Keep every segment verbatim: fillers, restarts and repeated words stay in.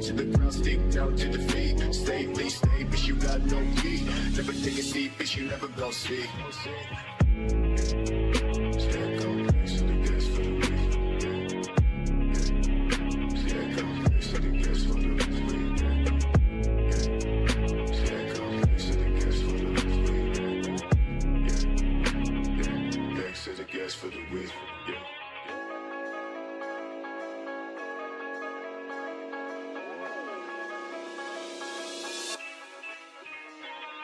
To the ground, stick down to the feet. Stay, please stay, bitch, you got no key. Never take a seat, bitch, you never gon' see.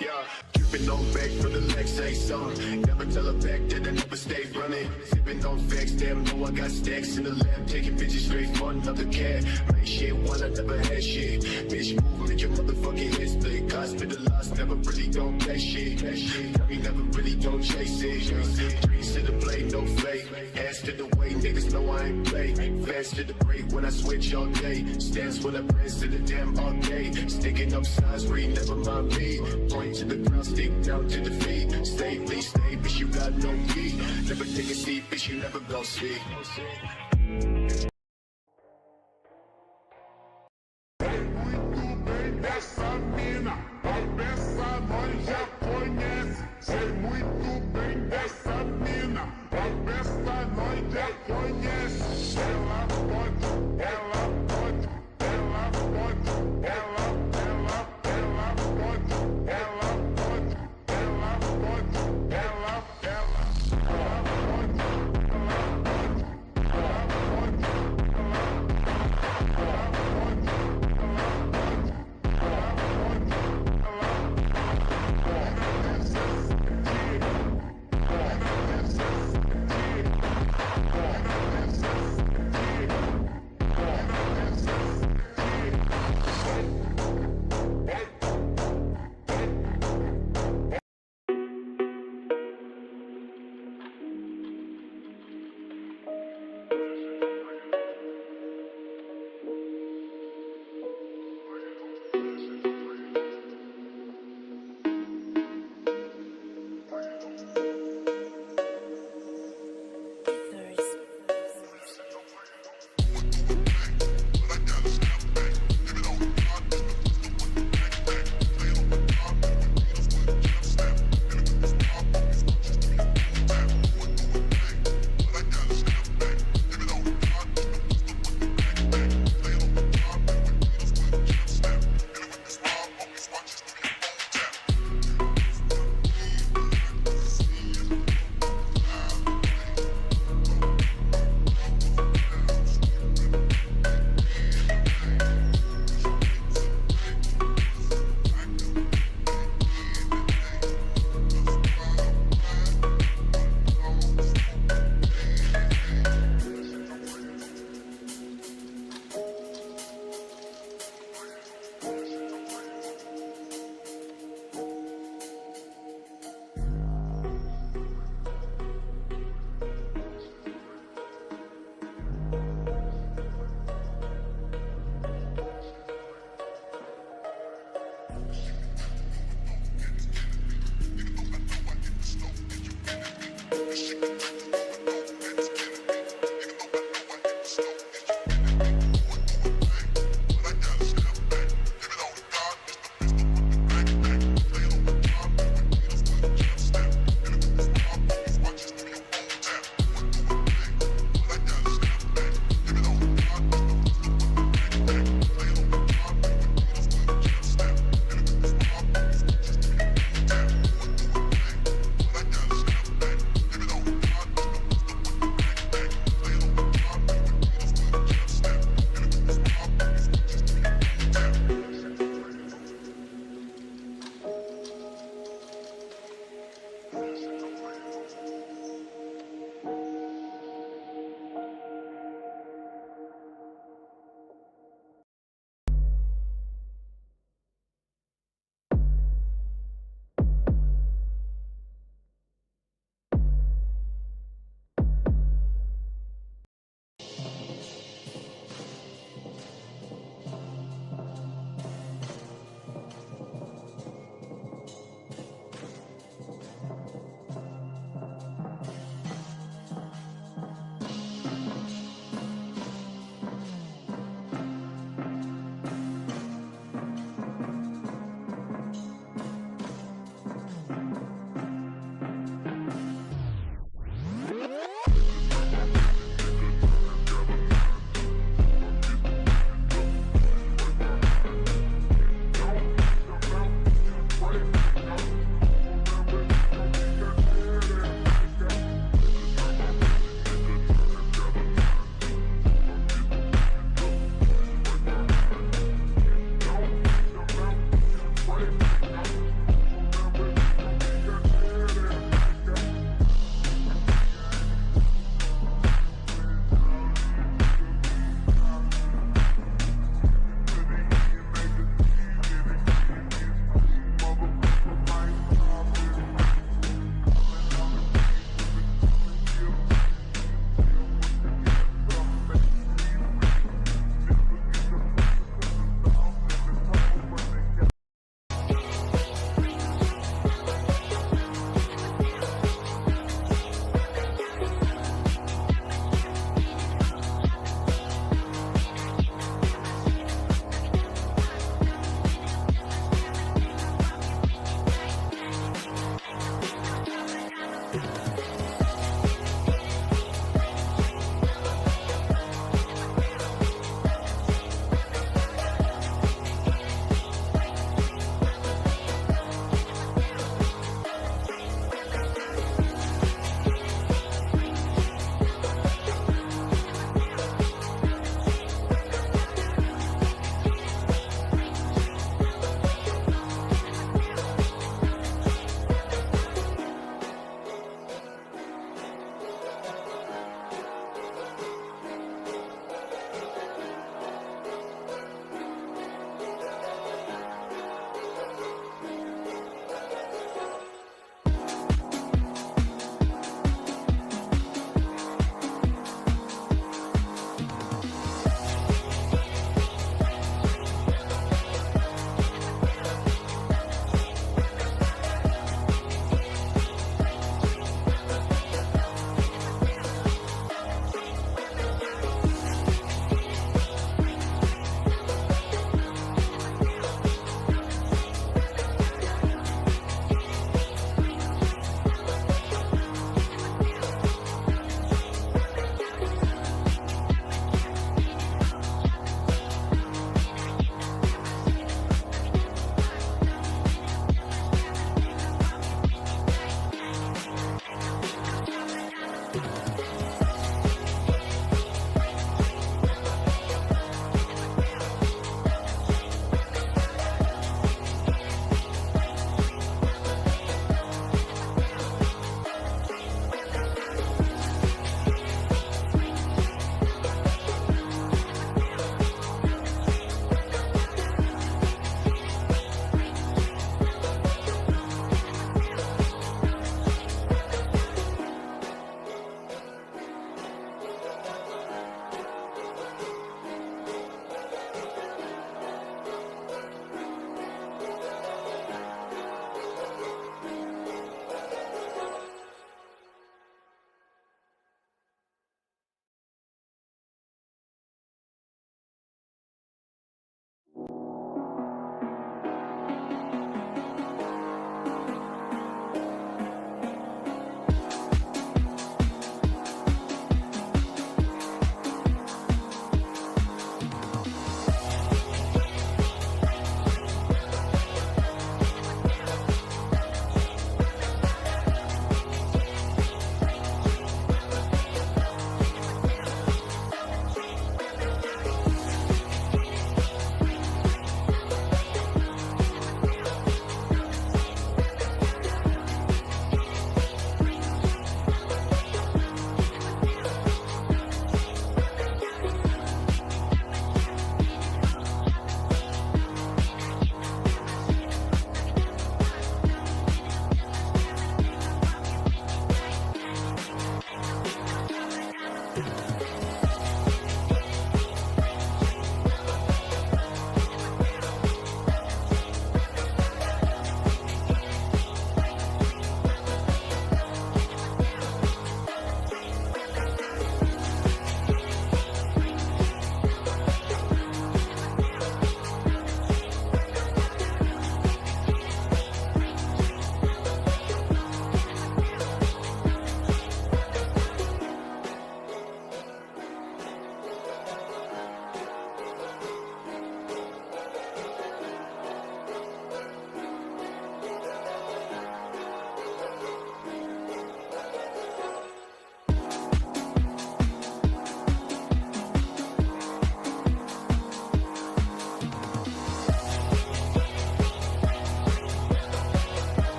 Yeah, dripping on back for the next say song. Never tell a fact that I never stay running. Sipping on facts, damn, know I got stacks in the lab. Taking bitches straight for another cat. Make shit while I never had shit. Bitch, move, make your motherfucking head split. Cops spit the loss, never really gon' play shit. Play shit. We never really gon' chase it. Chase it. Dreams to the play, no flake. Hands to the way, niggas know I ain't play. Fans to the break when I switch all day. Stance when I press to the damn all day. Sticking up signs where you never mind me. Point to the ground, stick down to the feet. Stay, please stay, bitch, you got no key. Never take a seat, bitch, you never gon' see. Sei muito bem dessa mina, vai pensar, nós já conhece. Sei muito bem dessa mina, vai pensar, nós já conhece. Ela pode, ela pode, ela pode, ela, ela, ela pode, ela pode, ela pode, ela, ela, ela pode, ela pode.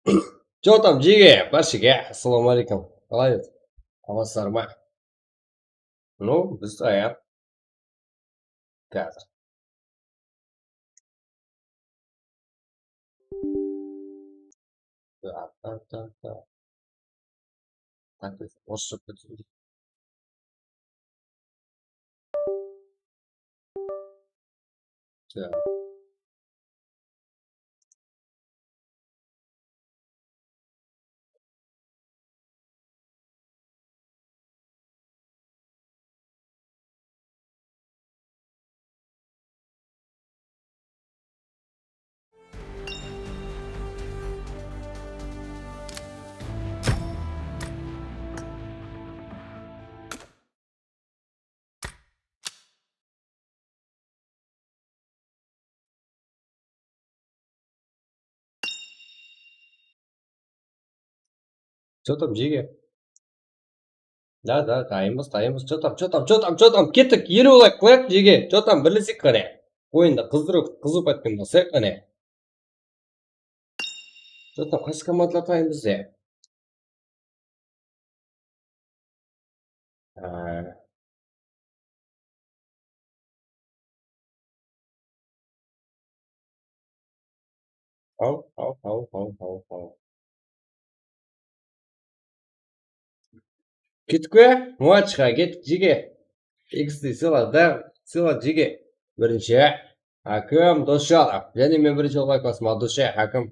Чё там, jege, bárshege, assalawma aleykum. Qalay? Amansızlar ma? Ну, biz tayar. Házir. Tak, tak, tak, tak. Tak, biz orıssha ketiń. Tak. Чё там, jege? Da, da, dayınbız, dayınbız. Чё там, чё там, чё там, чё там? Kettik, eliw layk qılayıq, jege. Чё там, birlesek qáne. Oyındı qızdırıw, qızıw pátken baslayıq qáne. Чё там, qaysı komandalar tayın bizde? Á. Haw, haw, haw, haw, haw, haw. Kettik pe? Mınaǵa kettik, jege. X D sıyla, da, sıyla, jege. Birinshi. Hákim Dosjalov. Jáne men birinshi bolıp aytpasım, Dosha, Hákim.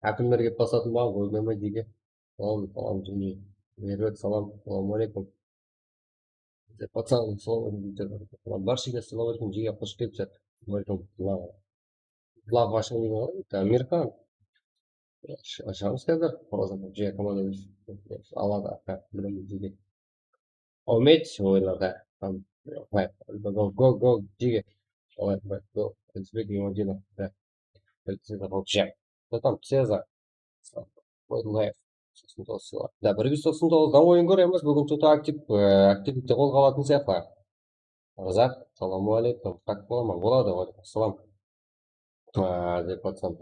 Hákimlerge pasatın baǵın qoymayman, jege. Salam, salam, jege. Merbek, salam, assalawma aleykum. Dep atsań, sol, bárshege assalawma aleykum, jege, xosh kelipsiz. Welcome, lava. Lava ashıń deydi ǵoy, Amirxan. Ash-, ashamız házir. Proza, jege, komanda aladı, aka, bilemen, jege. Umed oylarda. Tam, go, go, go, jege. Olay, go. Izbek Imadinov. Bizde de qılıp jep. Что там, Cezar? Qoydılar. Toqsan toǵız sıyla. Da, bir júz toqsan toǵızdan oyın kóremiz. Búgin что-то aktiv, e, aktivlikte qolǵa alatın sıyaqlı. Razat, assalamu aleykum. Qat bolaman. Boladı, wa aleykum assalam. A, dep atsań,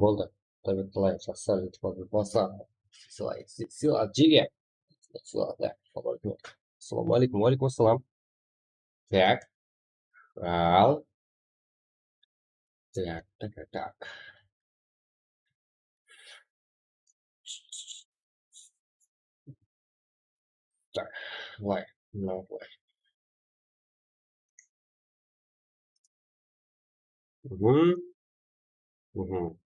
boldı. Tabet, qalay, jaqsı, jútip atır. Basa. Sıyla, sıyla, jege. Sıyla, da. Assalamu aleykum. Wa aleykum assalam. Tak. Al. Tak, tak, tak, tak. Tak, bılay, mınaw bılay. Mhm. Mhm.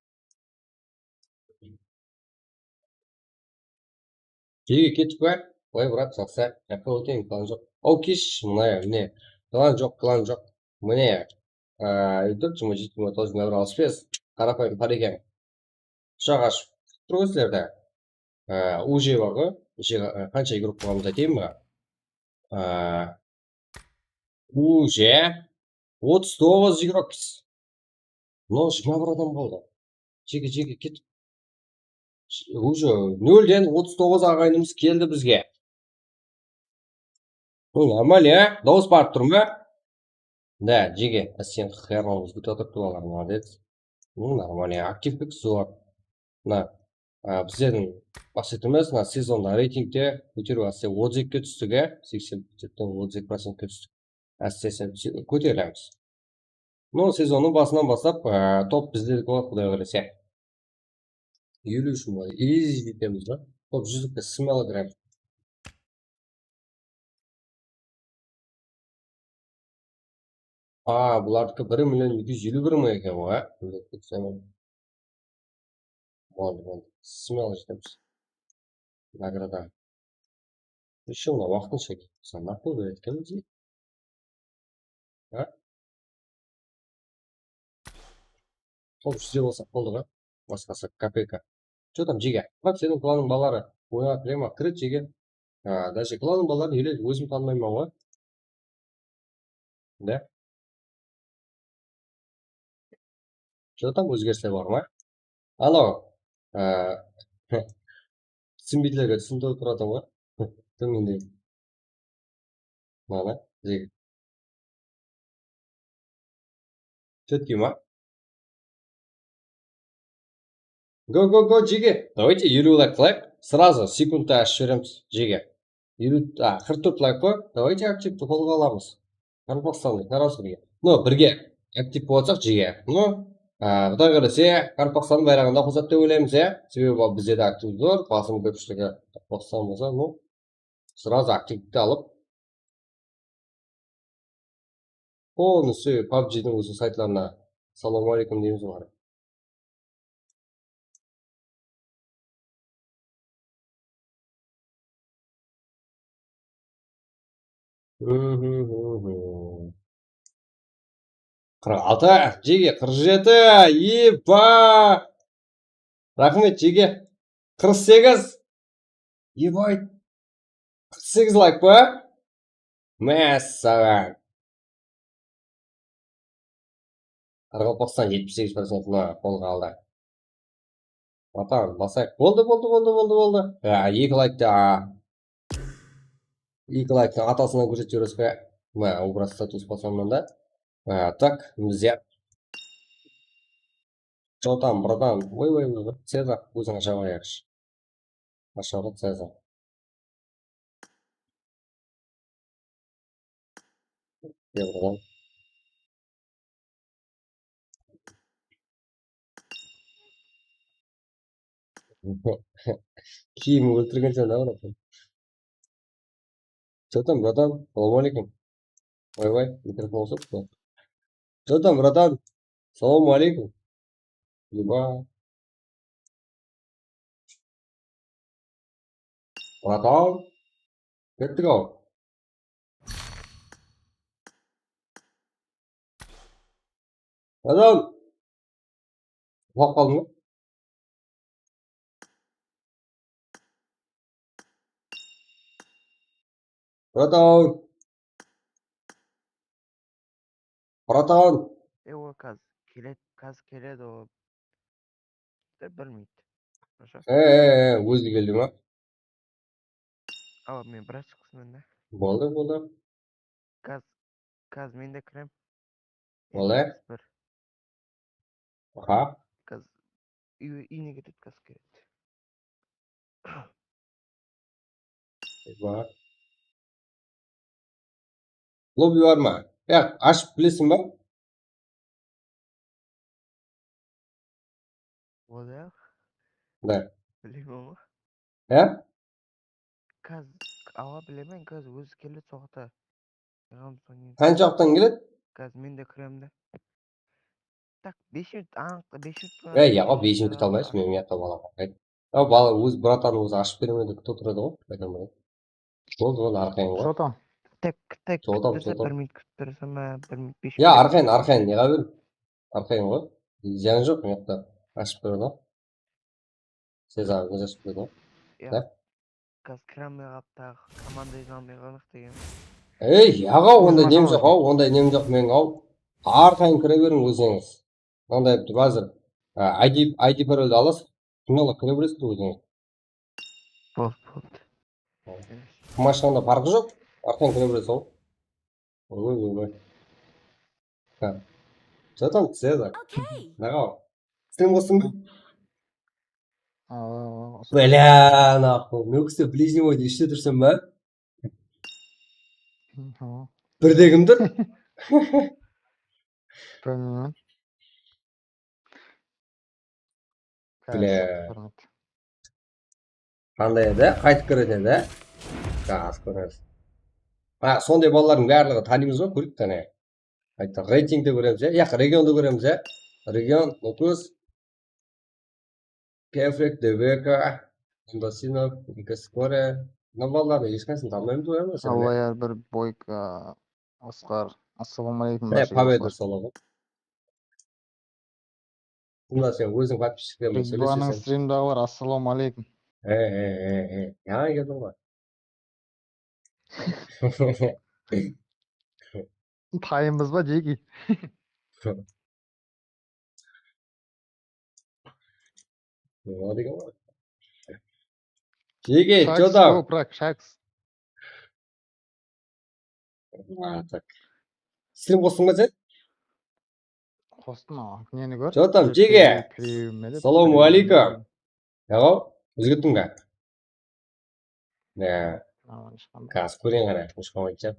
Jege kettik pe? Oy, brat, jaqsı. Jaqqa óteyin, klan joq. Ow, kesh, mına, mine. Klan joq, klan joq. Mine. A, YouTube, jigirma jeti, jigirma toǵız, jigirma bir, alpıs bes. Qarapayım, qara eken. Qushaq ashıp kútip tur ǵoy sizlerdi. A, уже bar ǵoy. Neshe, a, qansha igrok bolǵanımızdı aytayın ba? A, уже otız toǵız igrokpiz. Mınaw jigirma bir adam qaldı. Jege, jege, ketip. Уже nolden otız toǵız aǵayinimiz keldi bizge. Bul normal, ya? Dawıs barıp tur ma? Da, jege, sen xıyarlanıp kútip atırıptı balalar, молодец. Bul normal, ya, aktivlik zor. Mına, a, bizlerdiń maqsetimiz mına sezonda reytingte kóteriw, áste otız ekige tústik, ya, seksen procentken otız eki procentke tústik. Áste-áste kóterilemiz. Ну, sezonnıń basınan baslap, e, top bizdeki boladı, Quday qálese. Eliw úsh mıń, easy jetemiz ba? Top júzlikte smelo kiremiz. A, bulardiki bir million eki júz eliw bir mıń eken ǵoy, a? Boldı, boldı. Smelo jetemiz. Nagrada. Ещё mına waqtınsha, mısalı, naqıl beredi ekenmiz. Ha? Top júzde bolsaq boldı ǵoy. Basqası kopeyka. Что там, jege? Bak, seniń klanıń balaları oynap atır ma? Kiret, jege. Ha, даже klanıń balaların ele ózim tanımayman ǵoy. Da. Что там, ózgerisler bar ma? Anaw, e, túsinbeydilerge túsindirip turatuǵın ǵoy. Túsindiriń. Mana, jigit. Четкий ma? Go, go, go, jege. Давайте eliw layk qılayıq. Сразу sekundta ashıp jiberemiz, jege. Eliw, a, qırq tórt layk qoy. Давайте aktivti qolǵa alamız. Qaraqalpaqstanlı, Qaraqalpaqstanlı. No, birge aktiv bolsaq, jege. No, a, Quday qálese, Qaraqalpaqstannıń bayraǵın da qosat dep oylaymız, ya. Sebebi bizde de aktiv zor, basım kópshiligi Qaraqalpaqstan bolsa, no, сразу aktivlikti alıp, полностью pabjidiń óziniń saytlarına salawma aleykum deymiz ǵoy. Qırq altı, jege, qırq jeti, eba! Raxmet, jege. Qırq segiz. Ебать. Qırq segiz layk pa? Mássaǵan. Qaraqalpaqstan jetpis segiz procent mına qolǵa aldı. Atan, basayıq. Boldı, boldı, boldı, boldı, boldı. Ha, eki layktı, a. Eki layktı atasına kórsetip jiberesiz be? Mına, убрать статус baslamnan da. Ha, так, bizde. Что там, братан? Oy, oy, oy, oy. Cezar, óziń ashawǵa yaqshı. Ashawǵa Cezar. Yavrum. Kiyimi óltirgen sen, da, bratан. Что там, братан? Салам алейкум. Vay, vay, mikrofon ulıp. Что там, братан? Салам алейкум. Eba. Bratан. Kettik-aw. Bratан. Uxlap qaldıń ba? Bratан. Bratан. E, o, kaz keledi, kaz keledi, o. Bir, bir minut. Хорошо. E, e, e, ózi keldi ma? Awa, men biraz shıqsın endi. Boldı, boldı. Kaz, kaz, men de kirem. Boldı. Bir. Aha. Kaz, úy, úyine ketedi, kaz keledi. Bar. Lobby bar ma? Yaq, ashıp bilesiń ba? Boldı. Da. Bilmeymen ǵoy. Há? Kaz, awa, bilemen, kaz ózi keledi soǵıta. Yıǵamız oynaydı. Qansha waqıttan keledi? Kaz, men de kirem de. Tak, bes minut, anıq, bes minut. Ey, yaǵa, bes minut kete almaysız, men mıyaqta balaǵa. Aw, bala óz bratanı ózi ashıp beremen dep kútip otırdı ǵoy, aytam ǵoy. Boldı, boldı, arqayın ǵoy. Что там? Tek, tek, что там, что там? Bir minut kútip bereseń be, bir minut, bes minut. Ya, arqayın, arqayın, ne qaba ber? Arqayın ǵoy. Zıyan joq, mıyaqta ashıp beredi ǵoy. Sezar, ne jazıp qoydı? Ya. Kaz kire almay qalıp, taǵı komanda ene almay qaldıq degen. Ey, aǵa, onday nem joq, aw, onday nem joq meniń, aw. Arqayın kire beriń ózińiz. Mınanday etip házir, a, I D, I D paroldi alasız. Kimnalar kire beresiz ózińiz. Boldı, boldı. Kim ashqanda parqı joq. Arqayın kire beresiz, aw. Oy, oy, oy. Ha. Что там, Cezar? Okey. Naǵa? Sen qostıń ba? Awa, awa, qostım. Bля, нахуй. Nókiste ближний oydı ishte túrsem ba? Hı, tamam. Birdegimdir. Bilmeymen. Bile. Qanday edi? Qaytıp kiredi edi. Gaz kóremiz. Ha, sonday balalardıń barlıǵı tanıymız ba? Kórdik, qáne. Qayta reytingde kóremiz, ya? Yaq, regionda kóremiz, ya? Region, Nókis, Kefrek, Debeka, Andasinov, Nikoskore. Mına balalardıń hesh qaysın tanımaymız ǵoy, ya, sen de. Allayer bir Boyka, Asqar. Assalawma aleykum, barshege. Pobeda soladı. Bunda sen óziń podpischiklerińe sóyleseseń. Ridvanıń strimdaǵılar, assalawma aleykum. E, e, e, e. Jańa keldiń ǵoy. Tayınbız ba, Jeki? Nima degen ǵoy? Jeki, что там? Shaks, Shaks. Ha, tak. Strim qostıń ba sen? Qostım aǵa. Neni kór? Jotam, jege. Assalomu aleykum. Yaǵo, ózgettiń be? Ya, aman shıqaman. Kaz kóreyin ǵana, ushqan aytsa.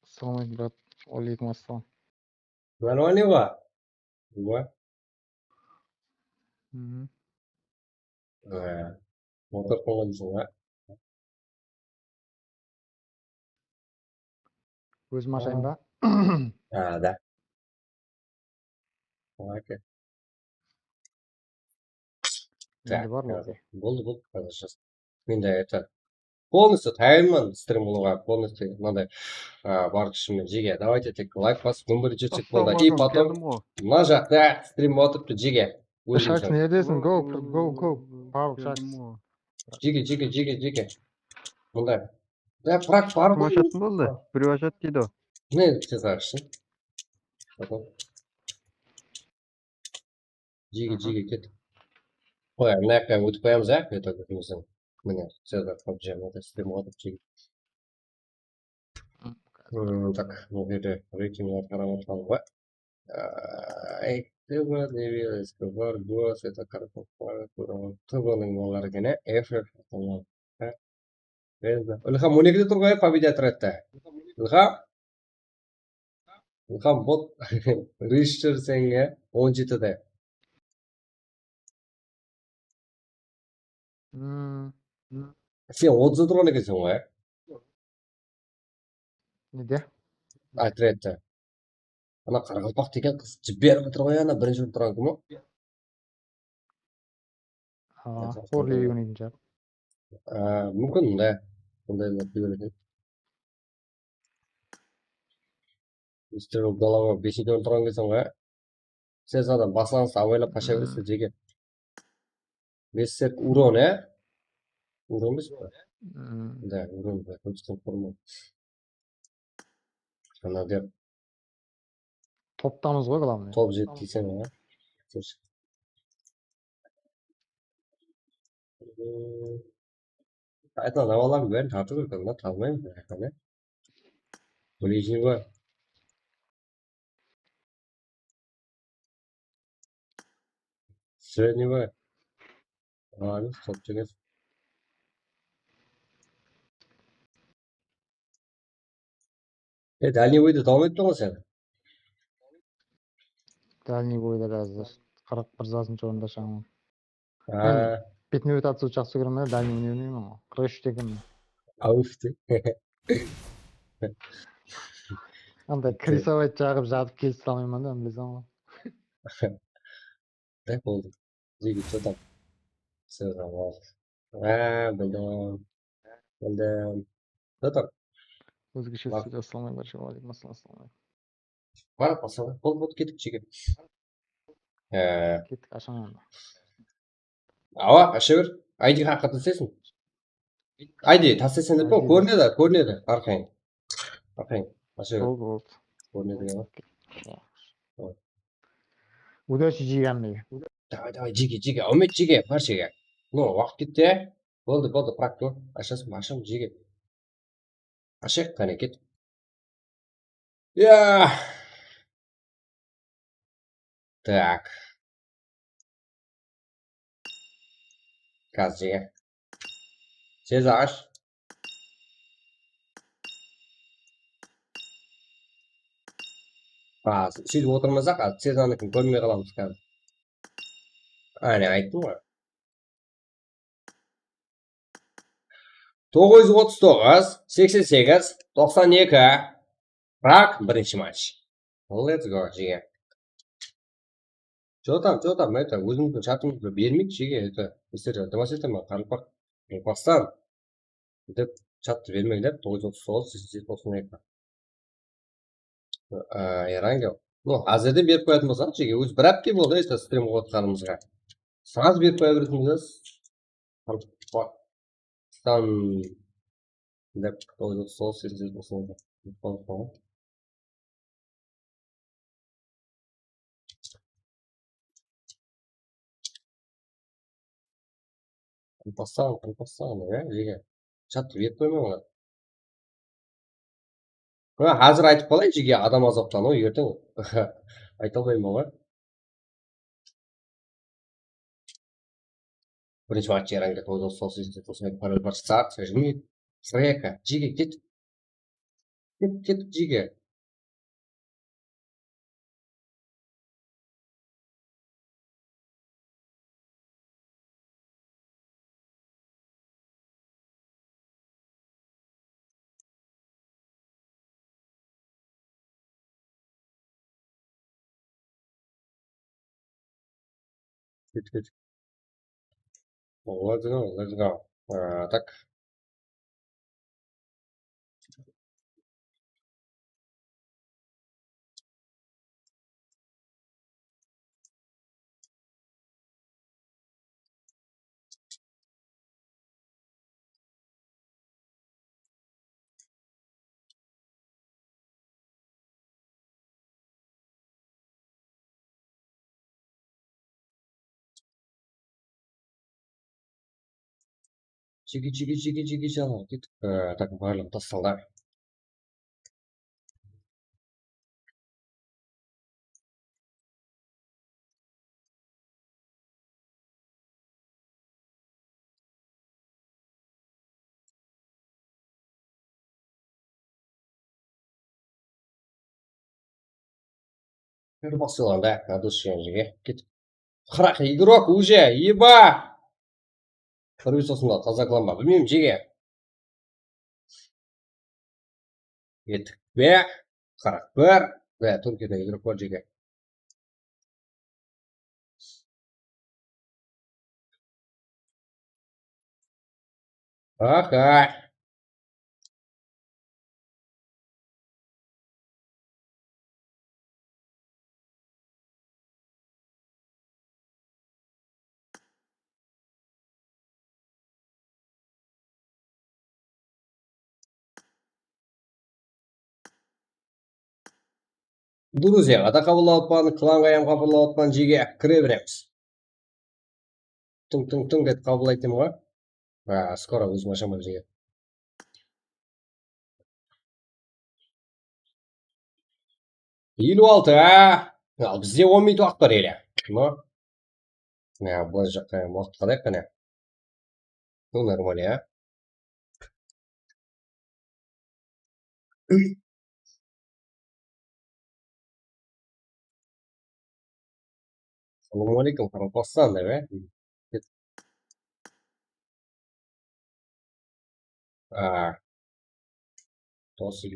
Assalamu aleykum, brat. Aleykum assalam. Нормальный ba? Ba? Mhm. Otırıp qoyǵan deysiń ba? Ózim ashayın ba? Ha, da. Okey. Mende bar, okey. Boldı, boldı, házir jaz. Mende это, полностью tayarman strim qılıwǵa, полностью mınaday, a, bar kúshimmen, jege. Давайте tek layk basıp, gúmbir jersek boldı. И потом mına jaqta strim bolıp turıptı, jege. Shaks, neredesiń? Go, go, go. Pavık, Shaks. Jege, jege, jege, jege. Mında. Ya, Prak bar ǵoy. Kim ashatın boldı? Birew ashat deydi ǵo. Ne, tez ashsın. Jege, jege, ket. Qoy, mına jaqqa ótip qoyamız, ya, это, mine, sezar, qoyıp jiberdim, это, strim otıp, jege. Hmm, так, bul jerde reytingler qarap atırmız ba? Ay, T V, Nevil, Escobar, Gos, это, Karpov, T V-niń olar eken, ya, F F, Ilham on ekide tur ǵoy, победитель edi. Ilham. Ilham, bot. Rishter sen, ya, on jetide. Hmm. Sen otızda turǵan ekenseń ǵoy, ya? Nede? Aytır etti. Ana qaraqalpaq degen qız jiberip atır ǵoy, ana birinshi bolıp turǵan kim o? Aa, xoorlay bermeydi shıǵar. Aa, múmkin, da. Bunday zat ber eken. Mister Golova besinshi bolıp turǵan ekenseń ǵoy. Sen zaten baslanıstı abaylap qasha beresiz, jege. Berserk Uron, e? Uron emes pe? Da, Uron, da, ótken forma. Ana dep. Toptamız ǵoy, главное. Top jedi deyseń, a? Aytqan zamanlardıń bárin tartıp júrgen da, tabılmayman, aytqan, e? Ближний bor. Средний bor. Aa, sol júrgen. E, дальний boyda dawam etpey ǵoy sen. Дальний boyda házir qırq bir zatınshı orında shıǵaman. Ha. Men бетный bóyde atsudı jaqsı kóremen, dальний bóyde oynayman ǵoy. Qırq úshte ekenmen. Auf de. Anday крисовать jaǵıp jatıp kelise almayman da, bileseń ǵoy. Tak boldı. Jigit, что там? Все, tamam. Ha, bildim. Bildim. Что там? Ózgeshe sóz, assalawma aleykum, barshege. Wa aleykum assalam, assalawma aleykum. Bar, assalawma aleykum. Bol, bol, ketik, jigit. Ee, ketik, ashaman. Awa, asha ber. I D haqqında isleysiń. I D taslaysın dep, kórinedi, kórinedi. Arqayın. Arqayın. Asha ber. Boldı, boldı. Kórinedi ya. Okey. Удачи, jigit. Davay, davay, jige, jige. Úmit, jige, barshege. No, waqıt ketti, ya. Boldı, boldı, prak, go. Ashasın, ashasın, jige. Ashayıq, qáne, ket. Ya. Так. Házir jege. Sez ash. A, sóytip otırmasaq, a, Sezanıkin kórmey qalamız házir. Áne, ayttım ǵoy. Toǵız júz otız toǵız, seksen segiz, toqsan eki. Prag, birinshi match. Let's go, jigit. Что там, что там, это, ózimizdiń shartımızdı bermeyik, jigit, это, bizler iltimas etemen, qaraqalpaq, qaraqalpaqstan dep sharttı bermeń dep, toǵız júz otız toǵız, seksen segiz, toqsan eki. Aa, Erangel. No, házirden berip qoyatın bolsań, jigit, ózi bir hápte boldı, это, strim qılıp atqanımızǵa. Sraz berip qoya beretuǵın bolsańız. Qaraqalpaqstan dep, toǵız júz otız toǵız, seksen segiz, toqsan eki. Qaraqalpaqstan, qaraqalpaqstan, ya, jigit. Sharttı berip qoyma olar. Ha, házir aytıp qalayın, jege, adam azaptan, o, erteń ayta almayman ǵoy. Birinshi match yarangı toǵız, sol segizinshi, toqsan eki parallel barshı, saqıp, Freka, jege, ket. Ket, ket, jege. Ket, ket. Let's go, let's go. A, tak. Jeke, jeke, jeke, jeke, jalan ketip, e, tak, barlıǵın tastalar. Bir basılǵanda, Nadus jenge ketip. Qıraq igrok uje, eba! Krós usında tazaklanba, bilmeymen, jege. Etik be? Qırq bir. Be, Túrkiyada igrok bar, jege. Aha. Druzyaǵa da qabıllap atpan, klanǵa hám qabıllap atpan, jege, kire beremiz. Tıń, tıń, tıń dep qabıllaytın ǵoy. A, skoro ózim ashaman, jege. Eliw altı, a? Al, bizde on minut waqıt bar ele. No. Ya, bul jaqqa waqıt qalayıq qáne. Ну, нормально, а? Ассаламу алейкум, Qaraqalpaqstan, dep, e? A, tosı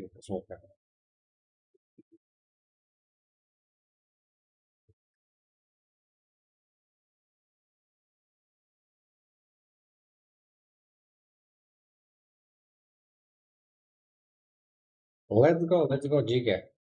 Let's go, let's go, jege.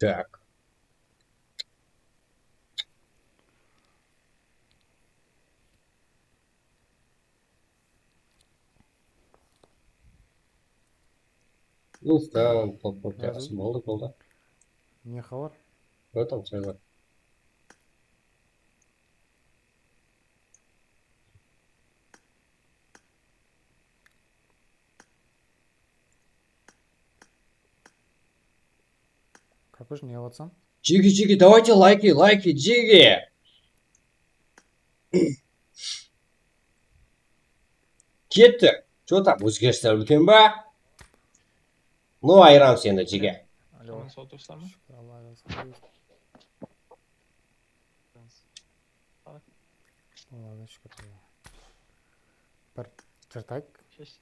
Так. Insta, TikTok, boldı, boldı. Ne xabar? Ótemiz, Serdar. Kakush, ne qılıp atsań? Jege, jege, давайте лайки, лайки, jege. Kettik. Что там, ózgerisler úlken ba? No, ayıramız endi, jege. Alo. Aman, saw turıpsızlar ma? Shúkir, Alla razı bolsın. Allaǵa shúkir. Bir jırtayıq. Shash,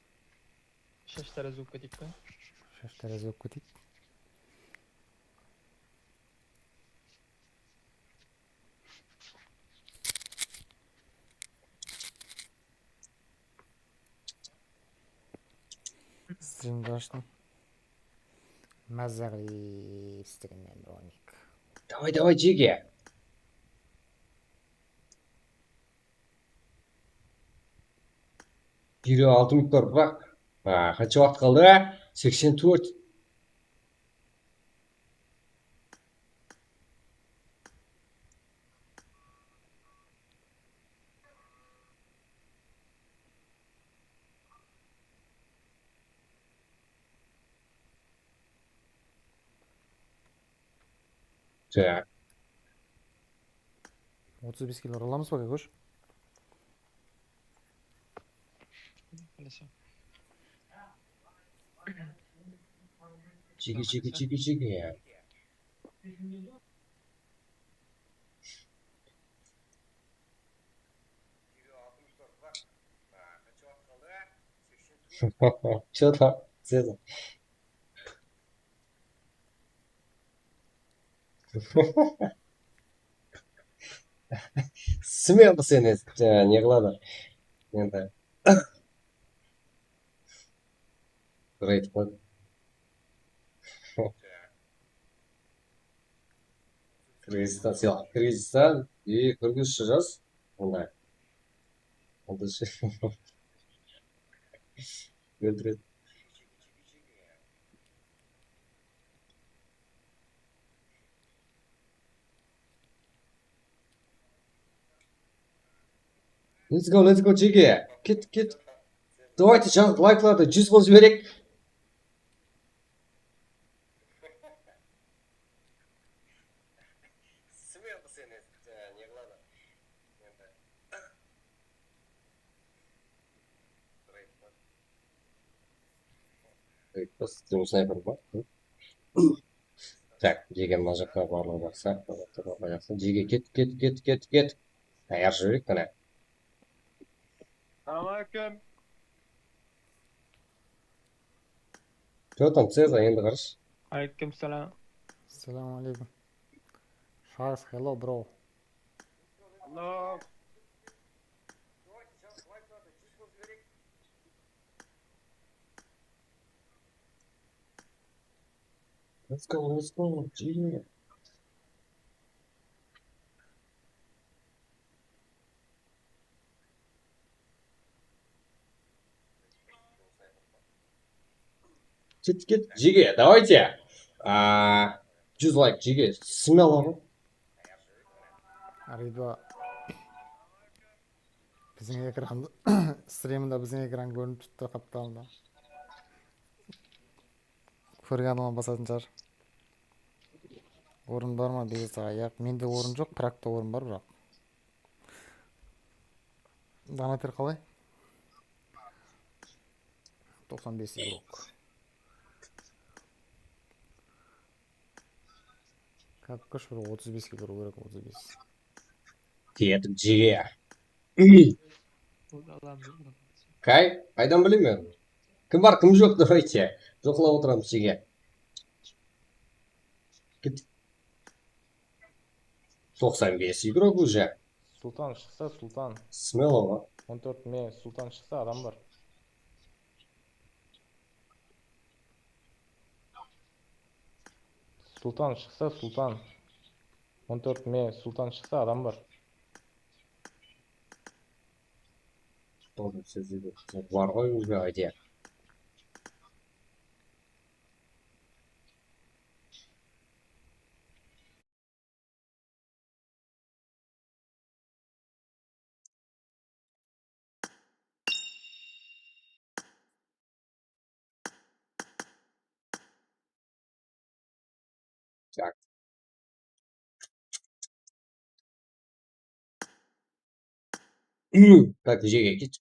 shash tarazı bolıp keteyik pe? Shash tarazı bolıp keteyik. Strimdi ashtım. Mazza qılıp istegenmen, bronik. Давай, давай, jege. Jigirma altı minut bar, bıraq. Ha, qansha waqıt qaldı? Seksen tórt. Tak. Otız bes kilo urılamız ba, Kakush? Jege, jege, jege, jege. Что там? Smelo seni, e, ne qıladı? Endi. Bir aytıp qoy. Qırǵızstan, sıyaq, Qırǵızstan, e, qırǵızsha jaz. Onday. Onday. Óltiredi. Let's go, let's go, jege. Ket, ket. Давайте, jańa layklardı júz qılıp jibereyik. Ey, просто снайпер ba? Tak, jege mına jaqqa barlıǵı jaqsı, jege ket, ket, ket, ket, ket. Tayar júreyik, qáne. Salam aleykum. Что там, Ceza, endi qarash. Aleykum salam. Salam aleykum. Sharks, hello, bro. Hello. Let's go, let's go, jege. Ket, ket, jege, давайте. A, júz layk, jege, smelo. Ariba. Biziń ekran, strimde biziń ekran kórinip turıptı, qaptalında. Kórgen adam basatın shıǵar. Orın bar ma, Begza? Yaq, mende orın joq, Pragta orın bar, biraq. Donater qalay? Toqsan bes igrok. Kakush bir otız bes kilo kerek, otız bes. Ketip jege. Kay, qaydan bileymen? Kim bar, kim joq, давайте. Joqlap otıramız jege. Ket. Toqsan bes igrok уже. Sultan shıqsa, Sultan. Smelo ǵo. On tórt me, Sultan shıqsa, adam bar. Sultan shıqsa, Sultan. On tórt me, Sultan shıqsa, adam bar. Bar ǵoy, ózi ideya. Так. Так, jege ket.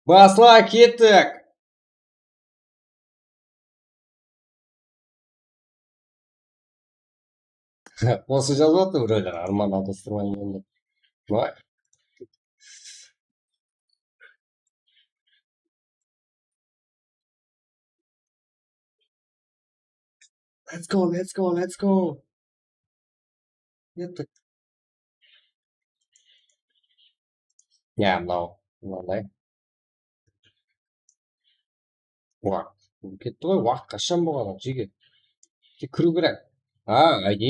Basla, kettik! Qosı jazıp atır birewler, Arman, aldastırmayın endi. Vay. Let's go, let's go, let's go. Kettik. Ya, mınaw, mınanday. Waq, ketti ǵoy, waqıt qashan bolǵan, jege? Tek kiriw kerek. A, I D,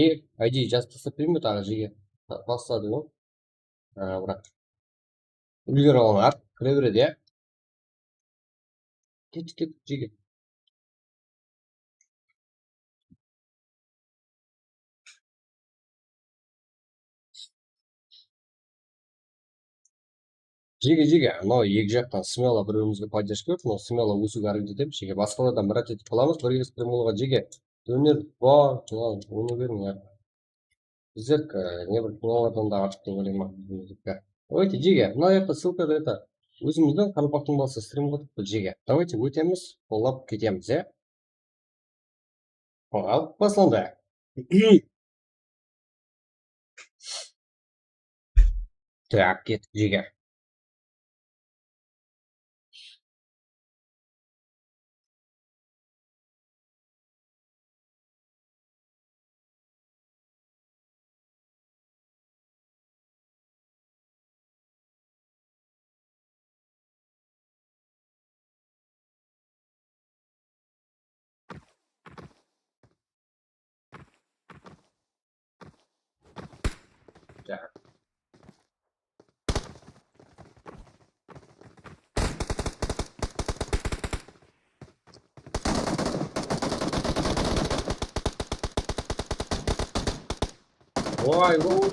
I D jazıp taslap bereyim be taǵı, jege? Basladı ǵoy. A, biraq. Úlgere alınǵan, kire beredi, ya. Kettik, kettik, jege. Jege, jege, mınaw eki jaqtan smelo bir-birimizge поддержка berip, mınaw smelo ósiwge háreket etemiz, jege. Basqalardan mirát etip qalamız, birge spremolǵa, jege. Dóner bar, oyna beriń, ya. Bizler, e, ne bir kinolardan da artıq dep oylayman. Давайте, jege, mına jaqta ссылкада это, ózimizdiń qaraqalpaqtıń balası strim qılıp, jege. Давайте, ótemiz, qollap ketemiz, ya. Al, baslandı. Так, kettik, jege. Vay, vay.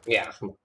Ya, aqmaq.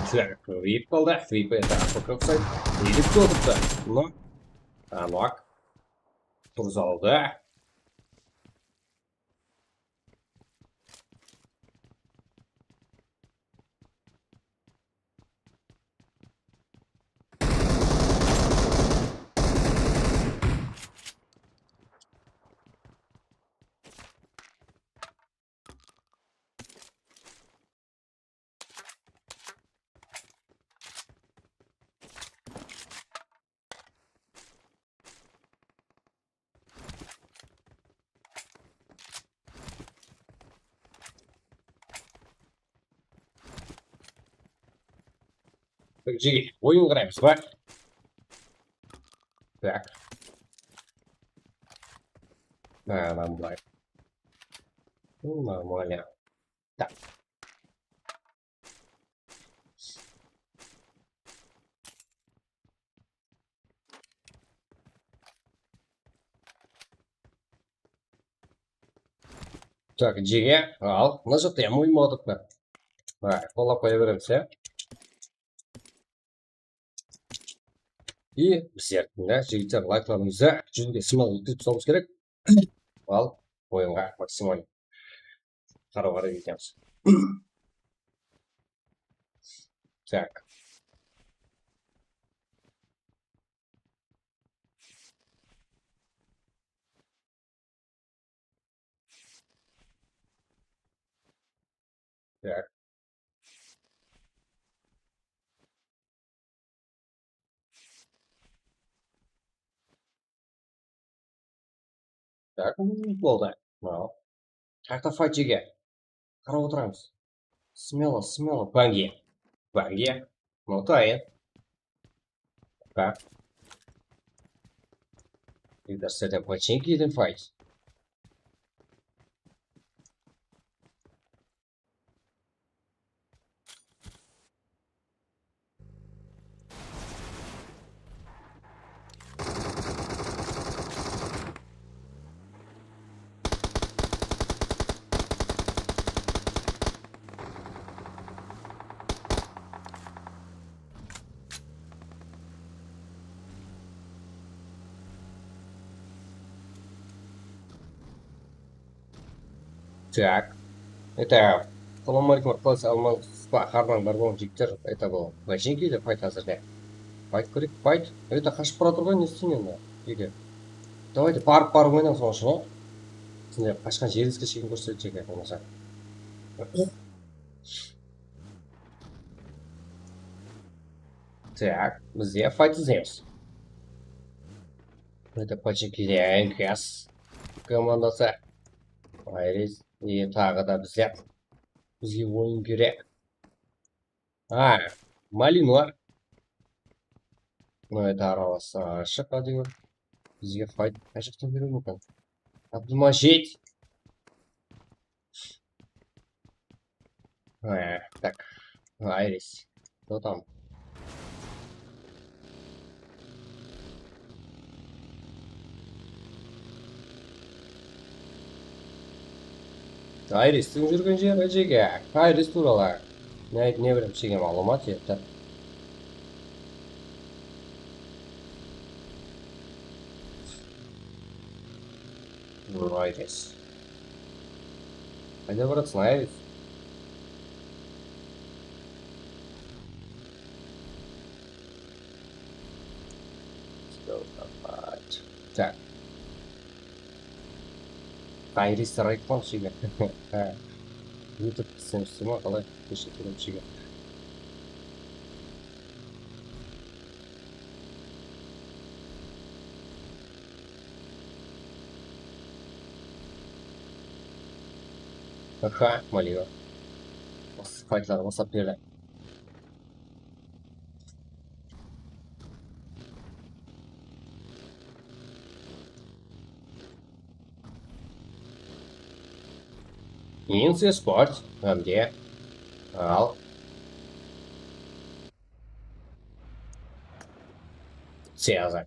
Sizler kóbeyip qaldı. Free Fire-da A F K uqsaydı. Neydi kutip otırıptı? Bunı. Tamam. Turıp aldı. Bir jege oyın qaraymız ba? Так. Mınadan bılay. Bul нормально. Так. Так, jege, al. Mına jaqta ya, oyın boldı. Qollap qoya beremiz, ya. И bizlerdiń de, jigitler, layklarımızdı júzge sımnal ótkizip taslamamız kerek. Al, oyınǵa maksimal qarap ketemiz. Так. Так. Так, boldı. Mınaw. Qayaqta fight jege. Qarap otıramız. Смело, смело, банги. Банги. Ну, тайын. Так. Ребят, с этой пластинки идем fight. Так. Это, салам aleykum, qalaysa, aman-sızsız ba? Harnań bar bolıń, jigitler. Это, bul bachenki de fight házirde. Fight kerek, fight. Это, qashıp baratır ǵoy, ne isteymen endi? Jege. Давайте, barıp, barıp oynań sonıń ushın, a? Sizler qashqan jerińizge shekem kórsetedi, jege, bolmasa. Так, bizde fight izleymiz. Это, bachenki de N K S komandası. Ayris. E, taǵı da bizler. Bizge oyın kerek. Ha, Malino. Mına jerde aralası ashıq, ádewir. Bizge fight qay jaqtan beriwi múmkin? Abdulmajid. Ha, так. Ayris. Кто там? Ayristiń júrgen jeri, jege. Ayris tuwralı ne, ne bileyim, jege, maǵlıwmat etti. Ayris. Qayda baratsań, Ayris? Так. Ayris, aytpań, jege. Ha. Ótip ketsem, usta ma, qalay? Keshirip berem, jege. Aha, Malino. Bas-, faytlardı baslap berdi. Inse Sport hám de al Cezar.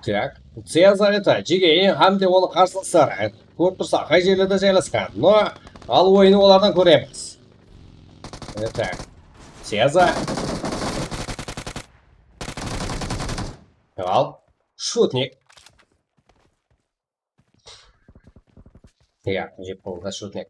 Так, Cezar, это, jege, hám de onıń qarsılasları. Kórip tursań, qay jerlerde jaylasqan. No, al oyını olardan kóremiz. Это, Cezar. Al, Shutnik. Ya, jep boldı, Shutnik.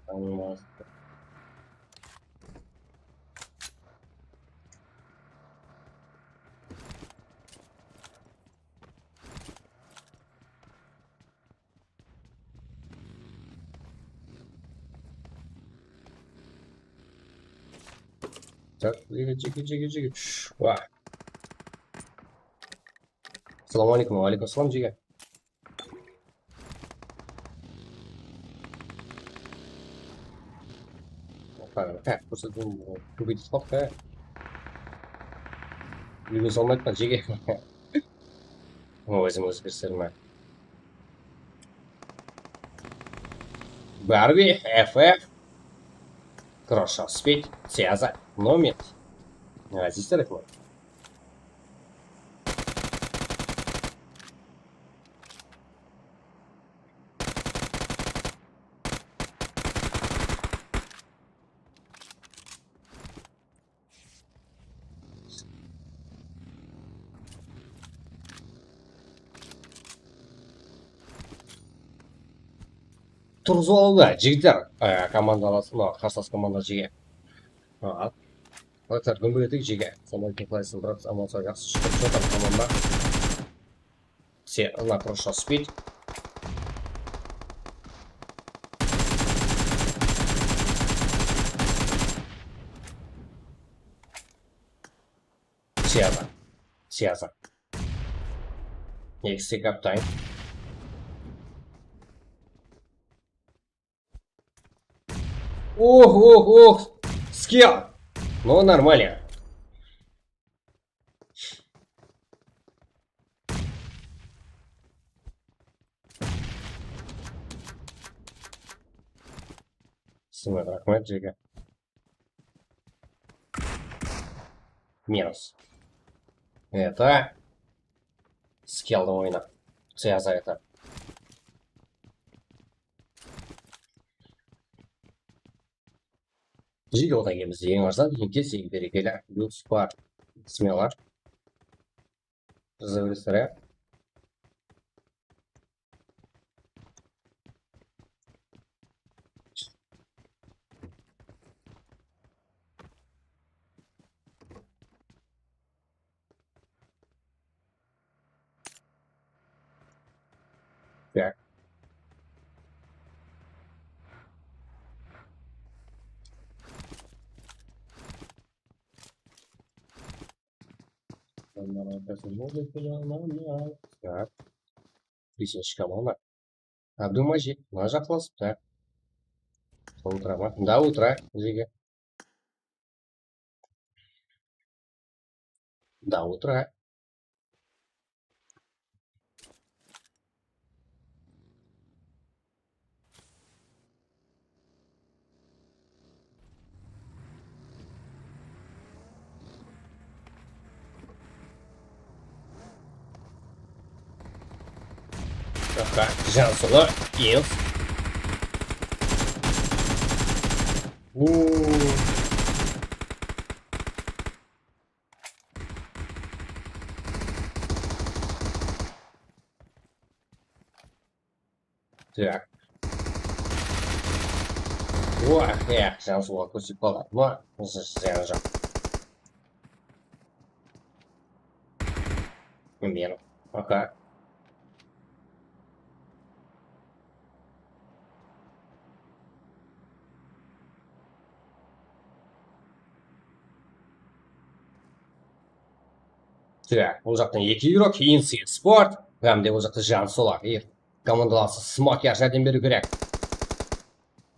Tanımaz. Так, jege, jege, jege, jege. Wa. Assalawma aleykum, wa aleykum assalam, jege. Qara, há, kórsetip, kóbeytip qoyıptı, há. Úyge salmaydı ma, jege? Ózim ózgerserim, há. Барби, F F, Кроша Спид, Цеза, Номид. Азиз тарихлар. Turǵızıp alıwda, jigitler, e, komandalar, mına, qarsılas komanda jege. Aǵa. Qalaysań, dómbeletip jege. Sonday kep qılaysın, biraq aman-saw jaqsı shıqtı. Что там, komanda? Все, она прошла спит. Siyasa. Siyasa. Eki sekaptayın. Ох, ох, ох! Скилл! Ну, нормально. Сынıq, рахмет, Джеке. Минус. Это скиллдың ойını. Саяса это. Jege odan keyin bizde eń arzan, eń tez, eń berekeli, lyuks bar. Smelar. Razıveresizler, ya. Так. Так. Тысяча кому надо. Abdulmajid, mına jaqlasıptı. Утро ma? До утра, Jege. До утра. Jaqqa, jansılı, iyos. Uuu. Так. О, э, jansıwǵa kórsep qaldı. Ma, zıyanı joq. Примерно. Пока. Так, ol jaqtan eki yuro, keyin sport, hám de ol jaqta jansıwlar. Eger komandalarımız smoker járdem beriw kerek.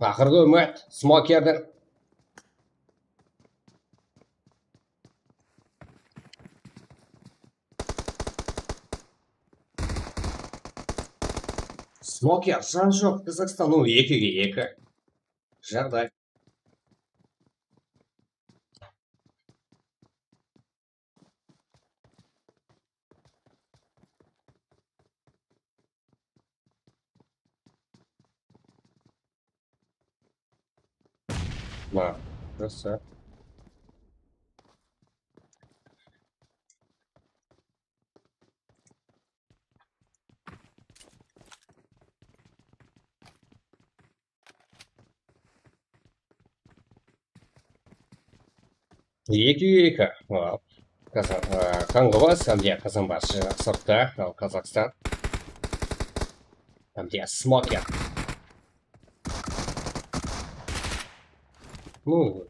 Aqırǵı úmit smokerden. Smoker, jan joq, Kazahstan, o, ekige eki. Jaǵday. Mına, просто. Eki eki. Wow. Kazan, e, Qanǵıbas, hám de Qazanbas sırtta, al Kazahstan. Hám de smoker. Ну,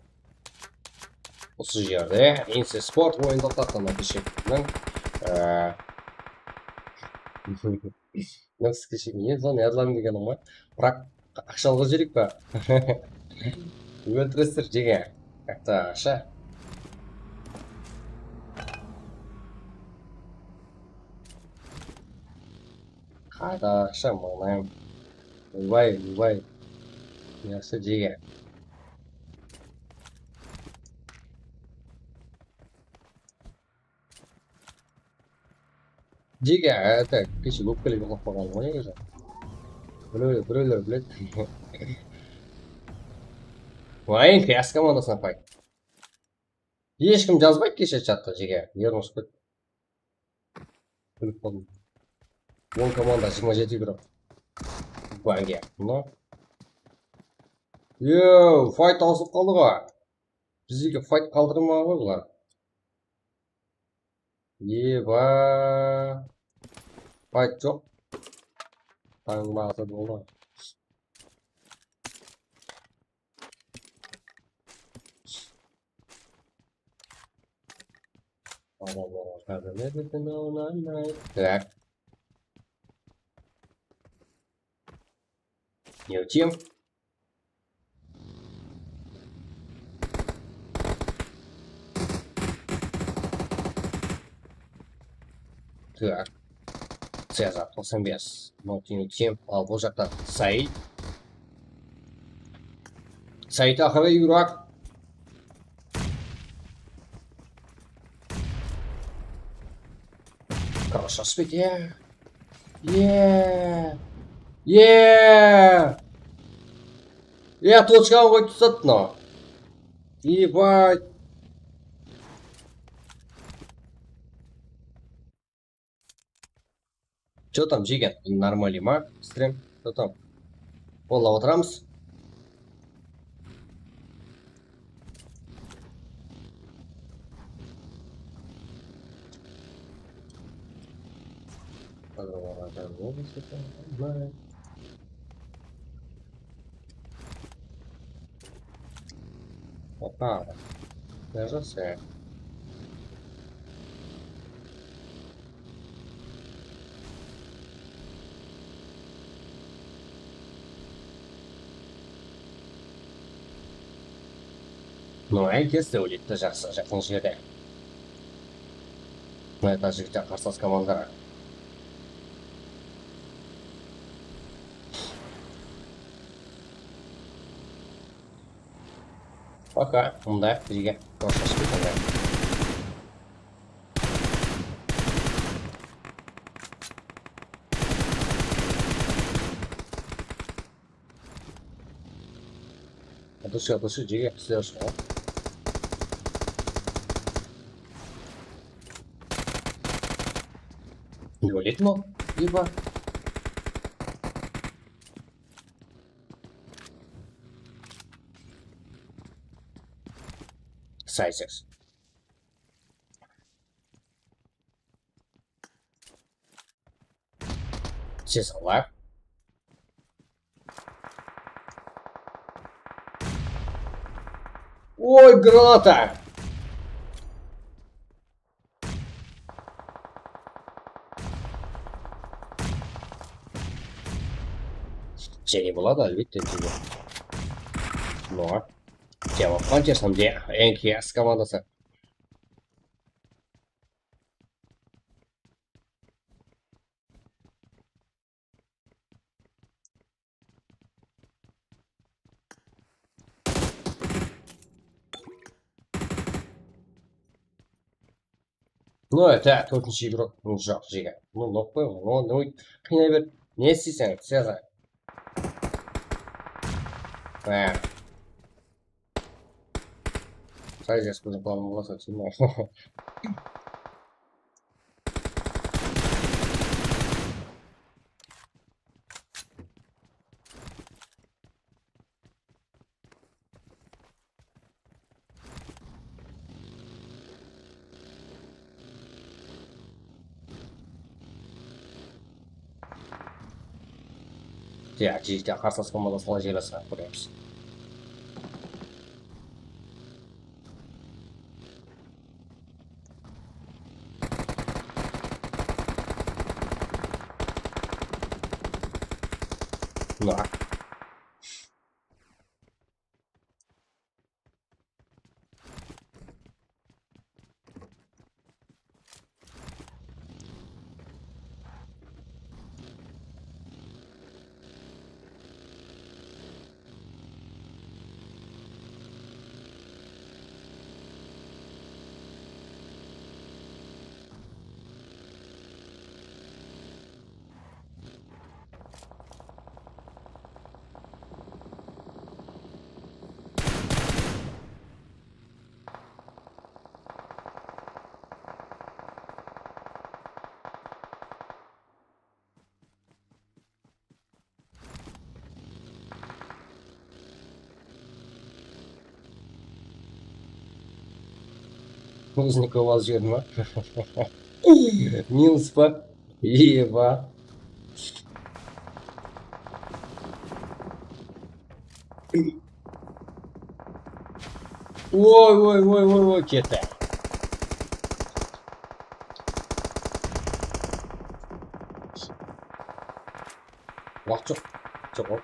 usı jerde Inse Sport oyında tattım, kesheginiń, e, Nasıl kishigine zon yadladım degenim ǵoy. Biraq aqsha alǵıw kerek pa? Óltiresizler, Jege. Katta aqsha. Qayda aqsha, mańlayım. Oybay, oybay. Yaqshı, Jege. Jege, это, keshe ópkelep uxlap qalǵan ǵoy ózi. Birewler, birewler biledi. Vayın, Kayas komandasına pay. Hesh kim jazbaydı keshe chatta, Jege. Ermos kóp. Bilip qaldım. On komanda, jigirma jeti yuro. Bange. Mına. Yo, fayt tawsılıp qaldı ǵoy. Bizlerge fayt qaldırmaǵan ǵoy bular. Eba. Fayt joq. Tańladı boldı. Adamlar qádirledi, dine unamay. Tak. Ne utim? Tak. Cezar toqsan bes. Mınaw kemp, al, bul jaqta Said. Said aqırı Irak. Хорошо спит, е. Е. Е. Я точкаǵa qoyıp tasladı mınaw. Ебать. Че там, jegen? Нормальный ma? Стрим. Че там? Qollap otıramız. Opa. Jaqsı. Ну, әйкес те өледі, jaqsı, jaqın jerde. Mına jigitler qarsalas komandalar. Пока, mında bizge xoshlasıp ketedi. Atırshı, atırshı, jege, sizler shıǵar. Өледі ма? Либо Сайсекс. Сесалар. Ой, граната! Jáne boladı, álbette, jege. Noǵa. Cevap Hunters hám de N K S komandası. Ну, это tórtinshi игрok. Ну, joq, jege. Ну, nok qoy, ну, ну, qıynay ber. Ne isteyseń, Cezar? Ha. Sayzes, búgin planim bolsa, sen. Ya, jigitler, qarsalasqan bolsa, solay jerge asıǵan kóremiz. Mına. Ózine kóp alıp jiberdi ma? Minus pa? Eba. Oy, oy, oy, oy, oy, ketti. Waqıt joq. Joq ol.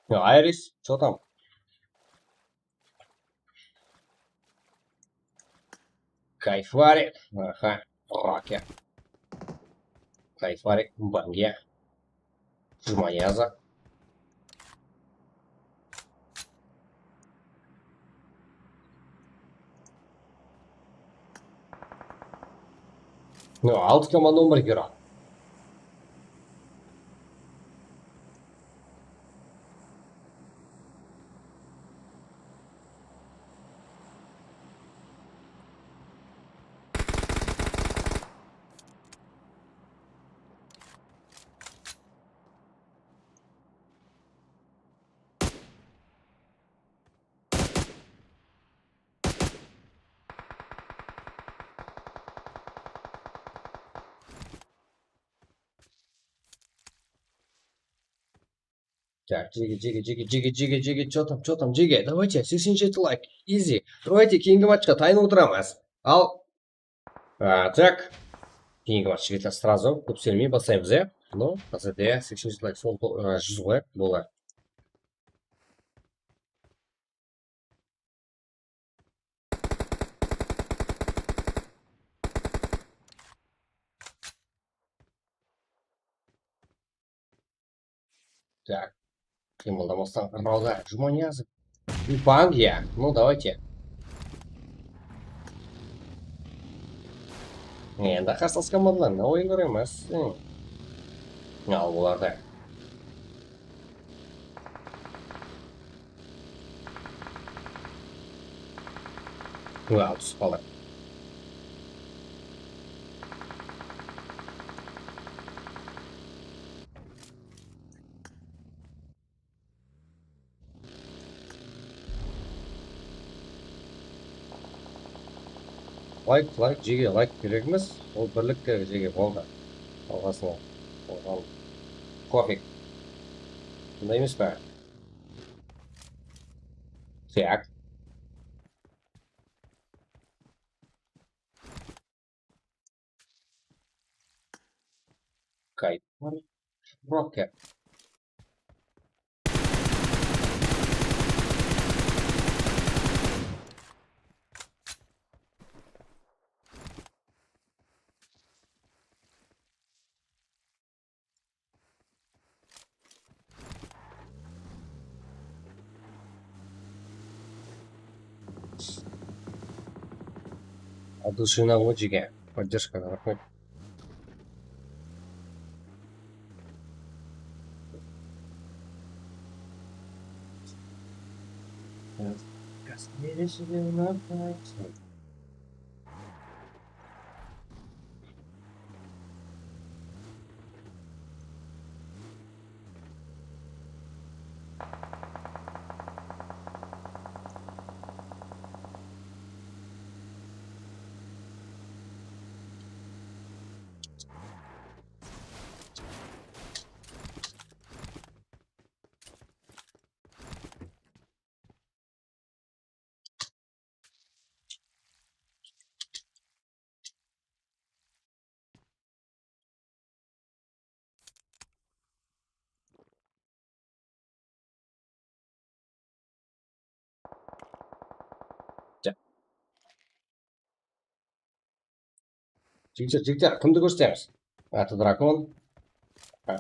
Ya, Iris, что там? Kayfari. Aha. Raka. Kayfari. Bangi. Jumaniyazı. No, altı komanda on bir kere. Так, джиги, джиги, джиги, джиги, джиги, джиги, чё там, чё там, джиги, давайте, сексен джети лайк, изи, давайте, кейинgi matchqa tayınıp otıramız. Al, a, так, кейинgi matchqa srazı kóp iselemey baslaymız, ya. Ну, házirde sексен джети лайк, sol, a, júz qoyayıq, boldı. Так. Qıymıldamastan ırmawda Jumaniyazov. Bang ya. Ну, давайте. Endi qarsılasqan bolaman, oyınlar emas. Al bulardı. Wow, túsip qaldı. Layk, layk, jege layk kerekmiz. Ol birlikke jege boldı. Alǵasına. Oǵan kofik. Bunday emes pe? Так. Kayıp var. Rocket. От души на очереди. Поддержка, рахмет. Jigitler, jigitler, kimdi kórsetemiz? Atı Drakon. Ha.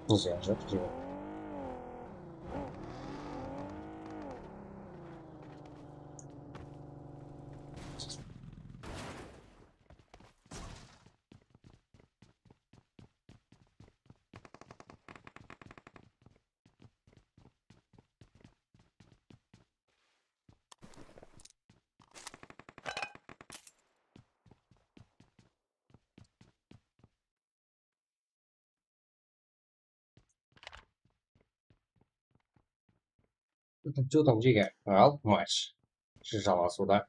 Neyse, yapacak bir şey yok. Что там, jege? Al, match. Jalǵasıwda.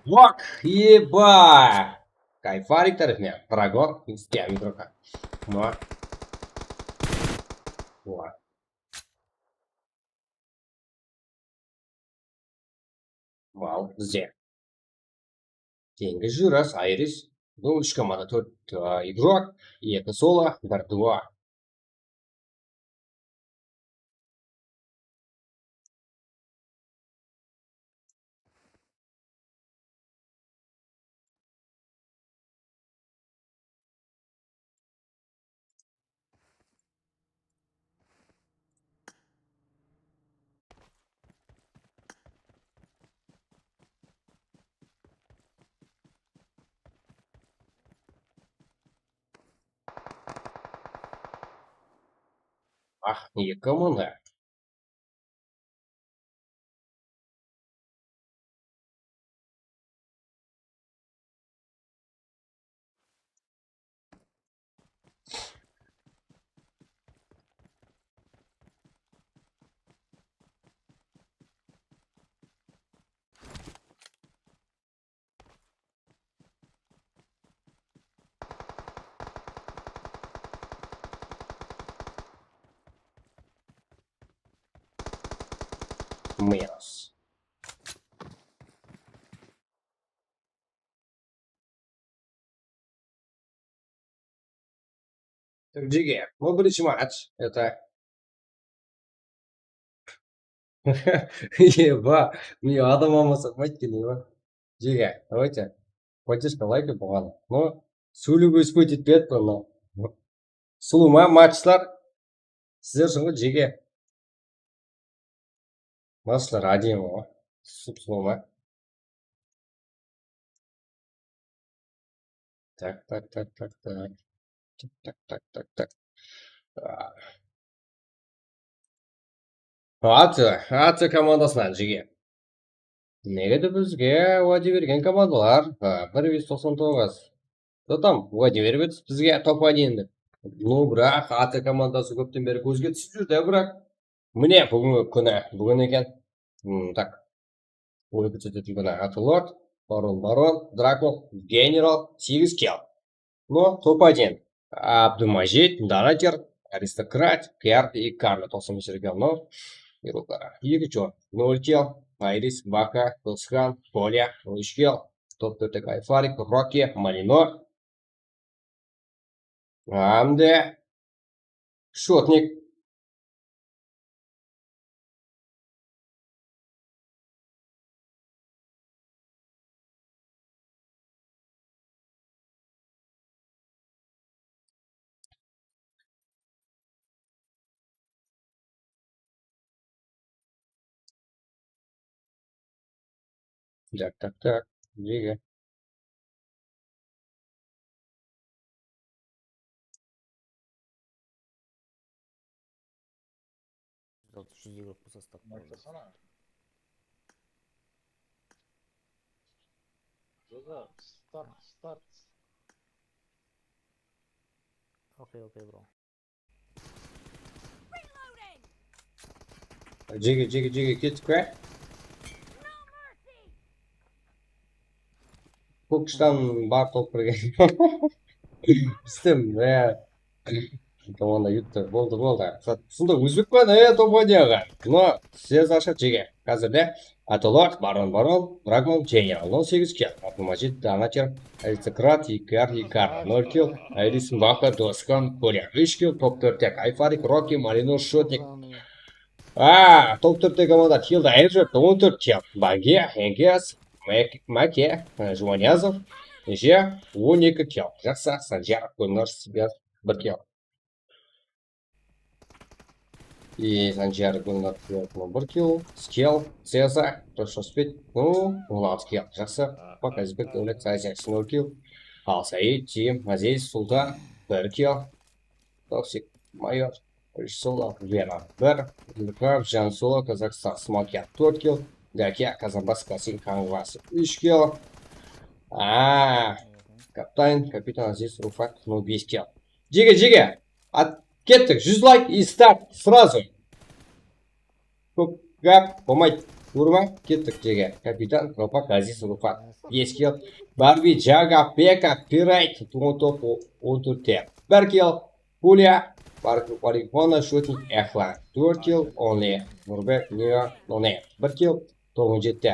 Bak, eba! Kayfarik tarafına. Dragon, isteyen bir. Bak. Bak. Mal bizde. Keyingi jurası Iris. Bul úsh komanda, tórt, ı, igrok, eki solo, bir duo. Ah, eki komanda. Minus. Jege, bul birinshi match, это. Eba, mine adam almasa, mayt kelmey ba? Jege, давайте. Поддержка лайкы buǵan. No, sóylep óspey tetpedi, no. Sulıwma matchlar. Sizler ushın ǵoy, jege. Matchlar ádyemi ǵoy. Sup-sulıwma. Tak, tak, tak, tak, tak. Tak, tak, tak, tak, tak. Ah. Atı, Atı komandasınan, jege. Nege de bizge wáde bergen komandalar? Ha, bir júz toqsan toǵız. Что там, wáde berip edi bizge top один dep. No, biraq, Atı komandası kópten beri kózge túsip júr de, biraq. Mine, búgingi kúni, búgin eken. Hmm, tak. Oyın kórsetilgen Atılord, Baron, Baron, Drago, General, segiz kill. No, top один. Abdumajid, Donater, Aristokrat, Kerdi, Karlo, toqsan bes kill, no. Iruqlara. Eki kill, nol kill, Iris, Baka, Doskan, Polya, úsh kill. Top tórtte Kayfarik, Roki, Malino. Hám de Shotnik. Tak, tak, tak. Jege. Altı júz euro qılsa start. Aytasana. Joda, start, start. Okey, okey, bro. Jege, jege, jege, kettik pe? Pokishtan bar top kirgen. Pistim, ya. Onda yutdı. Boldı, boldı. Sonda ózbek pa, e, top oynayaǵan. No, sez asha jege. Házirde Atılord, Baron, Baron, Dragon, General, on segiz kill. Abdulmajid, Donater, Aristokrat, Ikar, Ikar, nol kill. Iris, Baka, Doskan, Kolya, úsh kill. Top tórtte Kayfarik, Roki, Malino, Shotnik. A, top tórtte komanda killdi ayırıp jibepti, on tórt kill. Bage, Enkes, Make, Make, e, Jumaniyazov, neshe? On eki kill. Jaqsı, Sanjar, Gulnur, Sibir, bir kill. И Sanjar, Gulnur, bir kill. Skill, Ceza, Retrospekt, ну, on altı kill. Jaqsı, Bak, Azizbek, Dawlet, Saziya, nol kill. Al Said, Tim, Aziz, Sultan, bir kill. Toksik, Mayor, Úsh solo, Vera, bir, Ilkar, Jan solo, Kazakstan, Smalkya, tórt kill, Gakya, Kazanbas, Kasin, Kanvas, úsh kill. Aa, Kaptan, Kapitan Aziz, Rufat, no, bes kill. Jege, jege. At, kettik, júz layk и старт сразу. Kóp gáp bolmaydı. Urma, kettik, jege. Kapitan, Ropak, Aziz, Rufat, bes kill. Barbi, Jaga, Peka, Pirayt, Tuwon Top, on tórtte, bir kill. Pulya, Marifona, Shotnik, Ehla, tórt kill, Onli, Nurbek, Neo, None, bir kill, toǵız jetti.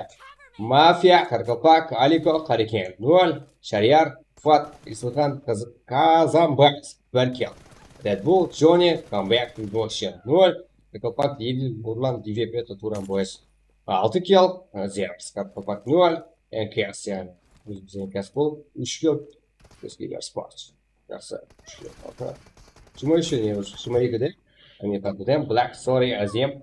Mafiya, Qaraqalpaq, Aliko, Qariken, nol, Shariyar, Fat, Ismuxan, Kaz-, Kazanbas, bir kill. Red Bull, Joni, Comeback, Goshin, nol, Qaraqalpaq, Devil, Nurlan, Divep, eto, Turan Boys, altı kill, Zerps, Qaraqalpaq, nol, N K S, yaǵnıy, ózimiz N K S bul, úsh kill, Ózgeler Sports. Jaqsı, úsh kill, altı. Jigirma úsh ne, jigirma ekide. Amerikan Dudem, Black, Sorry, Azem.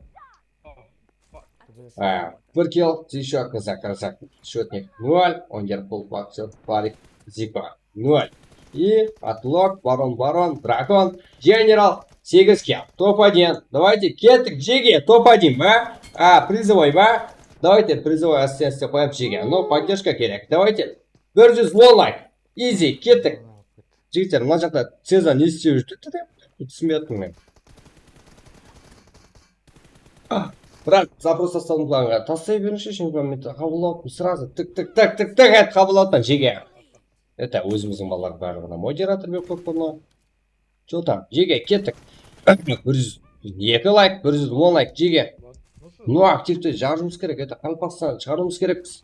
A, bir kill, Tishok, Zakar, Zak, Shotnik, nol, Onger, Pul, Bakcil, Farik, Ziko, nol. И Атлорд, Барон, Барон, Дракон, Генерал, segiz kill, топ один. Давайте, kettik, jege, топ один ba? A, призовой ba? Давайте, призовой ассистент qoyamız, jege. No, поддержка kerek. Давайте. Bir júz on layk. Изи, kettik. Jigitler, mına jaqta Ceza ne islep júr, túrdi de, túsinbey atırman men. А, biraq запрос tasladım planǵa. Taslay berińshi, chempionmentті qabıllap, сразу tık, tık, tık, tık, tık, et, qabıllap atpan, jege. Это, ózimizdiń balalar barlıǵına moderator berip qoyıp qoydı. Что там, jege, kettik. Bir júz eki layk, bir júz on layk, jege. No, aktivti jarıwımız kerek, это, Qaraqalpaqstan shıǵarıwımız kerekpiz.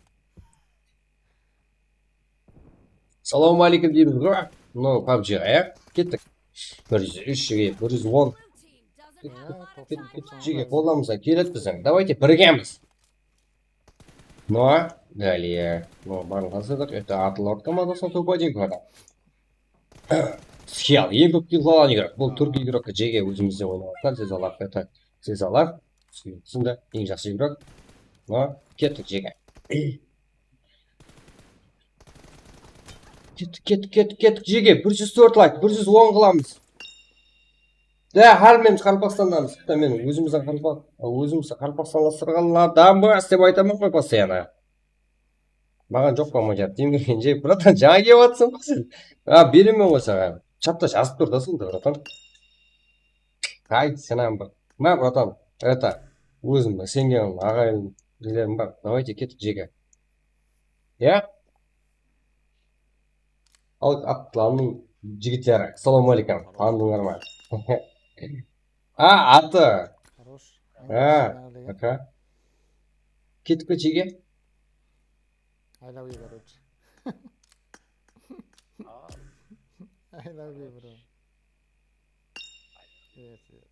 Salawma aleykum deymiz ǵoy. No, pabjiǵa, ya? Kettik. Bir júz úsh, jege, bir júz on. Kettik, kettik, jege, qollamızdan keledi biziń. Давайте, birgemiz. No, далее. No, barın tasladıq. Это Атлорд komandasına топ один koda. Skill, eń kóp kill alǵan igrok. Bul túrk igrok, jege, ózimizde oynap atqan, Ceza Laf, это, Ceza Laf. Sında eń jaqsı igrok. No, kettik, jege. Kettik, kettik, kettik, kettik, jege. Bir júz tórt layk, bir júz on qılamız. Da, hámmemiz Qaraqalpaqstandamız. Hatta men ózimizdiń Qaraqalpaq, ózimizdi Qaraqalpaqstanlastırǵanlardanbız dep aytaman ǵoy постоянно. Maǵan joq pa, Majar? Temir Kenje, bratan, jańa kelip atırsań ǵoy sen. A, beremen ǵoy saǵan. Chatta jazıp tur da sonda, bratan. Qayt, sen ham bir. Ma, bratan, это, ózim isengen aǵayin ilerim bar. Давайте, kettik, jege. Ya? Al, atlanıń jigitleri. Assalamu aleykum. Tanıdıńlar ma? A, atı. Хорош. Ha, aka. Kettik pe, jege? I love you, короче. I love you, bro. Yes, yes.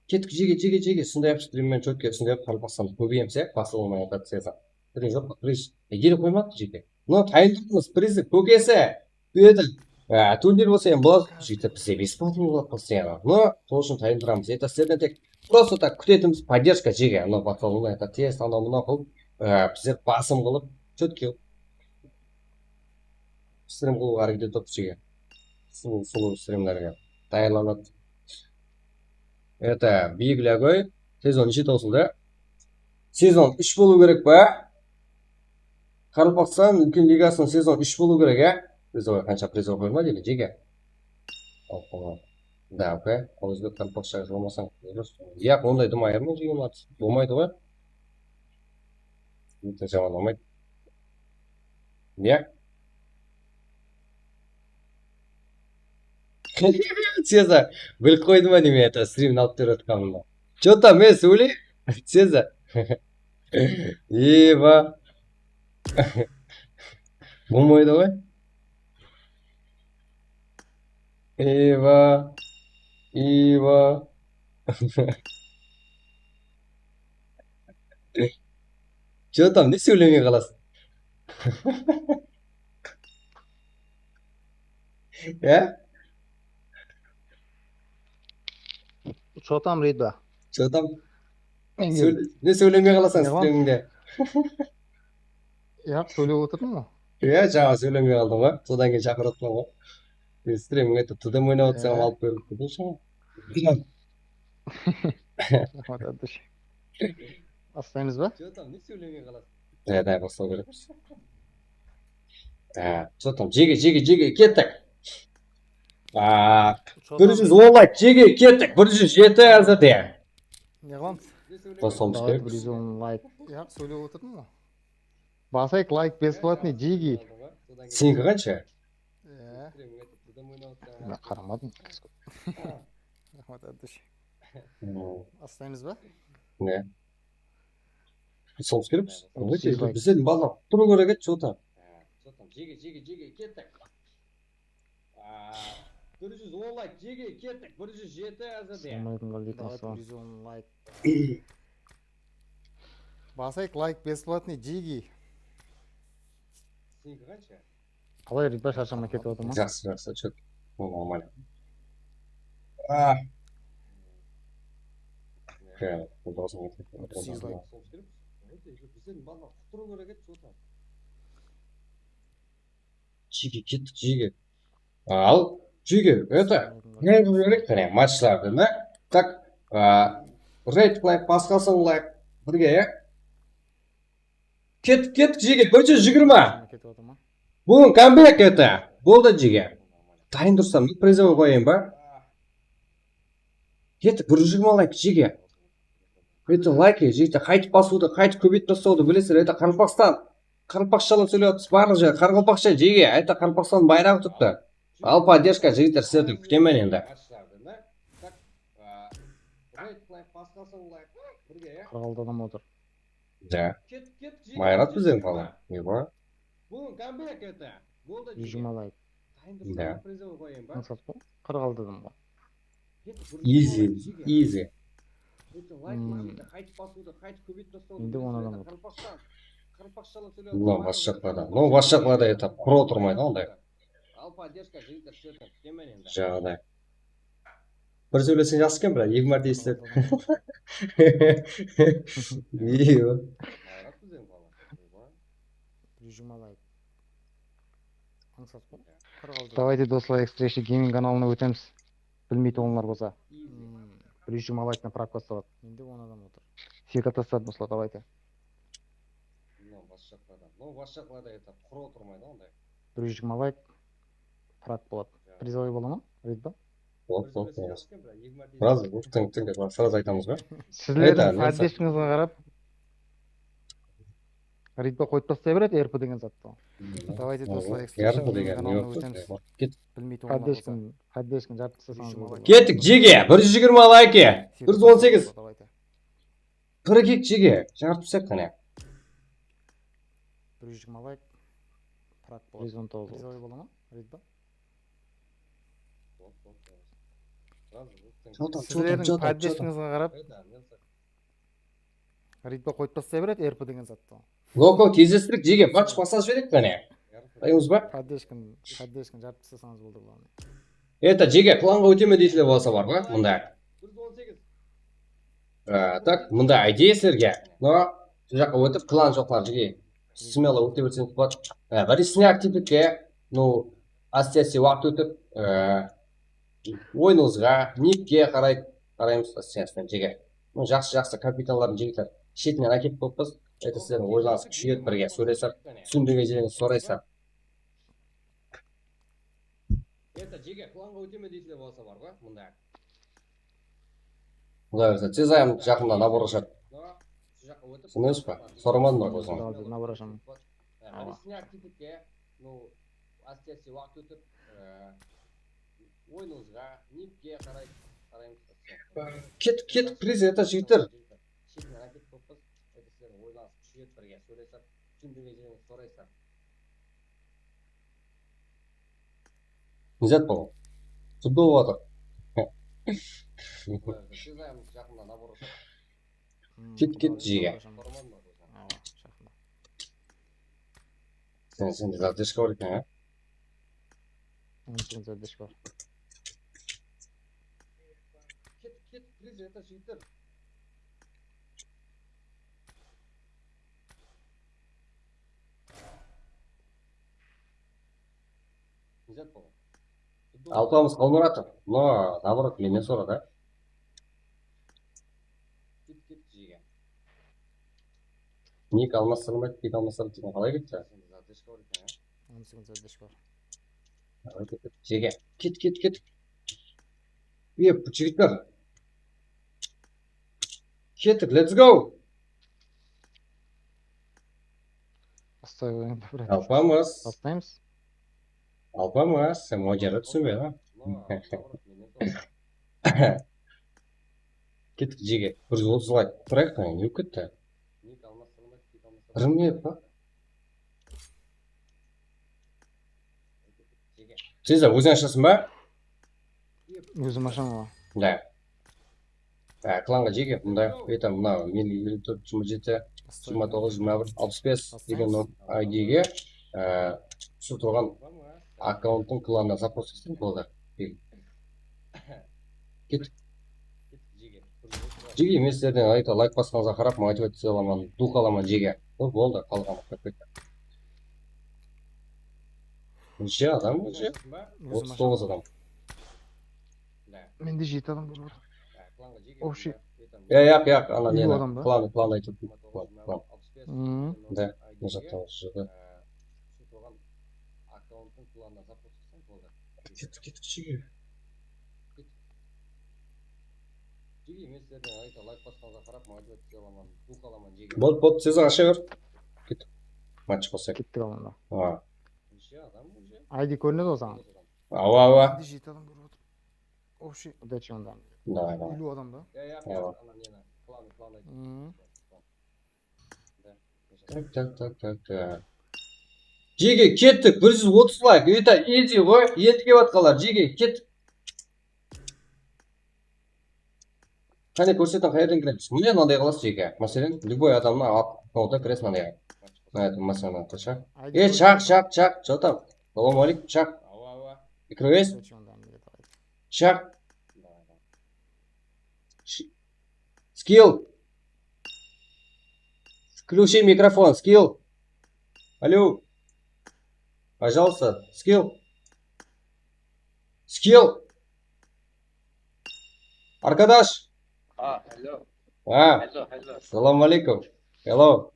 Kettik, jege, jege, jege. Sonday-aq, strimmen chotke, sonday-aq, Qaraqalpaqstanda kóbeyemiz, ya, basıp almay atır, Ceza. Birin joq pa, priz? E, ele qoymadı, jege. No, tayın turmız, prizi, kókesi. Bu edi. A, turnir bolsa, em, boladı, jigitler, bizde besplatный boladı постоянно. No, sol ushın tayın turamız. Это sizlerden tek просто так kútetimiz, поддержка, jege. No, basıp almay atır, tez, anaw-mınaw qılıp, a, bizler basım qılıp, chotke strim qılıwǵa háreket etip atırmız, jege. Sulıw, sulıw strimlerge tayarlanıp. Это, Big Lagoy, sezon neshe tawsıldı? Sezon úsh bolıw kerek pa? Qaraqalpaqstan Úlken ligasınıń sezon úsh bolıw kerek, ya? Prizovıy, qansha prizovıy qoyma deydi, jege. Da, okey. Al, ózbek qaraqalpaqsha qılmasań, durıs. Yaq, onday dım ayırma, jege, bolmaydı ǵoy. Bitta jamanlamaydı. Ya. Ceza, bilip qoydı ma neme, это, strimdi alıp berip atqanımdı. Что там, men sóyle? Ceza. Eba. Bolmaydı ǵoy. Eba. Eba. Че tam, ne sóylemey qalasıń? Ya? Что там, Рида? Че tam? Ne sóylemey qalasań, ne qılaman? Ya, sóylep otırdım ǵoy. Ya, jańa sóylemey qaldıń ǵoy. Sodan keyin shaqırıp atırman ǵoy. Men strimińe aytıp, T D M oynap atsań, alıp berip turdıń shańa. Raxmet, Abdush. Baslaymız ba? Че tam, ne sóylemey qalasıń? Ya, da, baslaw kerekpiz. Ha, что там, jege, jege, jege, kettik. A, bir júz on layk, jege, kettik. Bir júz jeti házirde. Ne qılamız? Baslamız Давай, kerekpiz. Bir júz on layk. Ya, sóylep otırdım ǵoy. Basayıq, layk бесплатный, jege. Seniki qansha? Ya. Men qaramadım. Raxmet, Abdush. Hmm. Baslaymız ba? Ne? Baslamız kerekpiz. Otız segiz layk. Bizlerdiń balalar turıw kerek edi, что там. Jege, jege, jege, kettik. A, bir júz on layk, jege, kettik. Bir júz jeti házirde. Assalamu aleykum, aleykum assalam. Basayıq, layk бесплатный, jege. Seniki qansha? Qalay, Ridba, sharshamay ketip atır ma? Jaqsı, jaqsı, чё, o, нормально. A. Ya, bu da Otız segiz layk. Bizlerdiń balalar turıw kerek edi, что там. Jege, kettik, jege. Al, jege, это, ne qılıw kerek, qáne, matchlardı, ne? Так, a, rate qılayıq, basqasın qılayıq, birge, ya? Kettik, kettik, jege, bir júz jigirma. Ketip atır ma? Búgin comeback, это. Boldı, jege. Dayın tursań, prizovoy qoyayın ba? Kettik, bir júz jigirma layk, jege. Это, layk, jege, qaytıp basıwdı, qaytıp kóbeytip taslawdı bilesizler, это, Qaraqalpaqstan. Qaraqalpaqshalap sóylep atırmız, barlıq jerde qaraqalpaqsha, jege, это, Qaraqalpaqstan bayraǵı turıptı. Al, поддержка, jigitler, sizlerden kútemen endi. Qırq altı adam otır. Ya. Mayrat bizden qala. Ne bar? Bir júz jigirma layk. Ya. Ańsat qo, qırq altı adam ǵoy. Easy, easy. Endi on adam otır. Mınaw bas jaqlarda, mınaw bas jaqlarda etap qurı otırmaydı onday. Jaǵday. Bir sóyleseń jaqsı eken, biraq eki márte esitedi. Iyo. Bir júz jigirma layk. Ańsat qo. Qırq altı. Давайте, doslar, Extrashi Gaming kanalına ótemiz. Bilmeytuǵınlar bolsa. Bir júz jigirma layktan prak bastaladı. Mende on adam otır. Seka tasladı, doslar, давайте. Mınaw bas jaqlarda, mınaw bas jaqlarda etap qurı otırmaydı onday. Bir júz jigirma layk. Prak boladı. Prizovoy bola ma? Ridba? Boladı, boladı, boladı. Сразу, tın, tın, srazı aytamız ba? Sizlerdiń poddeşkanızǵa qarap. Ridba qoyıp taslay beredi, R P degen zattı. Давайте, doslar, Extrashi Gaming kanalına ótemiz. Bilmeytuǵınlar bolsa. Poddeşkan, poddeşkan jarıp taslasańız boldı. Kettik, jege, bir júz jigirma layki. Bir júz on segiz. Qırıq eki jege, jarıp taslap qáne. Bir júz jigirma layk. Prak boladı. Bir júz on toǵız. Prizovoy bola ma? Ridba? Sizlerdiń poddeşkanızǵa qarap. Ridba qoyıp taslay beredi, R P degen zattı. Loko, tezlestirik, jege, match baslap jibereyik qáne. Ayımız ba? Poddeşkan, poddeşkan jarıp taslasańız boldı, главное. Это, jege, klanǵa óteme deysizler bolsa bar ǵoy, mında. A, так, mında ideya sizlerge. No, bu jaqqa ótip, klan joqlar, jege. Смело óte berseńiz boladı. A, birinshisi aktivlikke, no, áste-áste waqıt ótip, a, oyınıńızǵa, nikke qaray, qaraymız, áste-áste, jege. No, jaqsı, jaqsı, kapitanlardıń jigitler shetinen ákelip qoyıppız. Это, sizlerdiń oylanıs kúsheyedi, birge sóylesip, túsindirgen jerińizdi soraysızlar. Это, jege, klanǵa óteme deysizler bolsa bar ǵoy, mında. Quday berse, tez ayam jaqında nabor ashadı. Sınıyız ba? Soramadım biraq óziń. Nabor ashaman. Birinshisi aktivlikke, no, áste-áste waqıt ótip, e, oyınıńızǵa, nikke qaray, qaraymız. Kettik, kettik, priz, это, jigitler. Shetinen ákelip qoyıppız. Это, sizlerdiń oylanıs kúsheyedi, birge sóylesip, túsindirgen jerińizdi soraysızlar. Ne zat bul? Futbol boldı. Ket, ket, jege. Sen, sende задержка bar eken, a? Onıń ushın задержка bar. Ket, ket, please, это jigitler. Alpamıs Qalmuratov. No, наоборот, mennen sora da. Nik almastırılmaydı, nik almastırılmaydı degen qalay ketti? Jege. Ket, ket, ket. Ep, jigitler. Kettik, let's go! Baslayıq endi, brat. Alpamıs. Baslaymiz. Alpamıs, sen modernge túsinbey, ha? Kettik, jege. Bir júz otız layk. Turayıq, ne bolıp ketti? Bir minut pa? Sezar, óziń ashasıń ba? Ózim ashaman ǵoy. Da. Á, klanǵa jege, mında, это, mına, men eliw tórt, jigirma jeti, jigirma toǵız, jigirma bir, alpıs bes degen I D-ge, á, usı turǵan akkaunttıń klanına запрос etseń boldı. Ket. Jege, men sizlerden ayta, layk basqanıńızǵa qarap motivaciya alaman, duh alaman, jege. Dur, boldı, qalǵanı qoyıp kettim. Neshe adam ózi? Otız toǵız adam. Mende jeti adam kórip atır. Общий. Ya, yaq, yaq, ana neni, klan, klan aytıp atır, klan, klan. Da, ne jaqtan júrdi? Kettik, kettik, jege. Jege, men sizlerden ayta, layk basqanıńızǵa qarap motivaciya alaman, duh alaman, jege. Bot, bot, siz asha ber. Ket. Match qosayıq. Kettik alanda. Ha. I D kórinedi ǵoy saǵan. Awa, awa. Mende jeti adam kórip atır. Общий. Удачи onda. Давай, давай. Eliw adam da. Awa. Tak, tak, tak, tak, tak. Jege, kettik, bir júz otız layk. Это easy ǵoy. Endi kep atqanlar, jege, kettik. Qáne, kórsetiń, qayerden kiremiz? Mine, mınaday qılasız, jege. Máselen, любой adamnıń akkauntına kiresiz, mınaday. Mına, máselen, mınaday shaq. E, shaq, shaq, shaq, что там? Салам алейкум, shaq. Awa, awa. Киресіз? Shaq. Sh-, Skill. Включи микрофон, Skill. Алло. Пожалуйста, Skill. Skill. Аркадаш. А, алло. А. Алло, алло. Салам алейкум. Hello.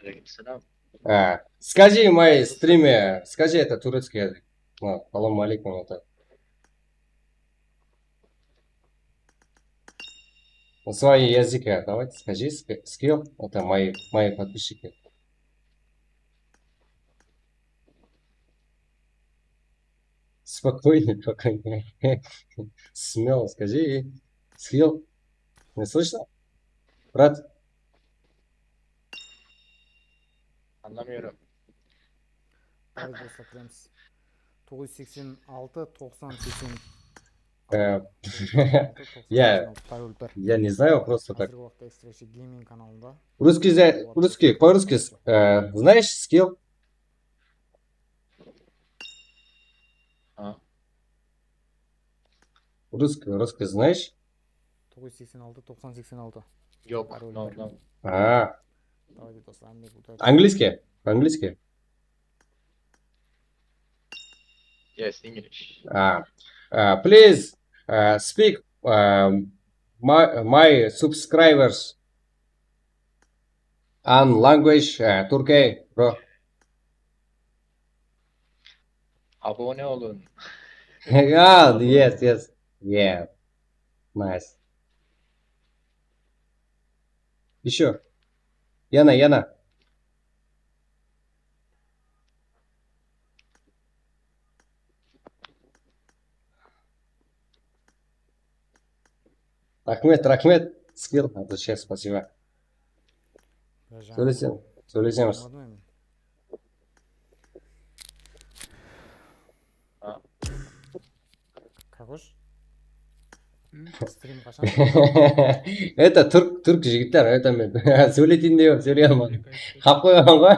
Алейкум салам. А, скажи в моей стриме, скажи это турецкий язык. А, салам алейкум, это. На свои языки, давайте скажи, ск-, Skill, это мои, мои подписчики. Спокойно, спокойно. Смело скажи. Skill. Не слышно? Брат? Anlamıyorum. Давай, достар, kiremiz. Toǵız júz seksen altı, toqsan, seksen. Э, я, я не знаю, просто так. Házirgi waqıtta Extrashi Gaming kanalında. Русский, за-, русский, по-русски, э, знаешь, Skill? А? Русский, русский знаешь? Toǵız júz seksen altı, toqsan, seksen altı. Yoq, no, no. А. Давайте, достар, әңгіме. Английский? По-английски? Yes, English. А. А, please, а, speak, а, my, my subscribers and language, а, Turkey, bro. Abone olun. Ya, yes, yes. Yeah. Nice. Ещё. Yana, yana. Raxmet, raxmet. Skill, от души, спасибо. Sóylesem, sóylesemiz. Anlamadım endi. Kakosh? Stream qashan? Это, túrk, túrk jigitler, это men sóyleytin dep edim, sóyley almadım. Qap qoyǵan ǵoy.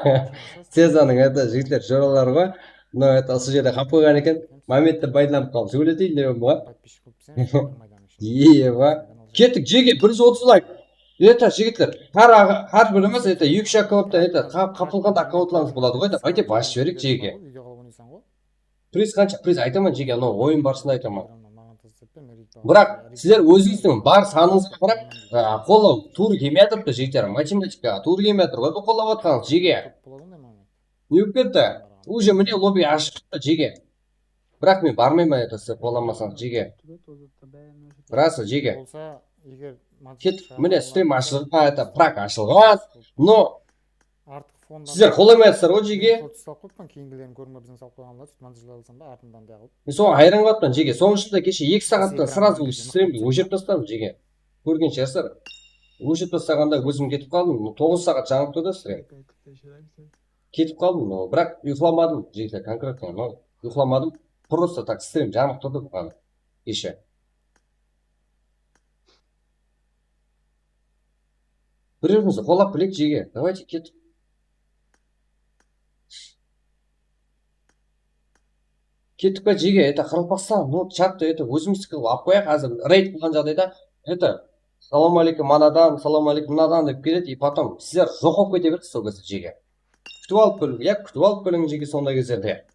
Sezanıń, это, jigitler, joraları ǵoy. No, это, usı jerde qap qoyǵan eken. Momentti paydalanıp qaldım. Sóyleytin dep edim ǵoy. Подписчик bolıp sen, Maydanıń ishinde. Ие, ba. Kettik, jege, bir júz otız layk. Это, jigitler, hár aǵa-, hár birimiz, это, eki-úsh akkaunttan, это, qa-, qapılǵan akkauntlarımız boladı ǵoy, это, payda basıp jibereyik, jege. Priz qansha? Priz aytaman, jege, anaw oyın barısında aytaman. Biraq sizler ózińizdiń bar sanıńızǵa qarap, a, qollaw tuwrı kelmey atırıptı, jigitler. Matematikaǵa tuwrı kelmey atır ǵoy, bul qollap atqanıńız, jege. Ne bolıp ketti? Уже mine lobby ashıqtı, jege. Biraq men barmayman, это, sizler qollamasańız, jege. Rası, jege. Bolsa, eger Ket, mine, stream ashılǵan, это, prak ashılǵan. No, artıq fondan sizler qollamay atırsızlar ǵoy, jege. Sol tusta qoyıppan, keyingilerin kórme bizden salıp qoyǵanlar, montajlar alsam da, artından da qılıp. Men soǵan hayran qalıppan, jege. Sonıń ushın da keshe eki saattan сразу streamdi óshirip tasladım, jege. Kórgen shıǵarsızlar. Óshirip taslaǵanda ózim ketip qaldım. Toǵız saat jańıp turdı stream. Ketip qaldım, no, biraq uyıqlamadım, jigitler, конкретно, no, uyıqlamadım. Просто так stream janıp turdı buǵan keshe. Bir-birimizdi qollap bileyik, jege. Давайте, kettik. Kettik pa, jege? Это, Qaraqalpaqstan, no, chattı, это, ózimizdiki qılıp alıp qoyayıq, házir reyd qılǵan jaǵdayda, это, salam aleykum anadan, salam aleykum mınadan dep keledi, и потом sizler joq bolıp kete beresiz sol gezde, jege. Kútip alıp keliń, ya, kútip alıp keliń, jege, sonday gezlerde.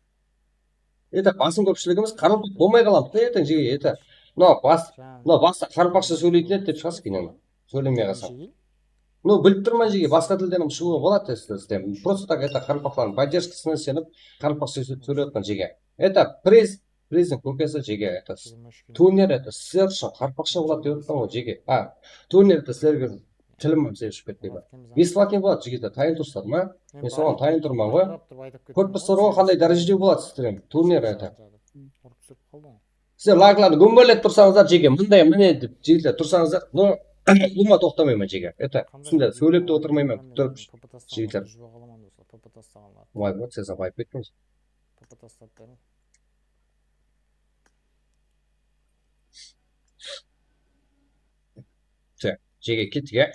Это, basım kópshiligimiz qaraqalpaq bolmay qalamız da erteń, jege, это. Mınaw bas, mınaw basta qaraqalpaqsha sóyleytin edi dep shıǵasız keyin. Sóylemey qalsam. No, bilip turman, jege, basqa tilden hám shıǵıwǵa boladı tez-tez. Просто так, это, qaraqalpaqlardıń поддержкасına isenip, qaraqalpaqsha sóylep atırman, jege. Это, priz, prizdiń kopiyası, jege, это, турнир, это, sizler ushın qaraqalpaqsha boladı dep atırman ǵoy, jege. A, турнир, это, sizlerge tilim hám sebep shıǵıp ketpey ma? Бесплатный boladı, jigitler, tayın tursızlar ma? Men soǵan tayın turman ǵoy. Kórip tursızlar ǵoy, qanday dárejede boladı stream, турнир, это. Sizler layklardı gómberlep tursańızlar, jege, mınday, mine, dep, jigitler, tursańızlar. No, ulıwma toqtamayman, jege. Это, sizler sóylep te otırmayman, turıp, jigitler. Vay, вот, siz ayıp ettińiz. Все, jege, kettik, ya.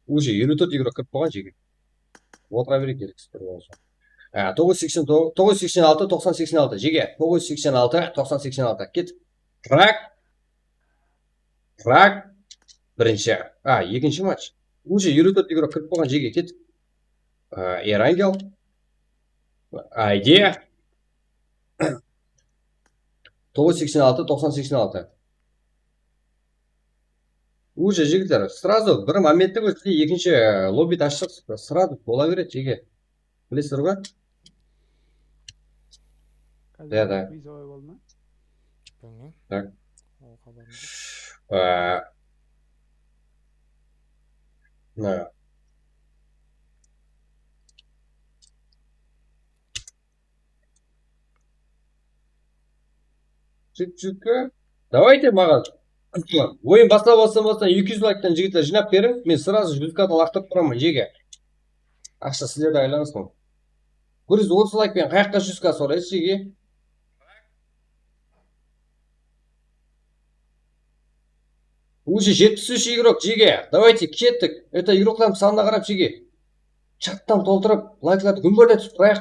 Уже eliw tórt igrok kirip qoyǵan, jege. Otıra bereyik, erkek, bir bolsa. Á, toǵız seksen, toǵız seksen altı, toqsan seksen altı, jege. Toǵız seksen altı, toqsan seksen altı. Ket. Prak. Prak. Birinshi. A, ekinshi match. Уже eliw tórt igrok kirip qoyǵan, jege, ket. Á, Erangel. Ayde. Toǵız seksen altı, toqsan seksen altı. Уже, jigitler, сразу bir momentte bizde ekinshi, e, lobbidi ashsaq, сразу bola beredi, jege. Bilesizler ǵoy? Házir da, da. Vizovay boldı ma? Bilmeymen. Tak. Ol xabarım joq. E, mına. Jigit, jigitke. Давайте maǵan. Oyın baslap alsam, alsam, eki júz layktan, jigitler, jıynap beriń. Men сразу júz K-dan laqtırıp turaman, jege. Aqsha sizlerde aylanırsın. Bir júz otız layk penen qayaqqa júz K soraysız, jege? Уже jetpis úsh igrok, jege. Давайте, kettik. Это, igroklardıń sanına qarap, jege. Chattan toltırıp, layklardı gúmberletip turayıq.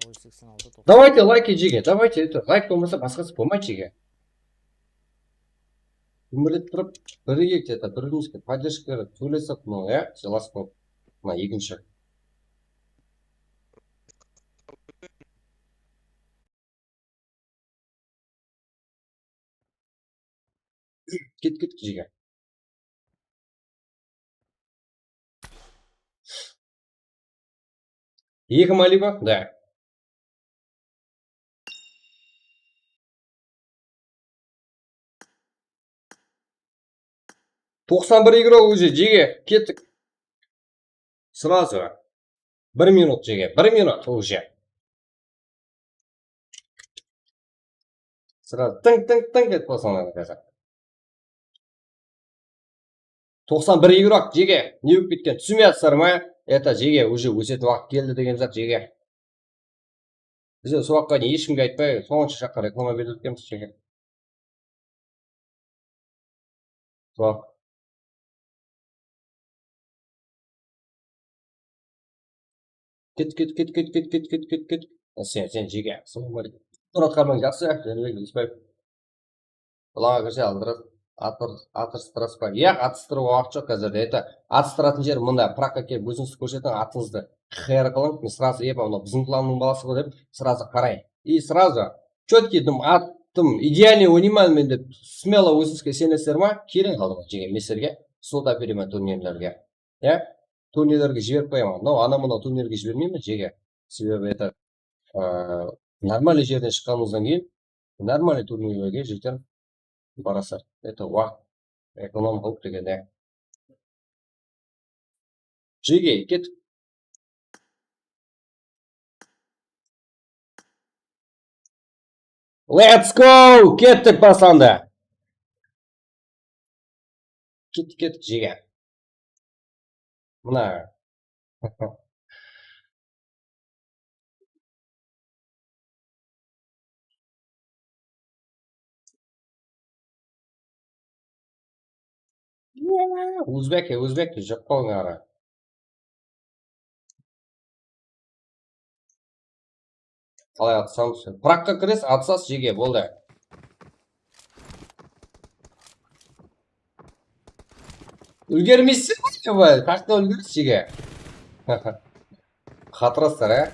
Toǵız júz seksen altı, toqsan. Давайте, layk, jege. Давайте, это, layk bolmasa, basqası bolmaydı, jege. Gúmberletip turıp, birigeyik, это, bir-birimizge поддержка berip, sóylesip, mınaw, ya, sıylasıp alıp. Mına, ekinshi. Ket, ket, jege. Eki Malibu? Da. Toqsan bir igrok уже, jege, kettik. Сразу. Bir minut, jege, bir minut уже. Сразу tıń, tıń, tıń etip qoysańlar házir. Toqsan bir igrok, jege, ne bolıp ketken, túsinmey atırsızlar ma? Это, jege, уже ósetin waqıt keldi degen zat, jege. Biz de sol waqıtqa deyin hesh kimge aytpay, sonsha jaqqa reklama berip ketkenbiz, sheke. Sol. Ket, ket, ket, ket. Sen, sen, jeke. Assalawma áleykum. Murat Qarman, jaqsı. Jánibek Ilgisbaev. Bulaǵa kirse, atır-, atır-, atıstırasız ba? Yaq, atıstırıwǵa waqıt joq házirde. Это, atıstıratuǵın jer mında. Prakka kelip, ózińizdi kórsetiń, atıńızdı. Q R qılıń, men сразу, epa, mınaw biziń klanıń balası ǵoy dep, сразу qarayın. И сразу, чёткий dım, attım, идеальный oynayman men dep, смело ózińizge isenesizler ma? Keliń aldıma, jeke, men sizlerge slot áberemen turnirlerge. Ya? Turnirlerge jiberip qoyaman. Mınaw, ana mınaw turnirge jibermeymen, jeke. Sebebi, это, ıı, нормальный jerden shıqqanıńızdan keyin нормальный turnirlerge jeter barasız. Это, waqıt, ekonom qılıp degende. Jeke, ket. Let's go! Kettik, baslandı. Kettik, kettik, jeke. Mına. Ózbek, ózbek, joq qolıń ara. Qalay atısamız? Prakka kiresiz, atısasız, jeke, boldı. Úlgermeysiz ǵoy, qaqta úlgersiz, jeke. Qatırasızlar, á?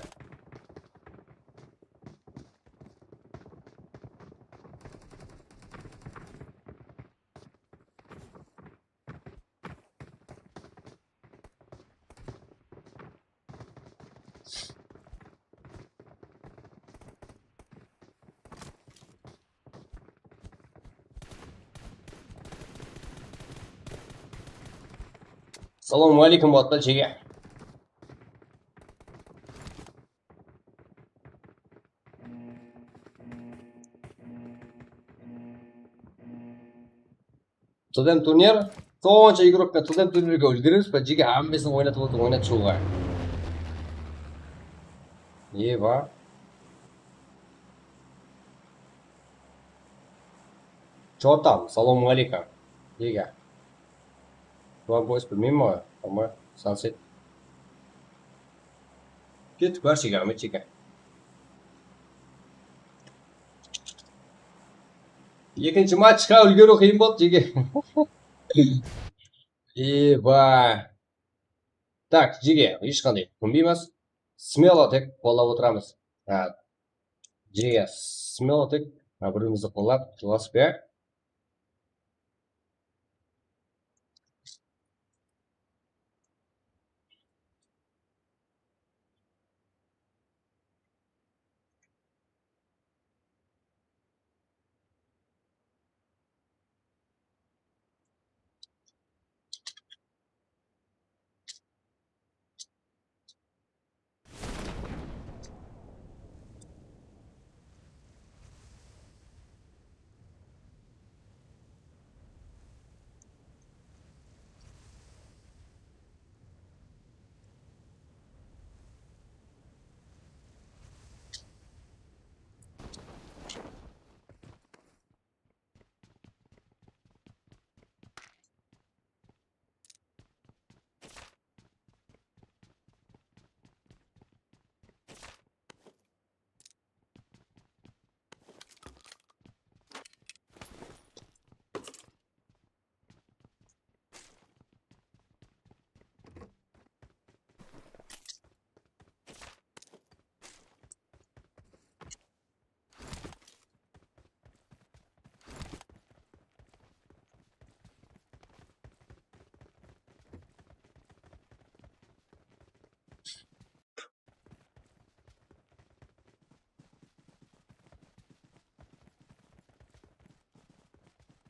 Salawma áleykum, Muratbay jeke. Totem turnir. Sonsha igrokpen totem turnirge úlgeremiz ba? Jeke, hámmesin oynatıp otır, oynat shouǵa. Eba. Чё там? Salawma áleykum. Jeke. Juwan boys bilmeymen ǵoy, ama Sunset. Kettik, bárshege raxmet, jeke. Ekinshi matchqa úlgeriw qıyın boldı, jeke. Eba. Tak, jeke, hesh qanday kúnbeymiz. Smelo tek qollap otıramız. Ha, jeke, smelo tek, ha, bir-birimizdi qollap, jılasıp, ya.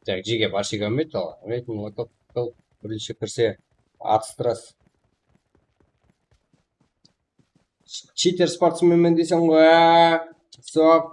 Tak, jeke, barshege raxmet, al, raxmet, molotov, birinshi kirse, atıstıras. Читер спортсменмен deyseń ǵoy, á? Soq.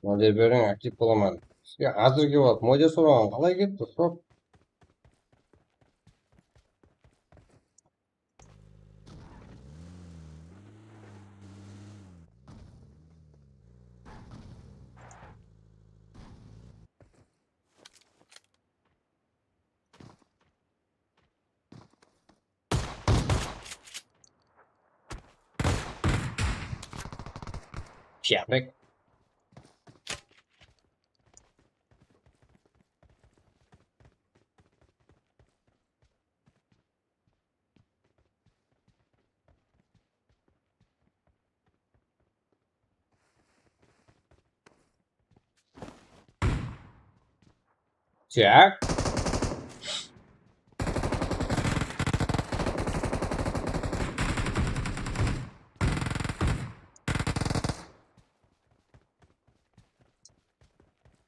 Mınaday beriń, aktiv bolaman. Sizge házirge balıp, moyda soraǵan qalay ketti, sop? Piyapek. Tak.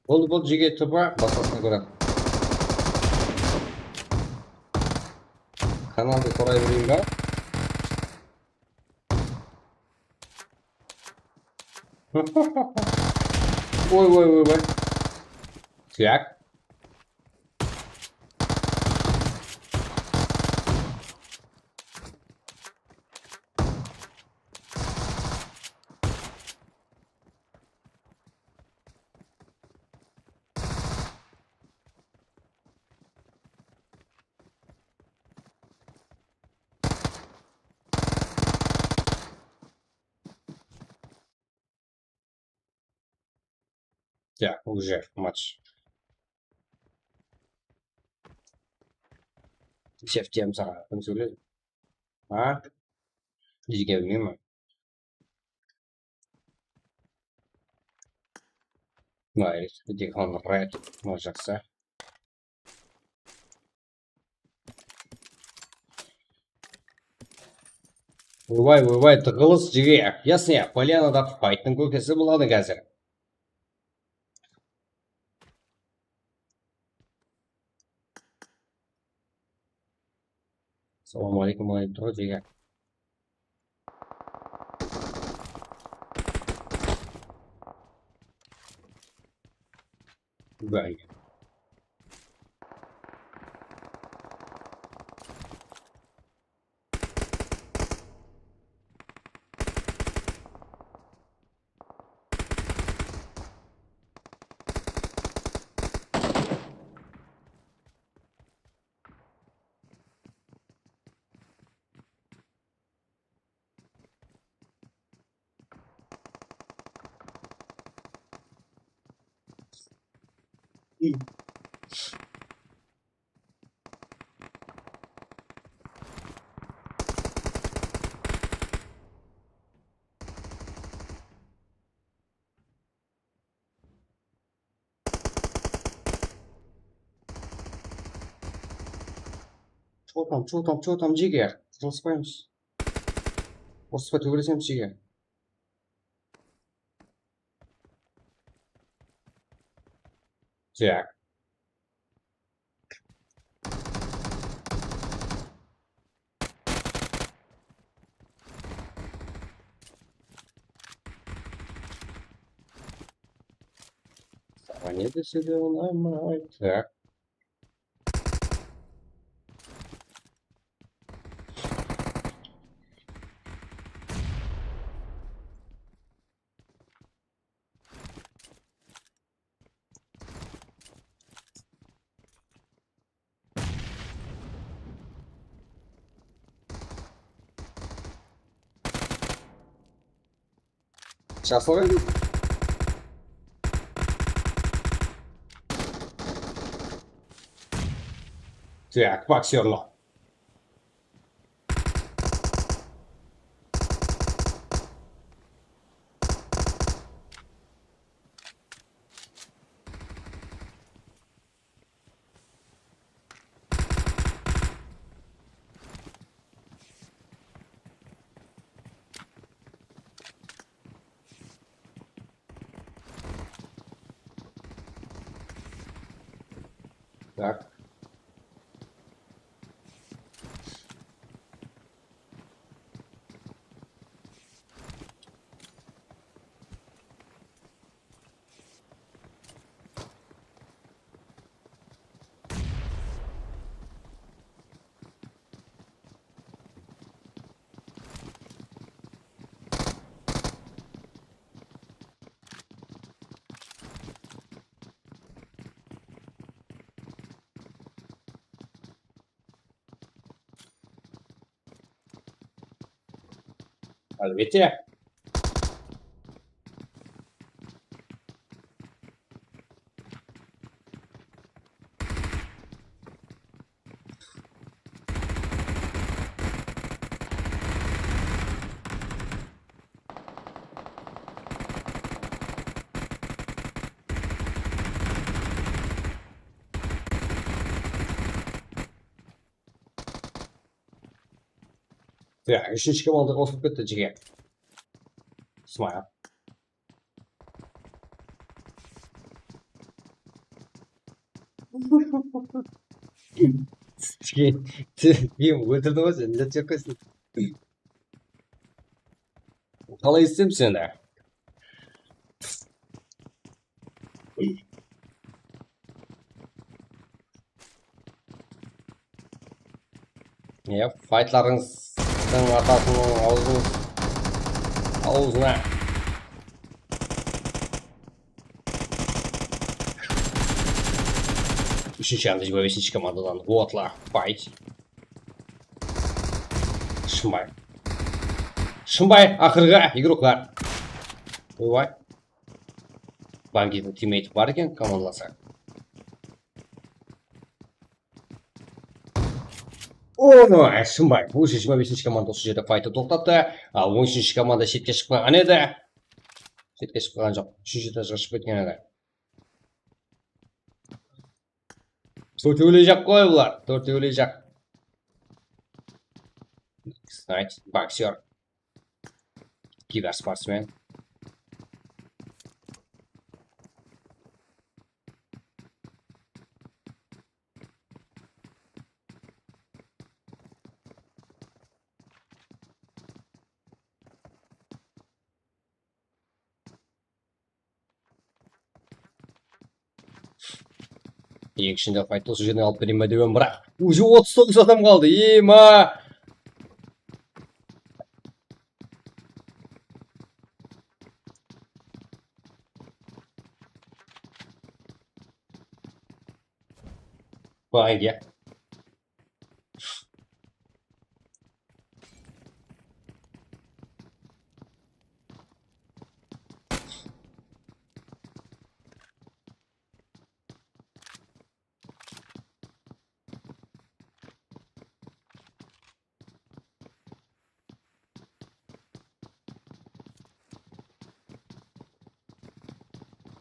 Boldı, boldı, jege, turma, basqasına kóre. Kanaldı soray bereyin ba? Oy, oy, oy, oy. Tuyak. Так, уже матч. Sefti ham saǵan kim sóyledi? A? Bizge bilmeymen. Mayli, Dihon Red, mına jaqsı. Oybay, oybay, tıǵılıs jige. Ясно, polyanada fayttıń kókesi boladı házir. Assalamu aleykum, aleykum tur, jege. Báyge. Что там, что там, что там, jige? Qırılıspaymız. Urıspa, tóbelesemiz, jige. Так. Saǵan ne dese de unaymaydı. Так. Jaqsılıq. Так, боксёрлар. Так. Álbette. Ya, úshinshi komanda qosılıp ketti, jigit. Smile. Kim óltirdi ǵoy seni, jat joq qoysın. Qalay isteymiz endi? Ya, faytlarıńızdıń atasınıń awzın, awzına. Úshinshi hamda jigirma besinshi komandadan otla fayt. Shımbay. Shımbay, aqırǵı igroklar. Oybay. Bangidiń timmeyti bar eken, komandalasa. Oy, Shımbay. Bul jigirma besinshi komanda usı jerde fayttı toqtattı. Al, on úshinshi komanda shetke shıǵıp qalǵan edi. Shetke shıǵıp qalǵan joq. Úshinshi etajǵa shıǵıp ketken edi. Tórtewley jaq qoy bular. Tórtewley jaq. Knight, boksyor. Kibersportsmen. Eń ishinde fayttı usı jerden alıp bereyin be degen, biraq уже otız toǵız adam qaldı. Ema! Vay ya.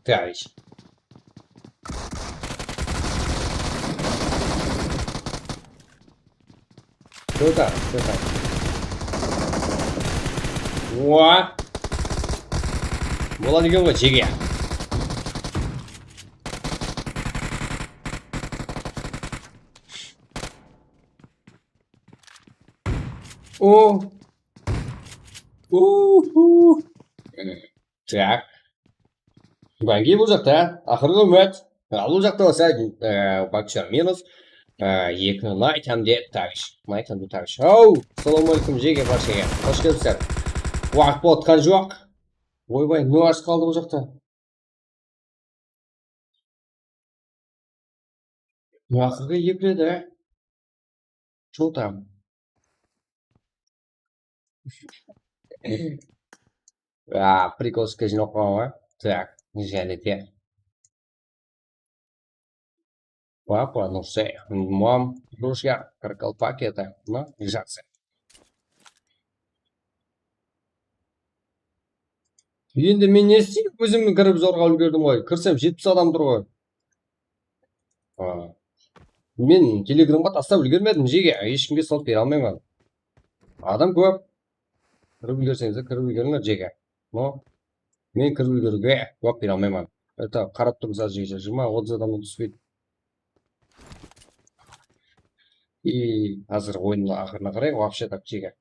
Товарищ. Что там? Что там? О! Boladı eken ǵoy, jege. O! Uhu! Tak. Bangi bul jaqta, aqırǵı úmit. Al, bul jaqta bolsa, e, boksyor minus. E, eki Knight hám de Tavish. Knight hám de Tavish. Haw, assalamu aleykum, jege, barshege. Xosh kelipsizler. Waqıt bolıp atqan joq. Oybay, ne ashıp qaldı bul jaqta? Aqırǵı epiredi, á? Что там? A, prikolske jıynap qoyǵan ǵoy. Так, jáne de. Папа, ну все, мам, друзья, Каракалпакия, так, ну, jaqsı. Endi men ne isteyim? Ózim kirip zorǵa úlgerdim ǵoy. Kirsem, jetpis adam tur ǵoy. A, men Telegramǵa taslap úlgermedim, jege. Hesh kimge salıp bere almayman. Adam kóp. Kirip úlgerseńiz de, kirip úlgerińler, jege. No, men kirip úlgeriwge juwap bere almayman. Это, qarap turıńız, jege, jigirma, otız adamnan túspeydi. И házir oyındı aqırına qaray, вообще так, jege.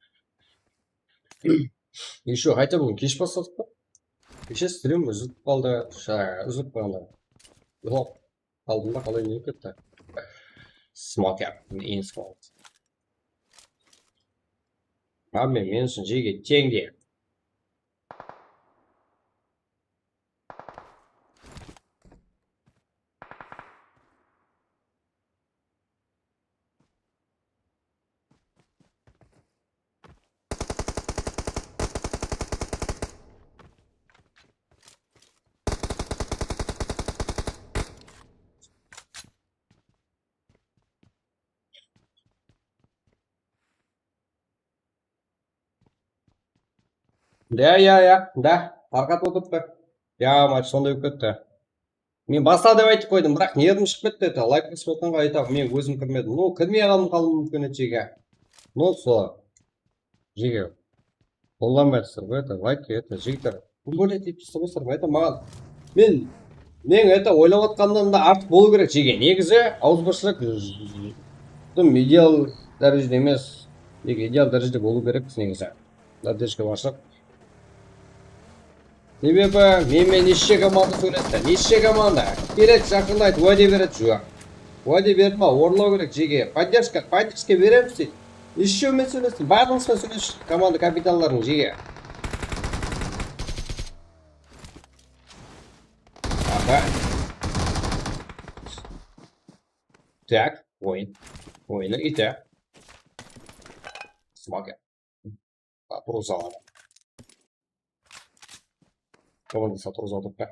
Еще, хотя búgin kesh basladıq pa? Keshe strim úzilip qaldı, sha-, úzilip qaldı. Yoq, aldında qalay ne ketti? Smoker, in squad. Abi, men ushın jege teń de. Ya, ya, ya, da, tarqatıp otırıptı. Ya, maç sonday bolıp ketti. Men basta dep aytıp qoydım, biraq nervim shıǵıp ketti, это, layk basıp otqanǵa aytaman, men ózim kirmedim. No, kirmey qalıwım, qalıwım múmkin edi, jeke. No, so. Jeke. Qollanbay atırsızlar ǵoy, это, layk, это, jigitler. Bul bóle deyip jasa qoysalar, это, maǵan. Men, men, это, oylap atqanımnan da artıq bolıw kerek, jeke. Negizi, awızbirshilıq, dım, ideal dárejede emes. Jeke, ideal dárejede bolıw kerekpiz, negizi. Задержка bashlıq. Sebebi menmen neshe komanda sóylesti, neshe komanda. Keledi, jaqınlaydı, wáde beredi, juwaq. Wáde berdi ma, orınlaw kerek, jeke. Поддержка, поддержка beremiz deydi. Neshe men sóylestim, barlıǵıńızǵa sóylesip shıqtım, komanda kapitanların, jeke. Aha. Так, oyın. Oyını ite. Smoke. Sotruz aladı. Komanda sotruz aldık pa?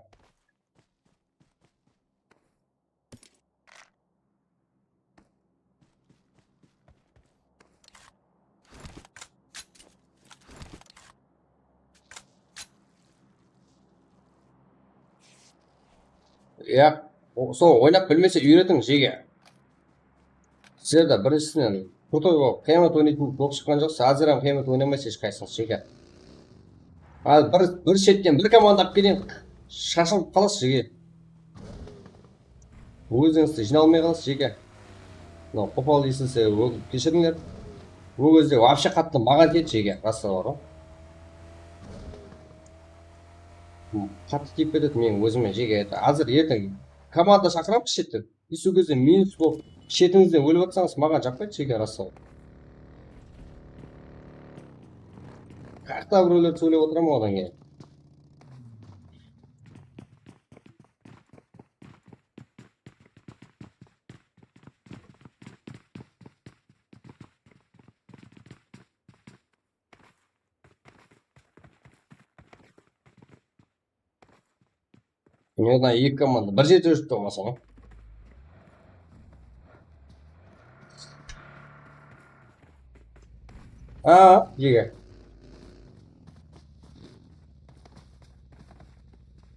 Ya, o-, sol oynap bilmese úyretiń, jeke. Sizler de birinshisinen krutoy bolıp, qıyamet oynaytın bolıp shıqqan joqsız, házir hám qıyamet oynamaysız hesh qaysıńız, jeke. Al bir, bir shetten bir komanda alıp keleyin, shashılıp qalasız, jeke. Ózińizdi jıynalmay qalasız, jeke. Mınaw qopal esitse, ó-, keshirińler. Ol gezde вообще qattı maǵan tiyedi, jeke, rasta bar ǵoy. Qattı tiyip ketedi meniń ózime, jeke. Házir erteń komanda shaqıramız shetten. И sol gezde minus bolıp, shetińizden ólip atsańız, maǵan jaqpaydı, jeke, rasta. Qayaqta birewlerdi sóylep otıraman odan keyin. Mine, odan eki komanda bir jerde júrip turmasın. A, jeke.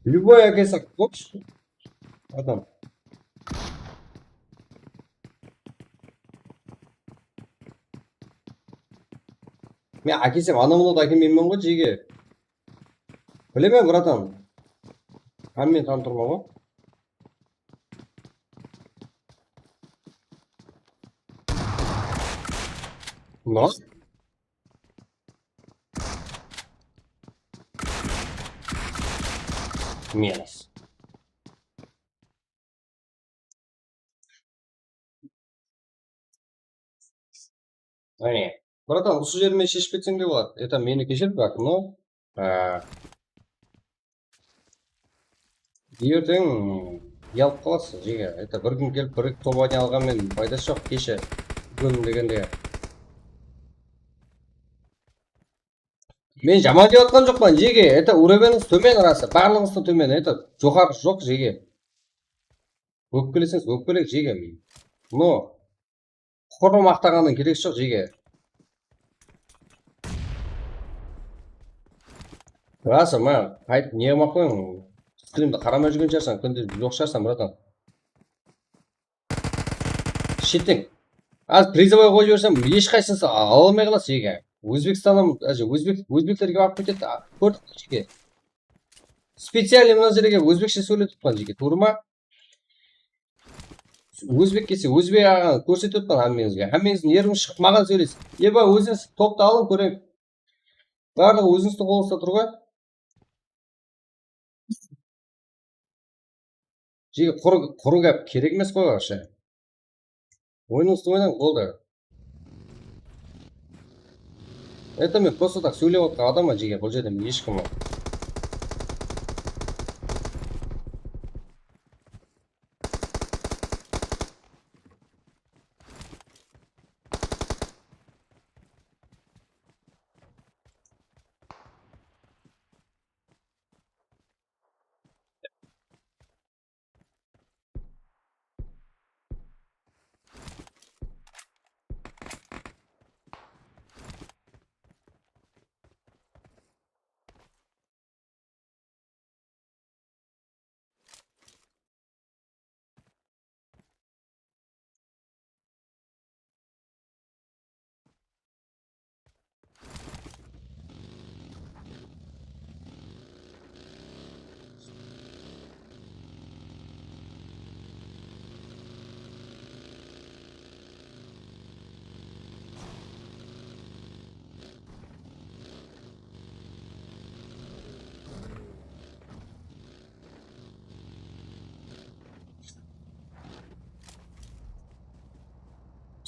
Любой ákelse, qoyshı. Adam. Men ákelsem, anaw-mınaw da ákelmeymen ǵoy, jeke. Bilemen, bratan. Hámmeni tanıp turman ǵoy. Mına. Minus. Áne. Bratan, usı jerime sheship ketseń de boladı. Это meni keshir, bak, no. Á, erteń uyalıp qalasız, jeke. Это bir kún kelip, bir-eki top ayna alǵan menen paydası joq, keshe kún degende. Men jaman dep atqan joqpan, jeke. Это уровеньińiz tómen, rası. Barlıǵıńızdıń tómen. Это joqarı joq, jeke. Ópkeleseńiz, ópkeleń, jeke. No. Qurı maqtaǵannan keregi joq, jeke. Rası, ma, qayt, ne qılmay qoyıń. Strimdi qaramay júrgen shıǵarsań, kúnde joq shıǵarsań, bratan. Shetteń. Az prizovay qoyıp jibersem, hesh qaysısı ala almay qalasız, jeke. Ózbekstan hám, áje, ózbek, ózbeklerge barıp ketedi. A, kórdiń be, jeke. Специально mına jerge ózbekshe sóylep turıppan, jeke. Tuwrı ma? Ózbek kelse, ózbek aǵanı kórsetip otpan hámmeńizge. Hámmeńiz nervińiz shıǵıp maǵan sóyleysiz. Eba, ózińiz toptı alıń, kóreyin. Barlıǵı ózińizdiń qolıńızda tur ǵoy. Jeke, qurı, qurı gáp kerek emes ǵoy вообще. Oyınıńızdı oynań, boldı. Это men просто так sóylep otırǵan adamman, jeke, bul jerde men hesh kim.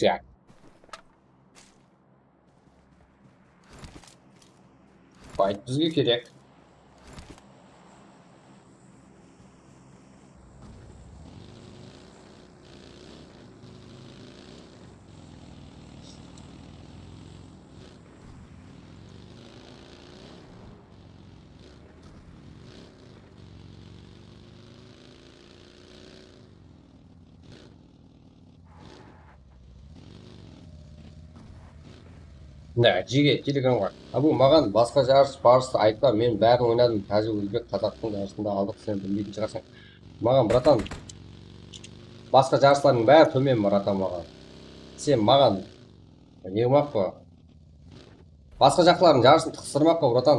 Так. Fight bizge kerek. Mine, jege, telegramǵa. Abu, maǵan basqa jarıs barısı aytpa, men bárin oynadım, táze ózbek, qazaqtıń jarısında aldıq, sen bilmeytin shıǵarsań. Maǵan, bratan, basqa jarıslardıń bári tómen, bratan, maǵan. Sen maǵan ne qılmaq pa? Basqa jaqlardıń jarısın tıqsırmaq pa, bratan?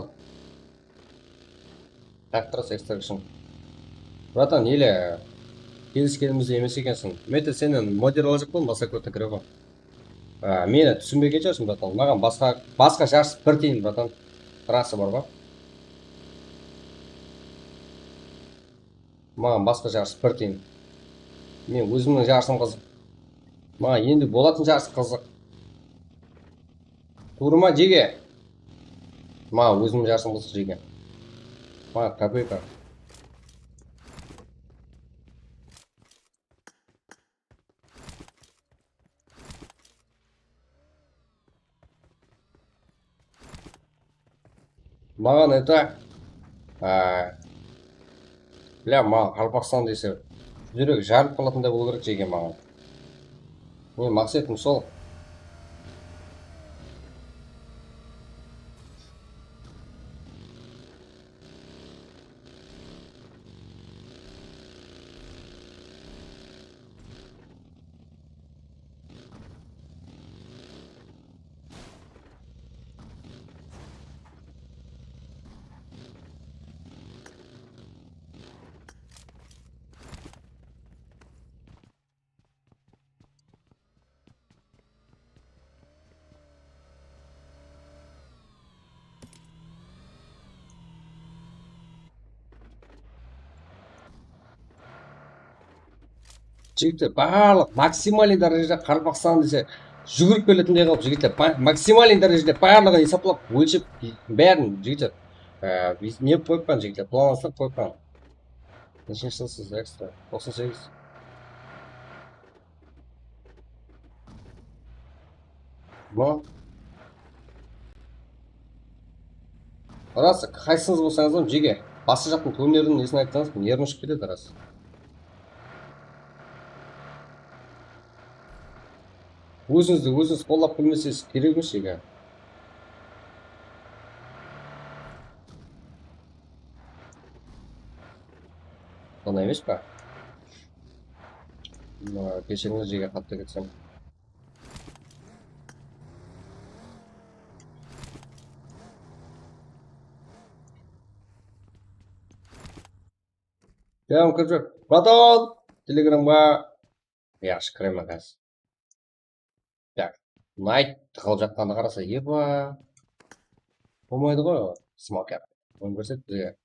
Taqtırıs extraction. Bratan, ele keliskenimizde emes ekensiń. Mete, sennen moder alajaq bolam, basqa kótte kire ǵoy. A, meni túsinbegen shıǵarsıń, bratan. Maǵan basqa, basqa jarıs bir tiyin, bratan. Trassa bar ba? Maǵan basqa jarıs bir tiyin. Men ózimniń jarısım qızıq. Maǵan endi bolatın jarıs qızıq. Tuwrı ma, jege? Maǵan ózimniń jarısım qızıq, jege. Maǵan kopeyka. Maǵan это, a, bля, maǵan Qaraqalpaqstan dese, júrek jarılıp qalatınday bolıw kerek, jege, maǵan. Men maqsetim sol. Jigitler, barlıq maksimalnıy dárejede Qaraqalpaqstan dese, júgirip keletindey qılıp, jigitler, ba-, maksimalnıy dárejede barlıǵın esaplap, ólshep, bárin, jigitler, e, ne qoyıppan, jigitler, planlastırıp qoyıppan. Neshinshi jılsız, ekstra? Toqsan segiz. Mına. Ras, qaysıńız bolsańız da, jege. Basqa jaqtıń turnirdin nesin aytsańız, nervim shıǵıp ketedi, ras. Ózińizdi ózińiz qollap bilmeseńiz, kerek emes, jege. Sonday emes pa? Mına, keshirińiz, jege, qattı ketsem. Ya, kirip júr. Bratan, telegramǵa. Yaqshı, kiremen házir. Так, Найт tıǵılıp jatqanına qarasa, epa. Bolmaydı ǵoy, smoker. Onı kórsek bizge.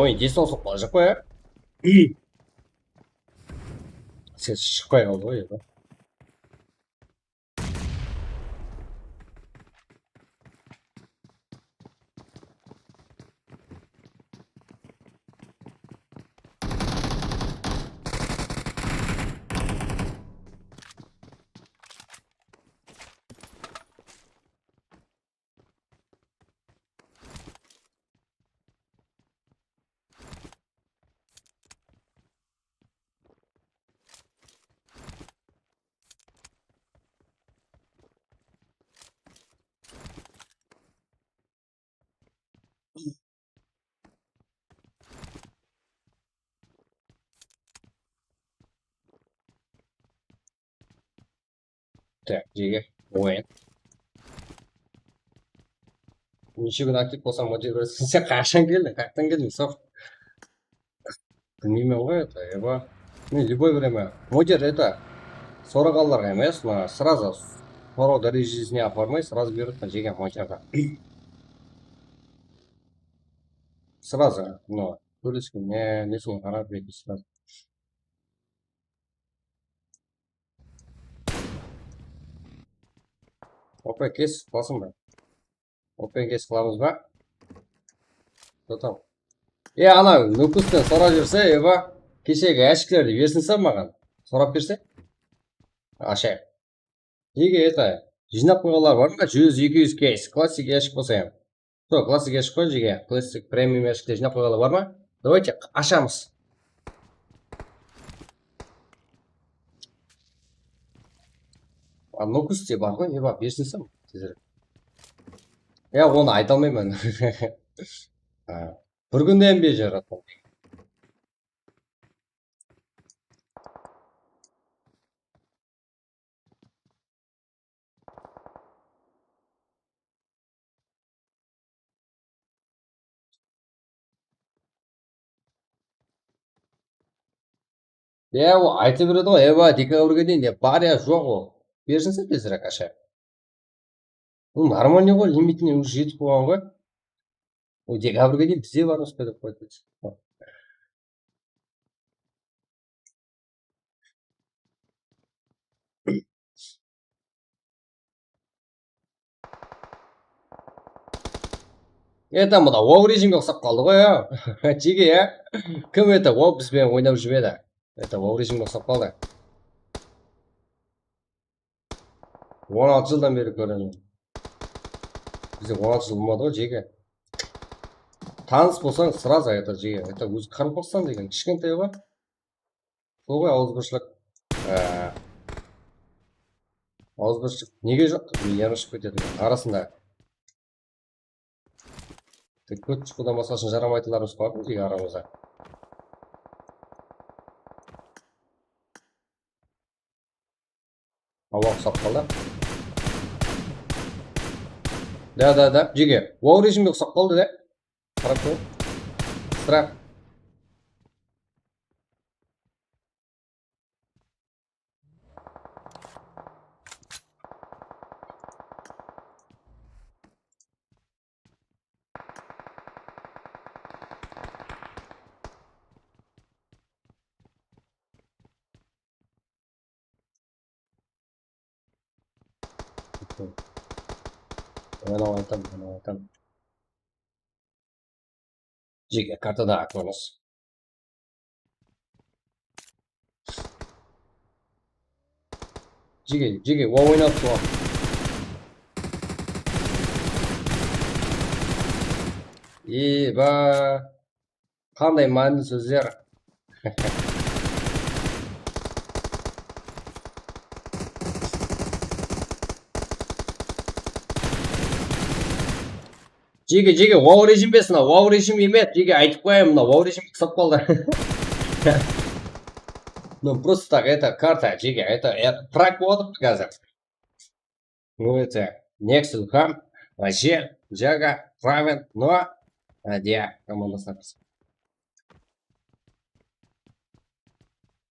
Oy, desi awısıp qalajaq pa, ya? Ses shıqpay qaldı ǵoy endi. Tak, jege, oyın. Neshe kún aktiv bolsam, moder beresiz. Sen qashan keldiń? Qayaqtan keldiń, soq? Bilmeymen ǵoy, это, eba. Men любой время. Moder, это, soraǵanlarǵa emes, mına, сразу soraw dárejesine aparmay, сразу berip atırman, jege, moderdi. Сразу, но, kóreske, ne, nesine qarap, eki, сразу. Opa, kes qılasıń ba? Open kes qılamız ba? Totam. E, ana, Nukusten sorap júrse, eba, keshegi ashiklerdi bersin sen maǵan. Sorap berse. Ashayıq. Jege, это, jıynap qoyǵanlar bar ma? Júz, eki júz kes, klassik ashik bolsa em. Sol, klassik ashik qoy, jege. Klassik premium ashikler jıynap qoyǵanlar bar ma? Давайте, ashamız. A, Nukus te bar ǵoy, eba, bersin sen tezirek. Ya, onı ayta almayman. Ha, bir kúnde em be jaratqan. Ya, o aytıp beredi ǵoy, eba, dekabrge deyin, ya, bar ya, joq ol. Bersin sen tezirek, ashayıq. Bul нормальный ǵoy, limitine уже jetip qoyǵan ǵoy. Ol dekabrge deyin bizde barmız ba dep qoydı. Это, mına, wow rejimge uqsap qaldı ǵoy, ya. Jege, ya. Kim это, wow, biz benen oynap júrmedi. Это, wow rejimge uqsap qaldı. On altı jıldan beri kóremen. Bizde on altı jıl bolmadı ǵoy, jege. Tanıs bolsań, сразу aytar, jege. Это, ózi Qaraqalpaqstan degen kishkentay ǵoy. Sol ǵoy, awızbirshilıq. Á, awızbirshilıq nege joq? Miyem ashıp ketedi arasında. Tek kót shıqıwdan basqasına jaramaytuǵınlarımız bar ǵoy, jege, aramızda. Awa, uqsap qaldı. Da, da, da, jege. Wow rejimge uqsap qaldı da. Qarap tur. Straf. Mınaw aytam, mınaw aytam. Jege, kartada końız. Jege, jege, wow oynap tur. Eba. Qanday mánili sózler. Jege, jege, wow rejim bes, mına, wow rejim emes, jege, aytıp qoyayın, mına, wow rejim qısap qaldı. Ну, просто так, это, karta, jege, это, e, prak bolıp atırıptı házir. Ну, это, Nexus ham, Razel, Jaga, Raven, no, Adia, komandasına qısıp.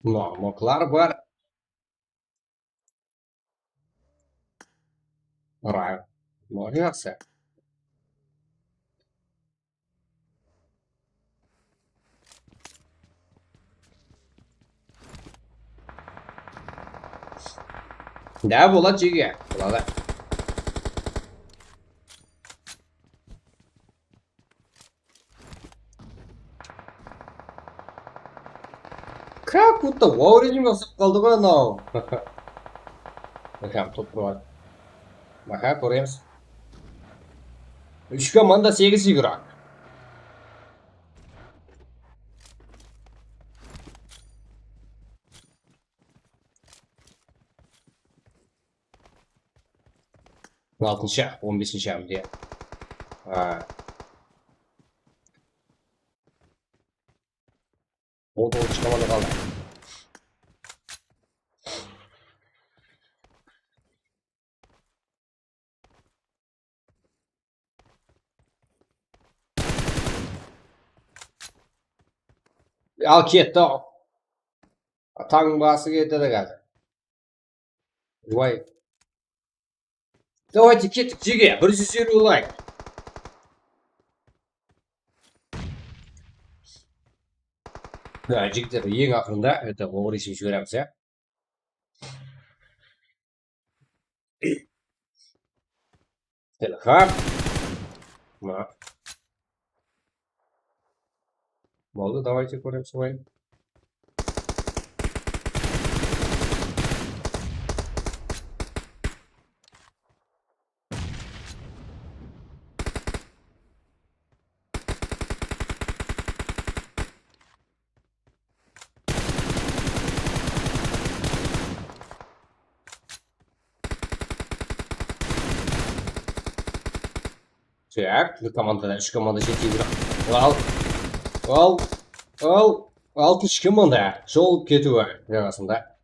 No, moklar bar. Ra-, no, jaqsı. Da boladı, jege. Boladı. Как будто вовремя uqsap qaldı ǵoy anaw. Bakam, top bar. Baka, kóremiz. Úsh komanda, segiz igrok. Altınshı, on besinshi ámde. A. On toǵızınshı komanda qaldı. Al, ketti. Tańbası ketedi házir. Vay. Давайте, kettik, jege, bir júz eliw layk. Ha, jigitler, eń aqırında, это, oǵır esim jiberemiz, ya. Ilham. Mına. Boldı, давайте, kóremiz, oynayın. Tak, bir komandada, úsh komanda jeti, bir. Al, al, al, altınshı komanda. Jol ketiwi arasında.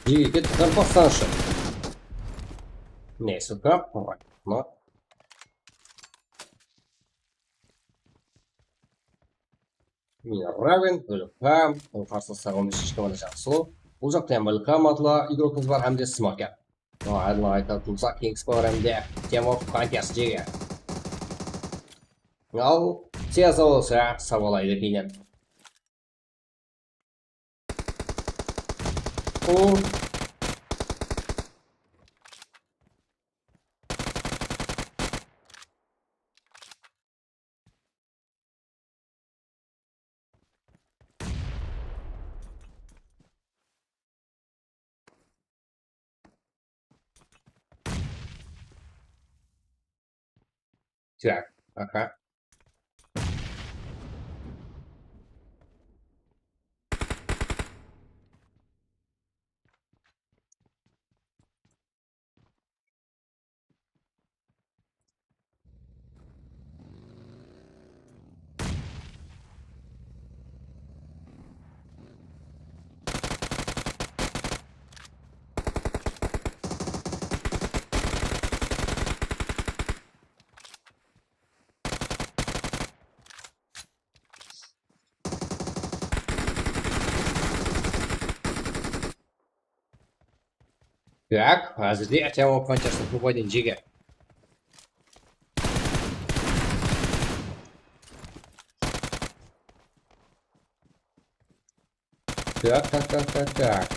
Jigit, qorqpassańshı. Ne, suka? Mına. Mine, Raven, Ilham, ol qarsılaslar on besinshi komanda, jaqsı. Bul jaqta hám Ilham atlı igrokımız bar, hám de Smoker. Aytqanımızdaq, Kings bar hám de Temov Qantyas, jege. Al, tez bolsa sabalaydı keynen. O. Так, aha. Tak, házirde Artyom Qantyasın tupaydan jege. Tak, tak, tak, tak, tak.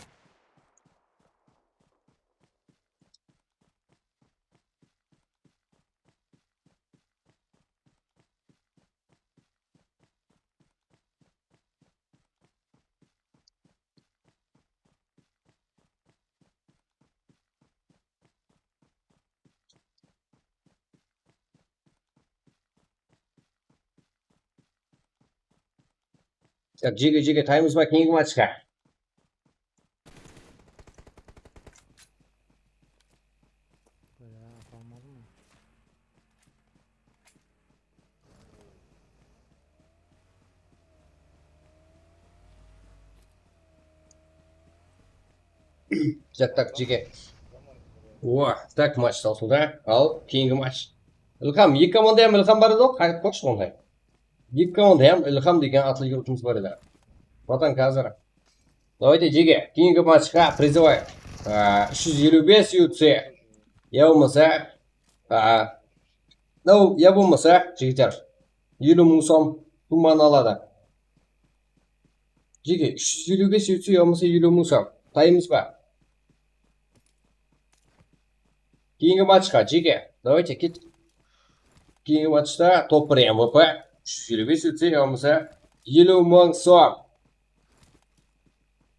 Tak, jege, jege, taymız ba keyingi matchqa? Bala, qalmadı ma? Tak, tak, jege. O, tak, match sawsıldı. Al, keyingi match. Ilham, eki komanda hám Ilham bar edi ǵo, qaytıp qoyshı onday. Eki komanda hám Ilham degen atlı yurtımız bar edi. Vatan házir. Давайте, jege, keyingi matchqa призывай. á, úsh júz eliw bes U C, ya bolmasa, á, no, ya bolmasa, jigitler, eliw mıń som tuman aladı. Jeke, úsh júz eliw bes U C ya bolmasa eliw mıń som. Taymız ba? Keyingi matchqa, jeke. Давайте, ket. Keyingi matchta top bir M V P. Úsh júz eliw bes U C ya bolmasa eliw mıń som.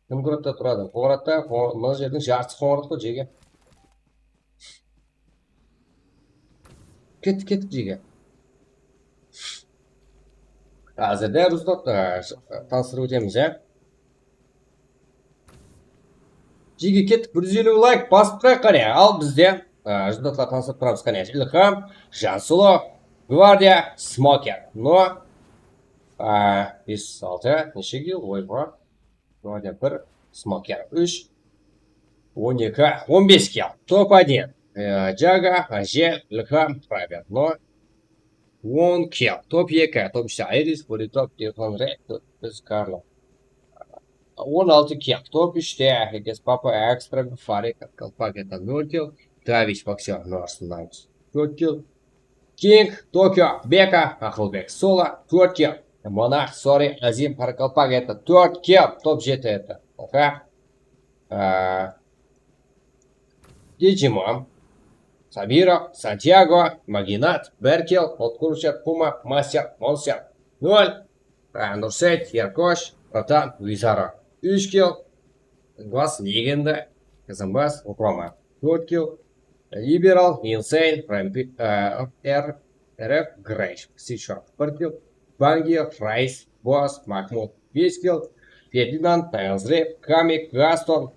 Kim Quraqta turadı? Qońıratta, Qoń-, mına jerdiń jartısı Qońırat ǵoy, jeke. Kettik, kettik, jeke. Házirde, Ruslan, e, tanıstırıp ótemiz, ya. Jeke, kettik, bir júz eliw layk basıp turayıq, qáne. Al bizde, e, jundaklar tanıstırıp turamız, qáne. Ilham, Jansulı, Gvardiya, Smoker. No, e, bes, altı, neshe kill? Oyba. Gvardiya bir, Smoker úsh, on eki, on bes kill. Top один. E, Jaga, Azel, Ilham, Robert. No, on kill. Top eki, top úshte Iris, Burito, Irfan Rey, top bes, Karlo. On altı kill. Top úshte Eges Papa, Ekstra, Farik, Kalpak, ete nol kill. Davich, Boksyor, Norsen, Naus, tórt kill. King, Tokio, Beka, Aqılbek, Solo, tórt kill. Monarx, Sori, Azim, Qaraqalpaq, ete tórt kill. Top jeti, ete. Oke. Digimon, Sabiro, Santiago, Maginat, bir kill, Otkurucher, Puma, Master, Monster, nol, á, Nurseyt, Erkosh, Rotan, Vizaro, úsh kill, Glass, Legenda, Kazambas, Roma, tórt kill, Liberal, Insane, Rampi-, á, R, R F, Greysh, Sichor, bir kill, Bangi, Rays, Boss, Mahmud, bes kill, Ferdinand, Nazri, Kami, Gaston,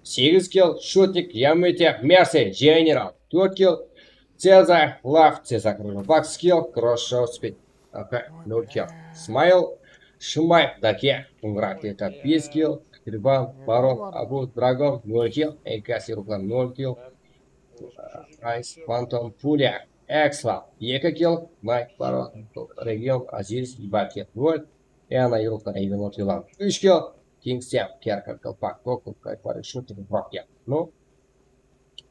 segiz kill, Shutnik, Yamete, Mersi, General, tórt kill, Cezar, Laf, Cezar, Bak, skill, Cross, Show, Speed, aka, nol kill, Smile, Shımbay, Dake, Qumqırat, Keta, bes kill, Kirban, Baron, Abu, Dragon, nol kill, Ekas, Yuruklar, nol kill, Rays, Phantom, Pulya, Eksla, eki kill, Nayt, Baron, Region, Aziz, Ibaki, nol, Eana, Yuruklar, Egenot, Yılan, úsh kill, Kingsem, Kerker, Kalpak, Goku, Kaypar, Shutnik, Roket. No,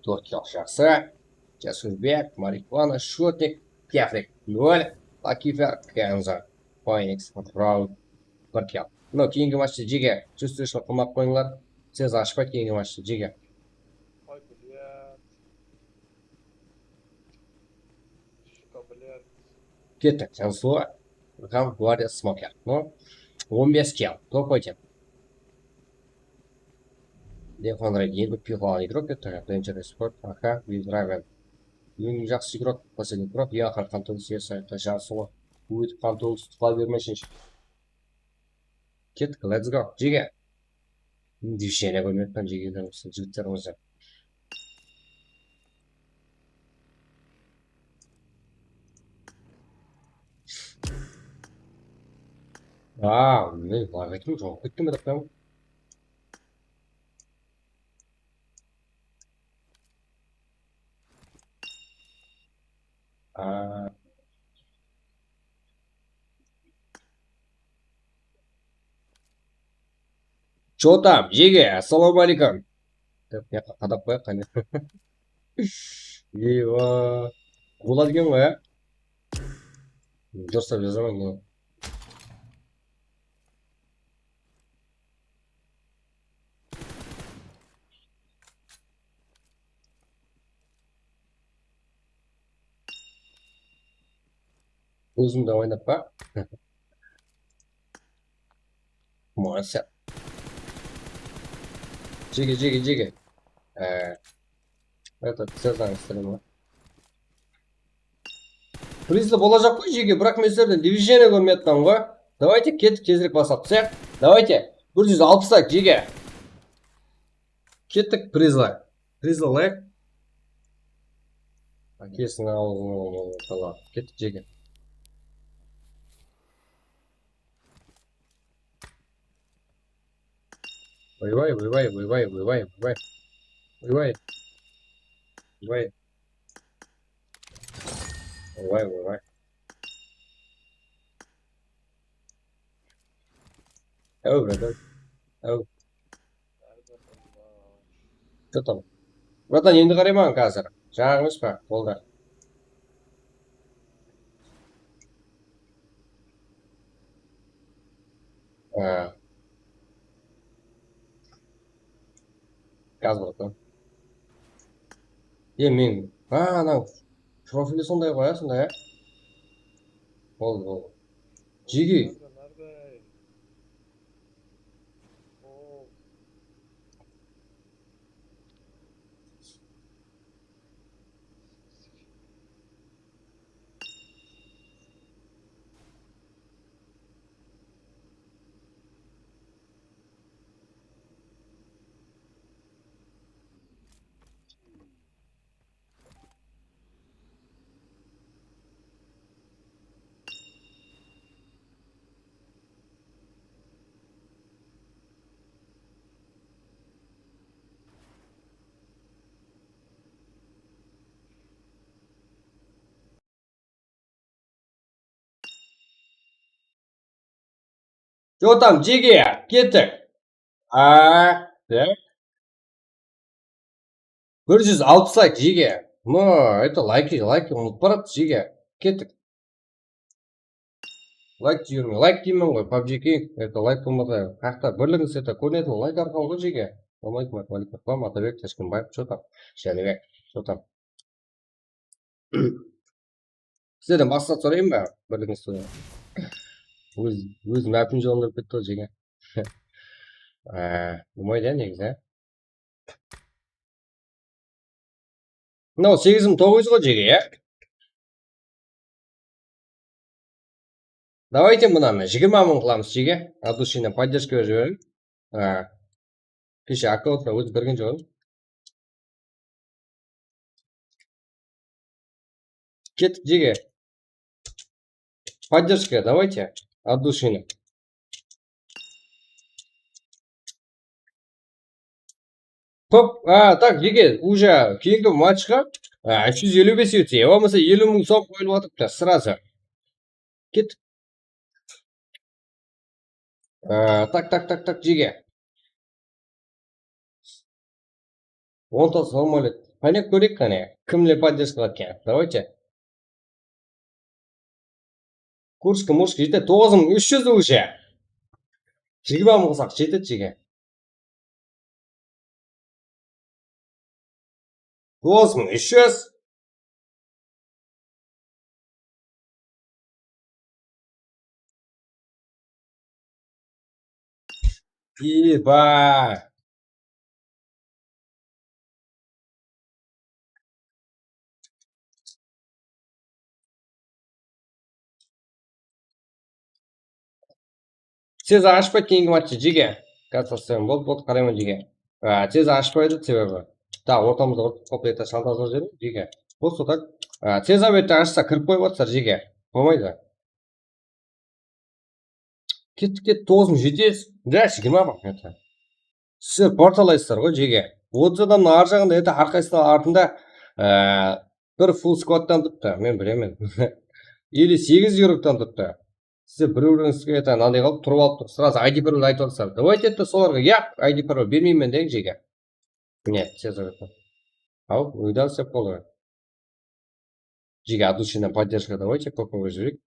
tórt kill, jaqsı. Jasurbek, Marihuana, Shutnik, Kefrik, nol, Lakifer, Kenzo, Phoenix, Raul, bir kill. No, keyingi matchta, jeke, júz tırıshlık qılmap qoyıńlar. Siz ashpay keyingi matchta, jeke. Oy, блядь. Suka, блядь. Kettik, Jansulı. Ilham, Gvardiya, Smoker. No, on bes kill. Top один. Defon Rey, endi piyxal igrok, kettik, Dangerous Sport, aka, Dragon. Eń jaqsı igrok, последний igrok, ya, Qantolus, ya, sayıqta, Jansulı. Óytip, Qantolus, tıqla bermesin. Kettik, let's go. Jege. Движение kórmeppan, jigitler bolsa, jigitler bolsa. Aa, ne, lag ettim, jawap kettim, biraq. Aa. Чё там, jege, assalawma aleykum. Dep, mıyaqqa qadap qoyaq, qáne. Eywa. Boladı eken ǵoy, ya. Durıslap jazaman, ya. Ózimdi oynap pa? Masa. Jege, jege, jege. Ee, это, Cezar streami. Prizli bolajaq qoy, jege, biraq men sizlerden движение kórmeyatqanım ǵoy. Давайте, kettik, tezirek baslap tıqsaq. Давайте, bir júz alpıs lak, jege. Kettik, prizli. Prizli layk. Akesiniń awzın alıp, kettik, jege. Oybay, oybay, oybay, oybay, oybay. Oybay. Oybay. Oybay, oybay. Aw, brother. Aw. Что там? Bratan, endi qarayman házir. Jańa emes pa? Boldı. Á. Gaz, bratan. E, men, a, anaw profili sonday ǵoy, a, sonday, a? Boldı, boldı. Jege. Jotam, jege, kettik. A, ya. Bir júz alpıs layk, jege. No, это layki, layki umılıp baradı, jege. Kettik. Layk jibermey, layk deymen ǵoy, PUBG King, это layk bolmasa, qayaqta birligińiz, это kórinedi ǵoy, layk arqalı ǵoy, jege. Assalamu aleykum, wa aleykum assalam, Atabek Tashkenbaev, что там? Jánibek, что там? Sizlerden maqsat sorayın ba? Birligińiz soyın. Óz, óz mápin jolandırıp ketti ǵoy, jege. Á, bolmaydı, ya, negizi, ya. Mınaw segiz mıń toǵız júz ǵoy, jege, ya. Давайте mınanı jigirma mıń qılamız, jege. От души поддержка berip jiberiń. Á, keshe akkauntına ózi bergen joq edim. Kettik, jege. Поддержка, давайте. От души. Top, a, так, jege, уже keyingi matchqa, a, úsh júz eliw bes etse, ya bolmasa eliw mıń som qoyılıp atırıptı, сразу. Ket. A, tak, tak, tak, tak, jege. Onta som qoyıp. Qáne, kóreyik qáne, kimler поддержка etken. Давайте. Kurski, murski, jete, toǵız mıń úsh júz уже. Jigirma mıń qılsaq jetedi, jege. Toǵız mıń úsh júz. Eba. Tez ashpaydı keyingi matchta, jege. Kassa boldı, boldı, qarayman, jege. A, tez ashpaydı sebebi. Ta, ortamızda urıp, qop, eta shantazlap jiberdim, jege. Просто так. A, tez, albatta, ashsa kirip qoyıp atırlar, jege. Bolmaydı. Kettik, kettik, toǵız mıń jeti júz. Да, jigirma mıń, это. Sizler portalaysızlar ǵoy, jege. Otız adamnıń arı jaǵında, это, hár qaysısınıń artında, e, bir full skladtan turıptı, men bilemen. Или segiz yurıktan turıptı. Sizler bir-birińizge, это, mınaday qılıp turıp alıp tur. Сразу I D parol aytıp atırsalar. Давайте, это, solarǵa, yaq, I D parol bermeymen deń, jege. Нет, все забыто. Aw, uyda isep boldı. Jege, от души поддержка, давайте, попробовать júreyik.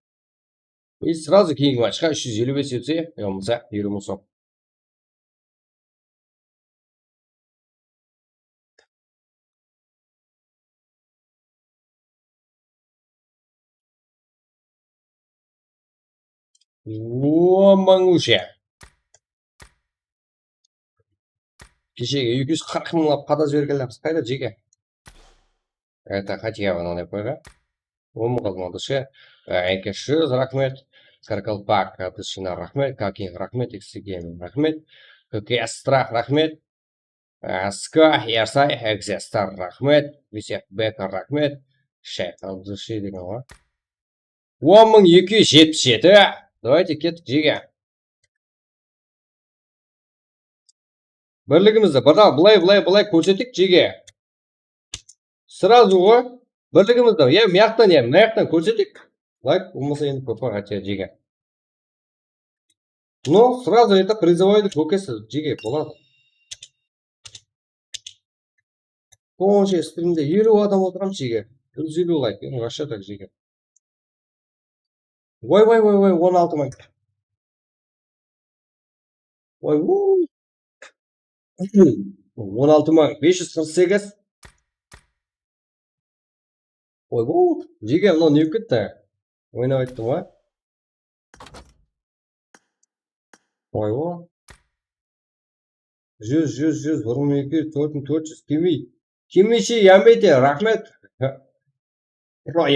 И сразу keyingi matchqa úsh júz eliw bes etse, ya bolmasa eliw mıń som. On mıń уже. Keshegi eki júz qırq mıńlap qada jibergenlerimiz qayda, jege? Это, хотя бы mınaday qoyǵa. On mıń qaldı, mınaday. Á, Enkeshuz, raxmet. Qaraqalpaq, Dishina, raxmet. Kaking, raxmet. X G M, raxmet. K K S, Strah, raxmet. Á, Ska, Ersay, Exestar, raxmet. Visek, Beka, raxmet. Shayx, Abdushe degen ǵoy. On mıń eki júz jetpis jeti. Давайте, kettik, jege. Birligimizdi bir daa bılay, bılay, bılay kórsetik, jege. Сразу ǵoy. Birligimizdi, ya mıyaqtan, ya mıyaqtan kórsetik. Layk, bolmasa endi kóp ǵoy, хотя, jege. Ну, сразу это призовойdı kórkesiz, jege, boladı. Soncha strimde eliw adam otırǵan, jege. Júz eliw layk, endi вообще так, jege. Vay, vay, vay, vay, on altı mıń. Vay, vuy. On altı mıń bes júz qırq segiz. Vay, vuy. Jege, mınaw ne bolıp ketti? Oynap ayttım ǵoy. Vay, vuy. Júz, júz, júz, bir mıń eki júz, tórt mıń tórt júz, kelmeydi. Kelmeyshi, yanbaydı, raxmet.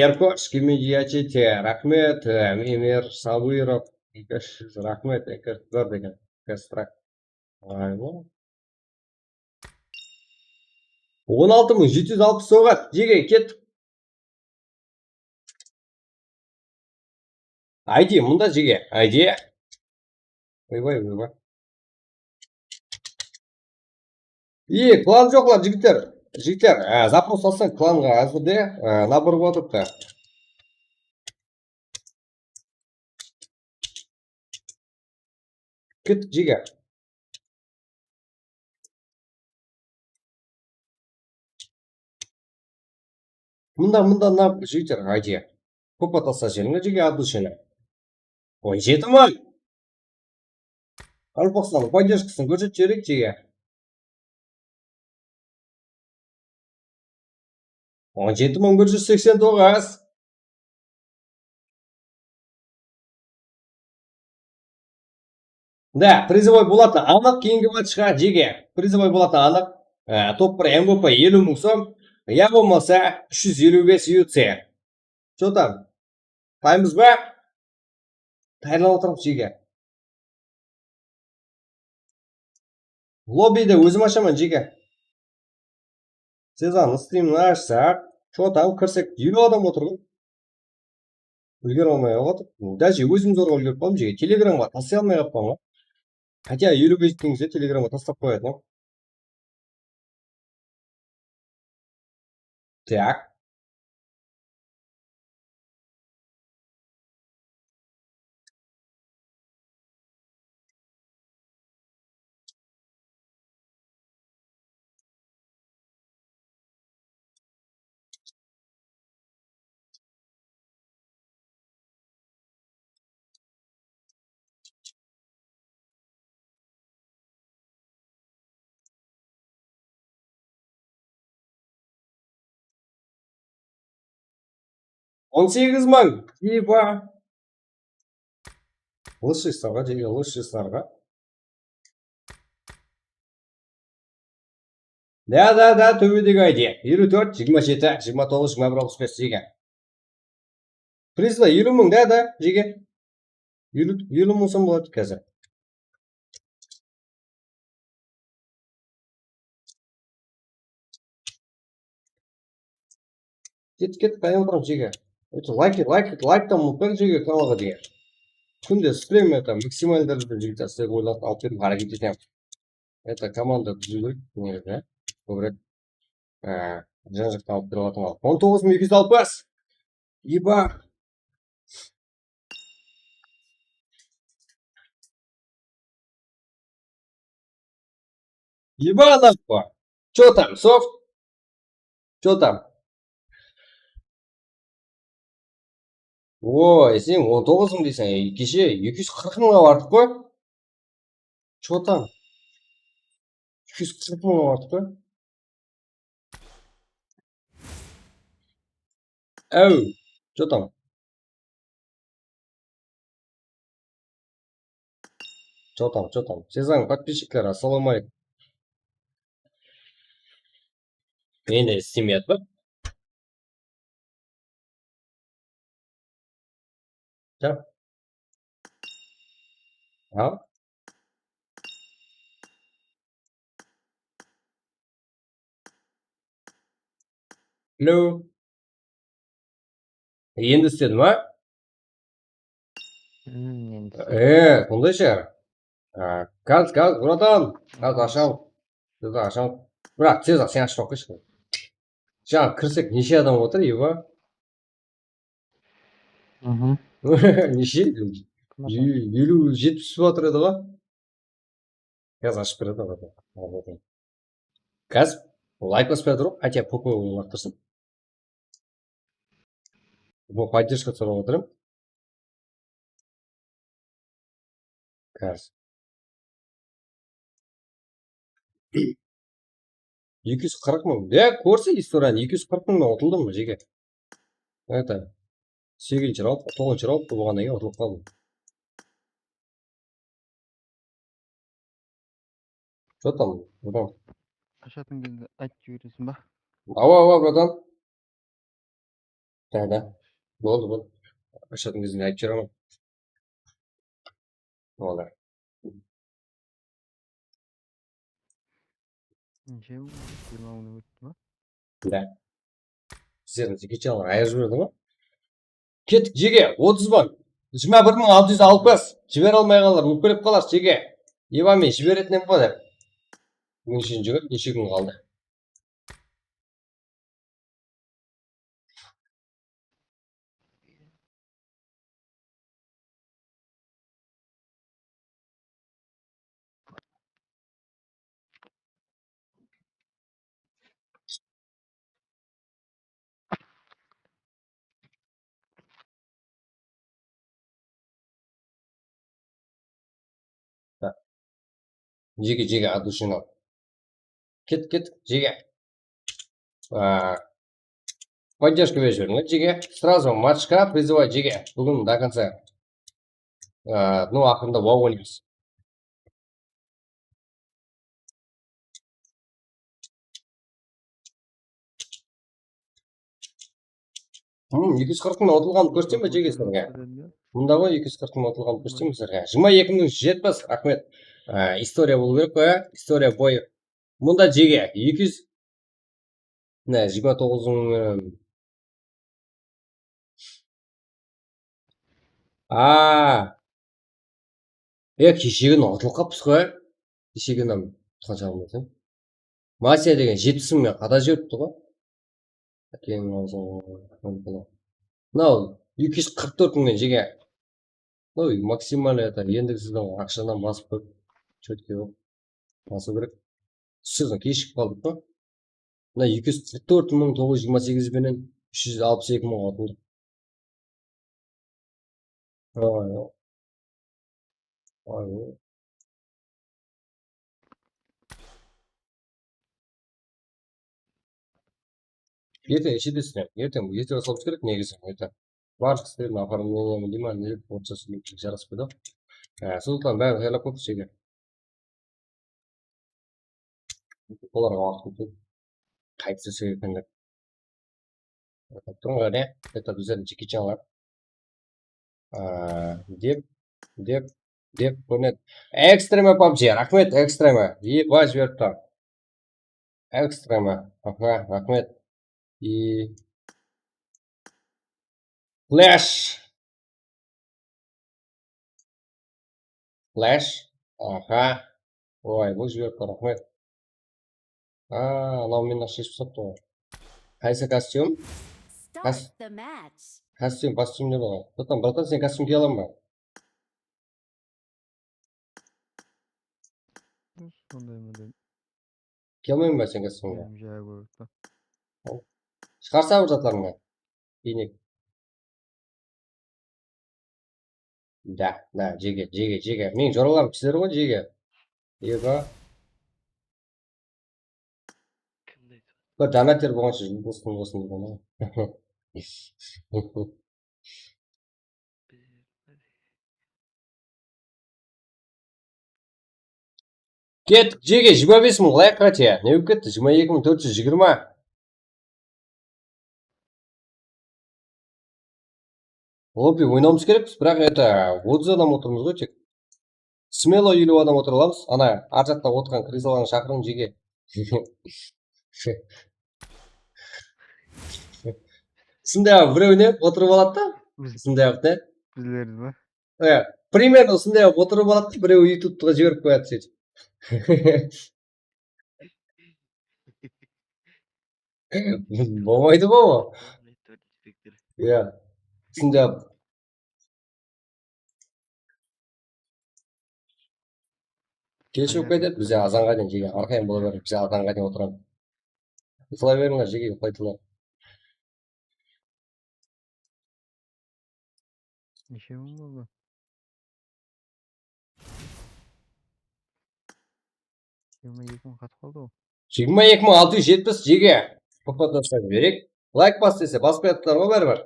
Erkosh, kelmeydi, yachete, raxmet. Emir Sabirov, eki júz, raxmet, eki júz bir degen. Kastrak. Vay, vuy. On altı mıń jeti júz alpıs soǵat, jege, kettik. Aydi, mında jege, aydi. Oybay, oybay. Ey, klan joqlar, jigitler. Jigitler, e, запрос salsań klanǵa, házirde, e, nabor bolıp atırıptı. Kettik, jege. Mında, mında, mına jigitler, aydi. Kóp atasa jerińe, jege, adlı shene. On jeti mıń. Qaraqalpaqstannıń podderjkasın kórsetip jibereyik, jege. On jeti mıń bir júz seksen toǵız. Da, prizovoy bolatını anıq, keyingi matchqa, jege. Prizovoy bolatını anıq. E, top bir M V P eliw mıń som, ya bolmasa úsh júz eliw bes U C. Что там? Taymız ba? Tayarlanıp atırmız, jege. Lobbide ózim ashaman, jege. Sezanıń strimini ashsaq, что там, kirsek, eliw adam otır ǵoy. Úlgere almay qaldı. Даже ózim zorǵa úlgerip qaldım, jege. Telegramǵa taslay almay qalıppan ǵoy. Хотя eliwge jetken gezde telegramǵa taslap qoyatın. Так. On segiz mıń. Diva. Lısshıslarǵa, jege, lısshıslarǵa. Da, da, da, tóbedegi aydi. Eliw tórt, jigirma jeti, jigirma toǵız, jigirma bir, alpıs bes, jege. Prizla eliw mıń da, da, jege. Eliw, eliw mıń som boladı házir. Ket, ket, qaydan otırıń, jege. Layk, layk, layktan umıtpań, jege, kanalǵa degen. Kúnde strim, это, maksimal dárejede, jigitler, sizlerge oylanıp alıp beriwge háreket etemen. Это, komanda dúziw kerek, negizinde. Kóbirek, e, jan-jaqtan alıp bere alatuǵın. On toǵız mıń eki júz alpıs. Eba. Eba, ana. Чё там, soft? Чё там? Oy, sen on toǵız mıń deyseń, keshe eki júz qırq mıńǵa bardıq ǵoy. Чё там? Eki júz qırq mıńǵa bardıq ǵoy. Áw, чё там? Чё там, чё там? Sezanıń подписчиклери, ассалауму алейкум. Meni islemeyatpa? Ya. Ha? Hello. Endi isledi ma? Hmm, endi isledi. E, sonday shıǵar. A, gaz, gaz, bratan. Gaz asham. Gaz asham. Brat, tez sen ashıp qoyshı. Jańa kirsek, neshe adam otır, Eva? Mhm. Neshe? Kim asham? Eliw, jetpis otır edi ǵoy. Gaz ashıp beredi ǵoy. Gaz? Layk basıp atır, хотя pokvoy oynap tursa. Bu поддержка sorap atırım. Kaz. Eki júz qırq mıń. Ya, kórse istoriyanı, eki júz qırq mıńnan utıldım, jeke. Это, segizinshi raund, toǵızınshı raund bolǵannan keyin utılıp qaldım. Что там? Budan. Ashatın gezinde aytıp jiberesiń ba? Awa, awa, bratan. Da, da. Boldı, boldı. Ashatın gezinde aytıp jiberemen. Olar. Neshe? Jigirma mıń ótti ma? Da. Sizlerdiń jeke channelǵa ayırıp jiberdi ǵoy. Kettik, jeke, otız mıń. Jigirma bir mıń altı júz alpıs. Jibere almayǵanlar ókpelep qalar, jeke. Eba, men jiberetin edim ǵoy dep. Neshinshi kún, neshe kún qaldı? Jeke, jeke, от души. Ket, ket, jeke. A, поддержка berip jiberiń, jeke. Сразу matchqa призывать, jeke. Búgin до конца. A, ну, aqırında wow oynaymız. Hmm, eki júz qırq mıń utılǵanın kórseteyim be, jeke, sizlerge? Mında ǵoy, eki júz qırq mıń utılǵanın kórseteyim be sizlerge? Jigirma eki mıń júz jetpis, raxmet. Á, istoriya bolıw kerek ǵoy, á? Istoriya boyı. Mında, jeke, eki júz, mine, jigirma toǵız mıń, em, A. E, keshegin utılıp qalıppız ǵoy. Keshegin ham qanshalik bolsa. Masiya degen jetpis mıń menen qada jiberipti ǵoy. Ákeń awzıń. Mınaw eki júz qırq tórt mıń menen, jeke. Oy, максимально это, endigi sizdiń aqshadan basıp qoyıp, chetke bolıp basıw kerek. Sizdiń keshigip qaldıq pa? Mına eki júz qırq tórt mıń toǵız júz jigirma segiz benen úsh júz alpıs eki mıń utıldı. Ay, ay. Erteń neshe desizler? Erteń, erteń baslawımız kerek negizi. Erteń. Barlıq islerdi оформлениеmen deymen, ne dep ortsa sóylep jaraspaydı. Á, sonlıqtan bárin tayarlap qoyıptı jeke. Olarǵa waqıt ketedi. Qaytıp islesek eken dep. Turıń ǵáne, это bizlerdiń jeke channel. Á, dep, dep, dep kórinedi. Ekstreme PUBG, raxmet, Ekstreme. Eba, jiberipti. Ekstreme. Aha, raxmet. И Flash. Flash. Aha. Oy, bul jiberipti, raxmet. A, anaw meni sheship taslaptı ǵoy. Qaysı kostyum? Kas-, kostyum, kostyum ne bolǵan? Bratan, bratan, sen kostyum kiye alań ba? Sonday model. Kelmeymen ba sen kostyumǵa? Jaya kórdi. Shıǵarsa bir zatlarıńdı. Iynek. Da, da, jege, jege, jege. Meniń joralarım sizler ǵoy, jege. Ego. Bir donater bolǵansha, juldızsın bolsın degen ǵoy. Kettik, jege, jigirma bes mıń layk qáte. Ne bolıp ketti? Jigirma eki mıń tórt júz jigirma. Lobbi oynawımız kerekpiz, biraq, это, otız adam otırmız ǵoy tek. Смело eliw adam otıra alamız. Ana, ar jaqta otırǵan kreslolardı shaqırıń, jege. Usınday birewine otırıp aladı da. Usınday ne? Bizlerdi ma? E, примерно usınday otırıp aladı da, birewi YouTube'qa jiberip qoyadı sóytip. Bolmaydı ba ol? Ya. Usınday. Keshigip ketedi, bize azanǵa deyin, jege, arqayın bola beredi, bize azanǵa deyin otıramız. Qıla berińler, jeke, uqlaytınlar. Neshe mıń boldı? Jigirma eki mıń qatıp qaldı ǵoy. Jigirma eki mıń altı júz jetpis, jeke. Qoqpatlastan jibereyik. Layk bas dese, basıp qoyatırlar ǵoy báribir.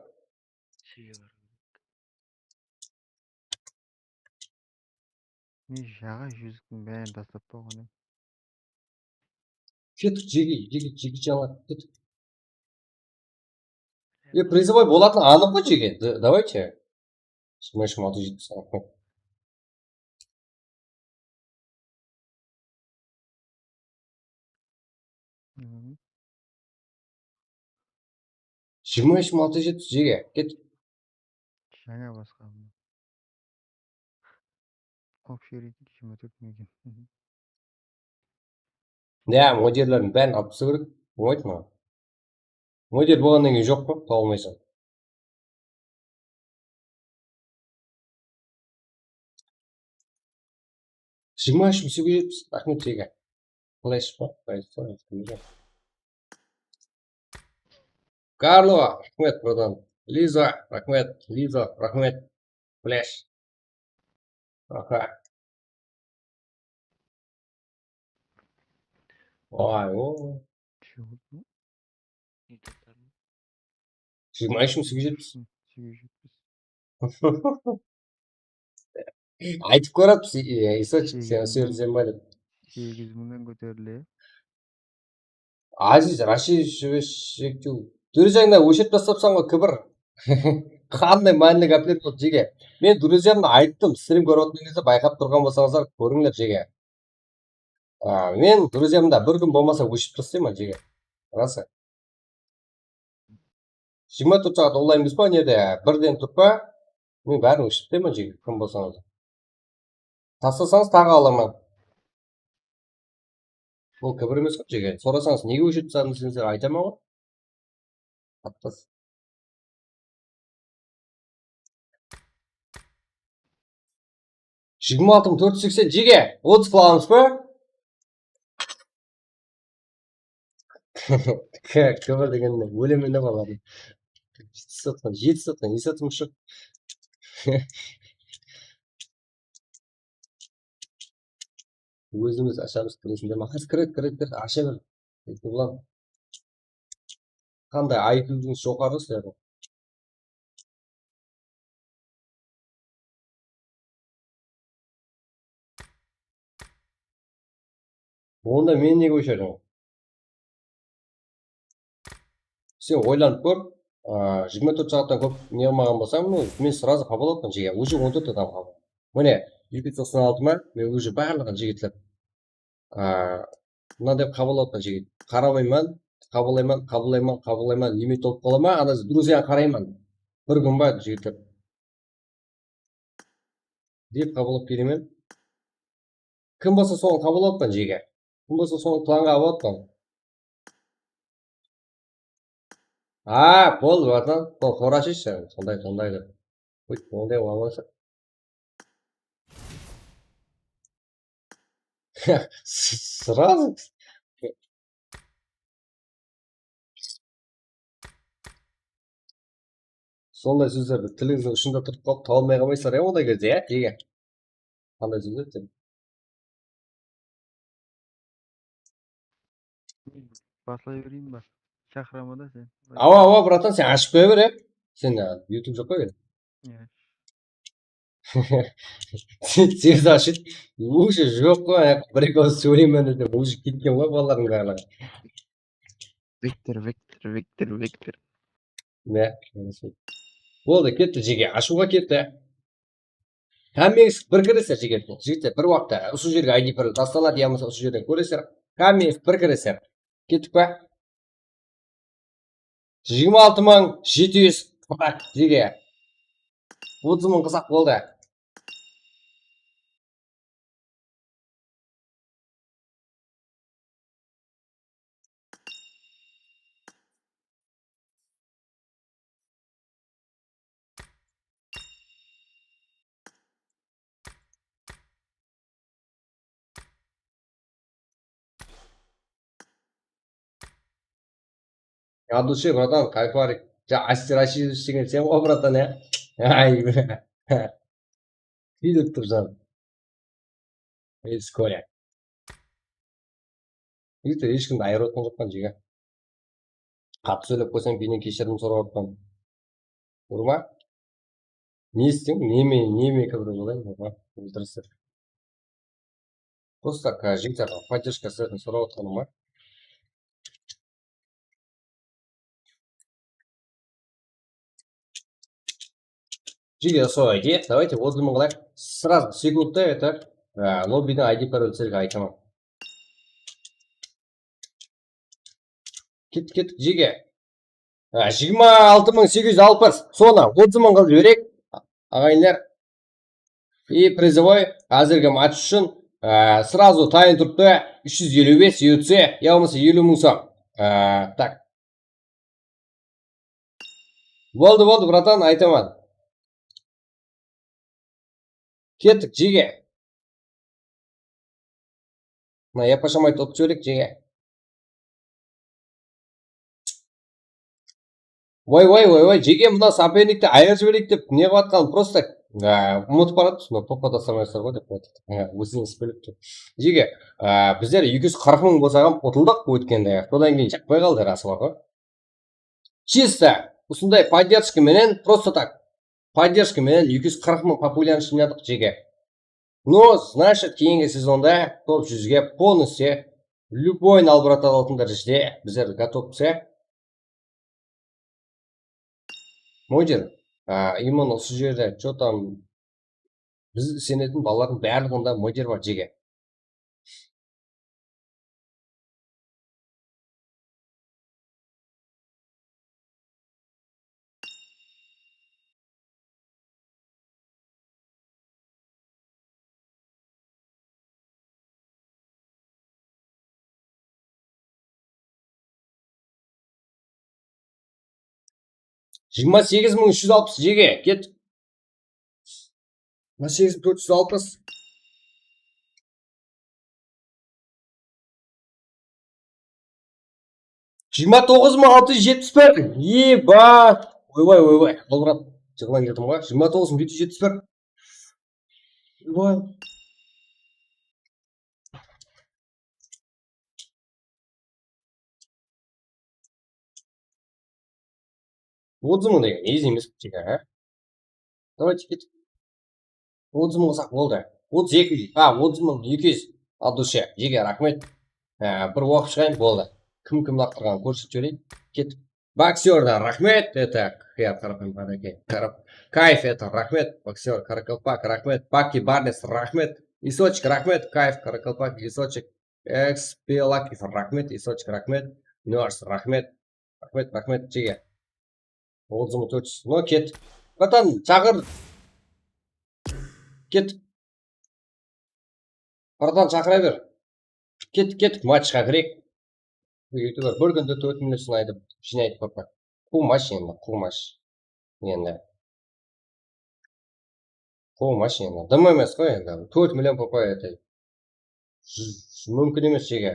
Men jaǵa júziktiń bárin taslap qoyǵan edim. Ketik, jeke, jeke, jeke, jańa, ketik. E, призовой bolatın anıq ǵoy, jeke. D-, давайте. Smash mı altı júz jetpis, raxmet. Jigirma úsh mıń altı júz jetpis, jeke, ket. Jańa basqa. Общий рейтинг jigirma tórt mıń eken. Ya, modellerdiń bárin alıp tasıw kerek. Bolmaydı maǵan. Model bolǵannan keyin joq pa? Tawa almaysań. Jigirma úsh mıń segiz júz jetpis, raxmet, jeke. Flash pa? Flash pa? Karlo, raxmet, bratan. Liza, raxmet. Liza, raxmet. Flash. Aha. Vay, o. Jigirma úsh mıń segiz júz jetpis. Segiz júz jetpis. Aytıp kóremiz, e, Isaçik, sen segiz mıń, sen ba dep. Segiz mıńnan kóterile. Aziz Rashidovich, dúrziyańdı óshirip taslapsań ǵoy, kibir. Qanday mánili gápler boldı, jeke. Men dúrziyamdı ayttım, strim kórip otırǵan gezde bayqap turǵan bolsańızlar, kórińler, jeke. A, men dúrziyamdı bir kún bolmasa óshirip taslayman, jeke. Rası. Jigirma tórt saat onlaynbız ba, nede? Birden turıp pa? Men bárin óshirip taslayman, jeke, kim bolsańız. Taslasańız taǵı alaman. Bul kibir emes ǵoy, jeke. Sorasańız, nege óshirip tasladım deseń, aytaman ǵoy. Atlas. Jigirma altı mıń tórt júz seksen, jeke, otız qılamız ba? K-, kibir degende ólemen de balalar. Jeti satqan, jeti satqan, esi atılmış joq. Ózimiz ashamız, kiresińder ma? Házir kiredi, kiredi, kiredi, asha ber. Ulan. Qanday I Q-ńız joqarı sizlerdiń? Onda meni nege óshirdiń? Sen oylanıp kór, a, jigirma tórt saattan kóp ne qılmaǵan bolsań, men, men сразу qabıl alıppan, jeke, уже on tórt adam qabıl. Mine, eki júz toqsan altı ma, men уже barlıǵın jigitler. A, mına dep qabıl alıppan, jigit. Qaramayman, qabıllayman, qabıllayman, qabıllayman, limit bolıp qala ma, ana, druzyaǵa qarayman. Bir kún ba, jigitler. Dep qabıl alıp kelemen. Kim bolsa soǵan qabıl alıppan, jeke. Kim bolsa soǵan planǵa alıp alıppan. A, boldı, bratan. Sol, sorashıshı, sonday, sonday dep. Oy, onday ola ma? Сразу. Sonday sózlerdi tilińizdiń ushında turıp qalıp taba almay qalmaysızlar, ya, onday gezde, ya, jeke. Qanday sózler sen? Baslay bereyin ba? Shaqıra ma da sen? Awa, awa, bratan, sen ashıp qoya ber, ya. Sen, a, YouTube joq pa? Iya. Sen, sen ashıp, уже joq ǵoy, bir-eki awız sóyleymen desem, уже ketken ǵoy balalardıń barlıǵı. Viktor, Viktor, Viktor, Viktor. Ne? Boldı, ketti, jeke, ashıwǵa ketti. Hámmeńiz bir kireser, jigitler. Jigitler, bir waqıtta usı jerge I D parol taslanadı, yamasa usı jerden kóreser. Hámmeńiz bir kireser. Kettik pa? Jigirma altı mıń jeti júz, jeke. Otız mıń qızaq boldı. От души, братан, кайфарик. Ja, Asti Rashidovich degen sen ǵoy, bratан, ya? Ay, kúydirip tur jan. Iskoya. Viktor, hesh kimdi ayırıp otqan joqpan, jege. Qattı sóylep qoysam, keyinen keshirim sorap atpan. Urma? Ne istiń? Neme, neme kibir bolayın? Urma. Óltirseń. Просто так, jigitlerge поддержка isleseń sorap atqanım bar. Jige, sol aytayıq. Давайте, вот, mınalar сразу sekundta это, а, lobbiden I D parol sizlerge aytaman. Kettik, kettik, jige. A, jigirma altı mıń segiz júz alpıs. Sonı otız mıń qılıp jibereyik, aǵayinler. И призовой házirgi match ushın, á, сразу tayın turıptı, úsh júz eliw bes U C, ya bolmasa eliw mıń som. Á, так. Boldı, boldı, bratan, aytaman. Kettik, jege. Mına yapashamay top jibereyik, jege. Voy, voy, voy, voy, jege, mına sopernikti ayırıp jibereyik dep ne qılıp atqanın просто, a, umıtıp baratırmız, mına topqa taslamay atır ǵoy dep qoydı. A, óziniz bilip tur. Jege, a, bizler eki júz qırq mıń bolsa ham utıldıq ótkende. Sodan keyin jaqpay qaldı, rası bar ǵoy. Чисто usınday поддержка menen, просто так, поддержка menen eki júz qırq mıń populyarnıy jıynadıq, jege. Но, значит, keyingi sezonda top júzge полностью любой nalbrat alatın dárejede bizler готовпız, ya. Modir, a, именно usı jerde что там biz isenetin balalardıń barlıǵında modir bar, jege. Jigirma segiz mıń úsh júz alpıs, jege, ket. Jigirma segiz mıń tórt júz alpıs. Jigirma toǵız mıń altı júz jetpis bir. Eba! Oybay, oybay. Ǵılbırap jıǵılan keldim ǵoy. Jigirma toǵız mıń jeti júz jetpis bir. Oybay. Отыз mıń degen easy emes pe, jege, a? Давайте, kettik. Otız mıń qılsaq boldı. Otız eki, a, otız mıń eki júz. От души, jege, raxmet. Á, bir oqıp shıǵayın, boldı. Kim kim laqtırǵanın kórsetip jibereyik. Kettik. Boksyordan raxmet, это, Xiyar Qaraqalpaq eken. Qarap, Kayf, это, raxmet, boksyor, Karakalpak, raxmet, Baki Barnes, raxmet, Isochik, raxmet, Kayf, Karakalpak, Isochik, Ekspelakov, raxmet, Isochik, raxmet, Nors, raxmet, raxmet, raxmet, jege. Otız mıń tórt júz. No, ket. Bratan, shaqır. Ket. Bratan, shaqıra ber. Kettik, kettik, matchqa kireyik. Youtuber bir kúnde tórt million sınaydı, jıynaydı PP. Quwmash endi, quwmash. Endi. Quwmash endi. Dım emes ǵoy endi. Tórt million PP, это, múmkin emes, jege.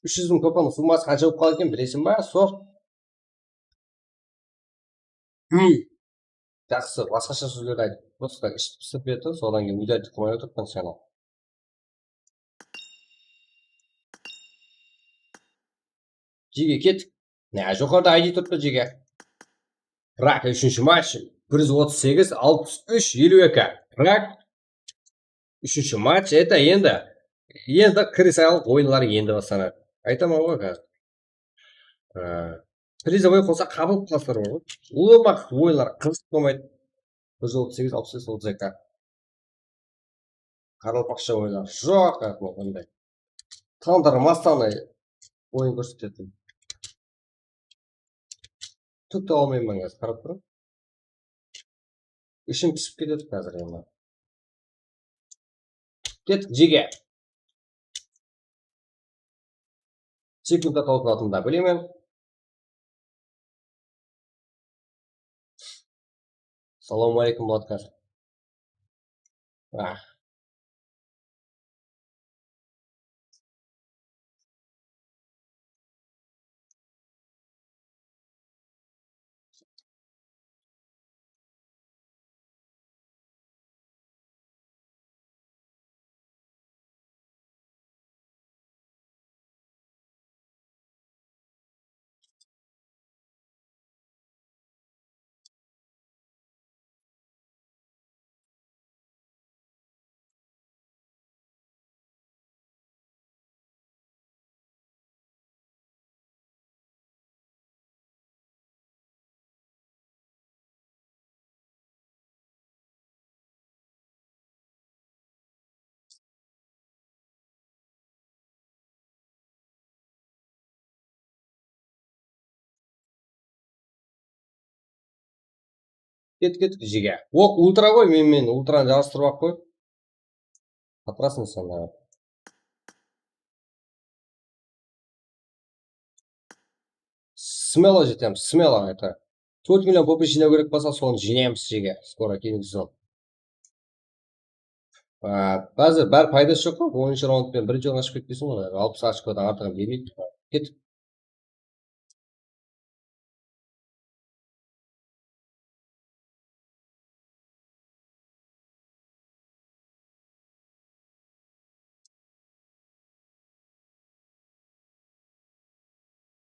Úsh júz mıń PPnıń summası qansha bolıp qaldı eken, bilesiń ba? Sof. Jaqsı, basqasha sózlerdi aytıp, просто так iship pisirip berdi, sodan keyin úyde aytıp qılmay otırıppan seni. Jege, kettik. Ne, joqarıda I D turıptı, jege. Prag, úshinshi match, bir júz otız segiz, alpıs úsh, eliw eki. Prag, úshinshi match, это endi, endi kirisalıq oyınları endi baslanadı. Aytaman ǵoy házir. Á, призовой qolsa qabıl qılasızlar ǵoy. Ulıwma oyınlar qızıq bolmaydı. Bir júz otız segiz, alpıs bes, otız eki. Qaraqalpaqsha oyınlar joq, onday. Tandırmastan oyın kórsetetin. Túk tawa almayman házir, qarap turıń. Ishim pisip ketedi házir endi. Kettik, jege. Sekundta tawsılatınımdı da bilemen. Salawma aleykum, Muratkar. Ah. Ket, ket, jege. Oq, ultra ǵoy, men, men ultranı jaǵıstırıp aq qoy. Paprasın sonda. Smelo jetemiz, smelo, это. Tórt million popi jıynaw kerek bolsa, sonı jıynaymız, jege. Skoro keyingi sezon. Á, házir bár paydası joq ǵoy, onınshı raund penen birinshi orınǵa shıǵıp ketpeysiń ǵoy, alpıs ochkodan artıǵın bermeydi. Ket.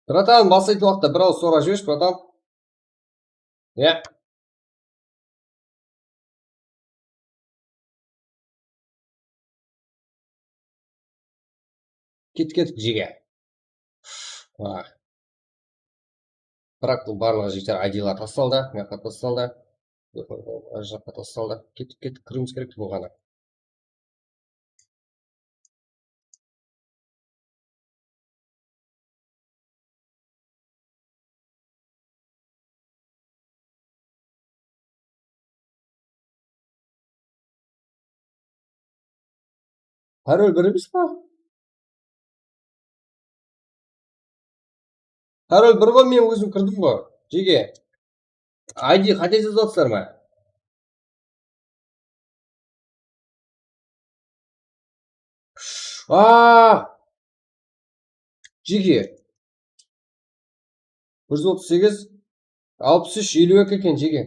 Bratan, baslaytın waqıtta bir awız soraq jibershi, bratan. Ya. Ket, ket, jege. Biraq barlıǵı jigitler I D'lar tastaldı, mıyaqqa tastaldı. Mına jaqqa tastaldı. Ketip, ketip kiriwimiz kerek bolǵanı. Parol bir emes pa? Parol bir ǵoy, men ózim kirdim ǵoy. Jege. I D qáte jazıp atırsań ba? Aa! Jege. Bir júz otız segiz, alpıs úsh, eliw eki eken, jege.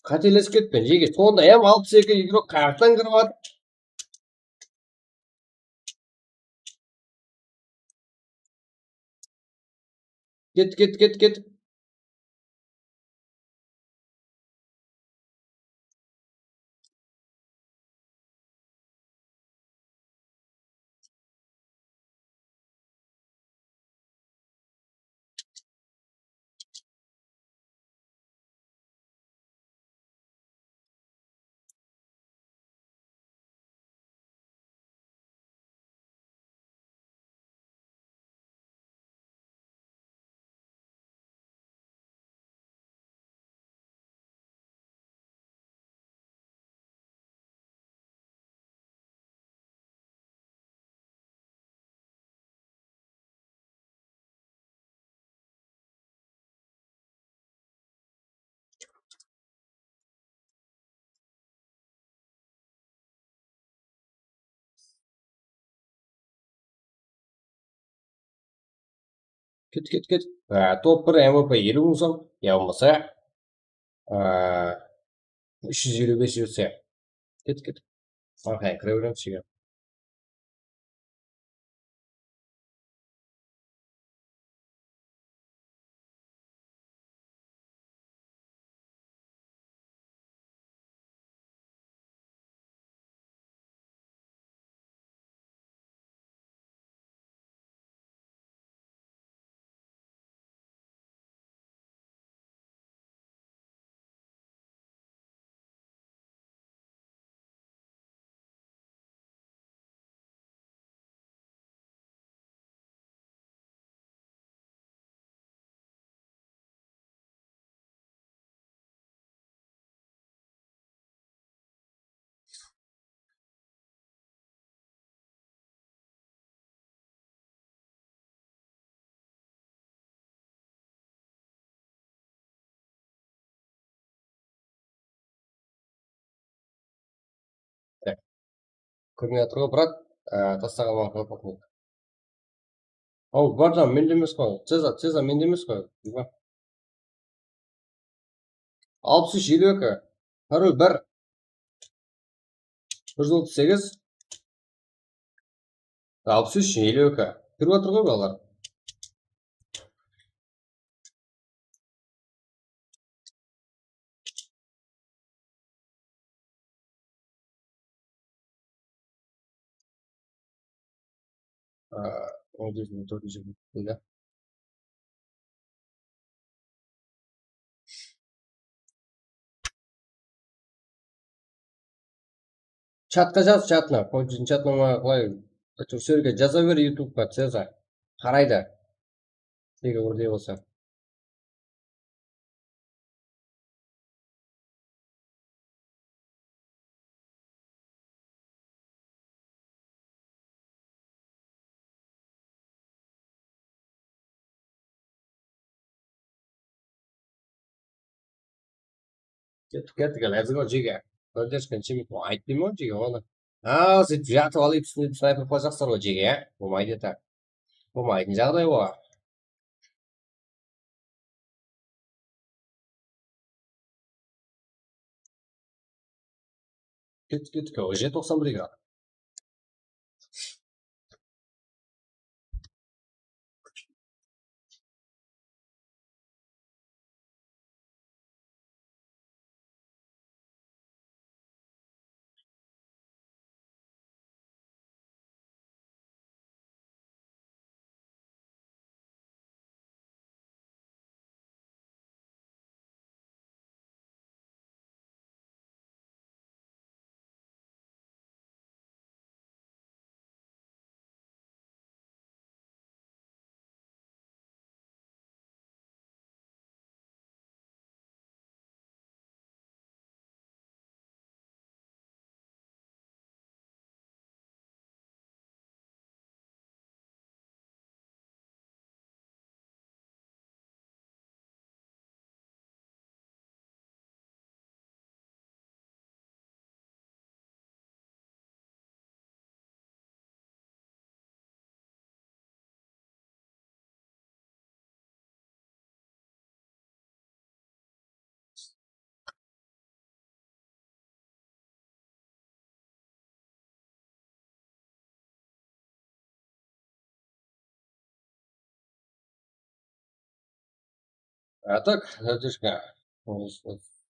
Qátelesip ketpen, jege. Sonda hám alpıs eki igrok qayaqtan kirip atır. Ket, ket, ket, ket. Ket, ket, ket. Á, top bir M V P eliw mıń som, ya bolmasa, á, úsh júz eliw bes júz. Ket, ket. Arqayın kire beremiz, shege. Kórmey atır ǵoy, brat. Á, tastaǵan waqıt. Aw, barjan mende emes ǵoy. Ceza, Ceza mende emes ǵoy. Alpıs úsh, eliw eki. Parol bir. Bir júz otız segiz. Alpıs úsh, eliw eki. Kirip atır ǵoy balalar. Aa, on júz on tórt júz. Chatqa jaz, chatına. Qo-, chatına ma-, qılay, úslerge jaza ber, YouTubeqa, Cezar. Qaraydı. Tegi birdey bolsa. Kettik, kettik, let's go, jige. Поддержка nesheme? Ayt deymen, jige, onı. A, sóytip jatıp alıp, snayper qoyasızlar ǵoy, jige, ya? Bolmaydı, tak. Bolmaytın jaǵday ol. Kettik, kettik, уже toqsan bir ǵana. А так, Наташка,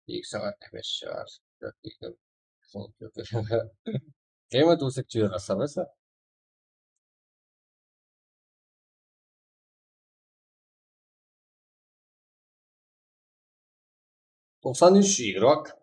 eki saat emes shıǵar. Kemet usı tiyora sabasa. Toqsan úsh igrok.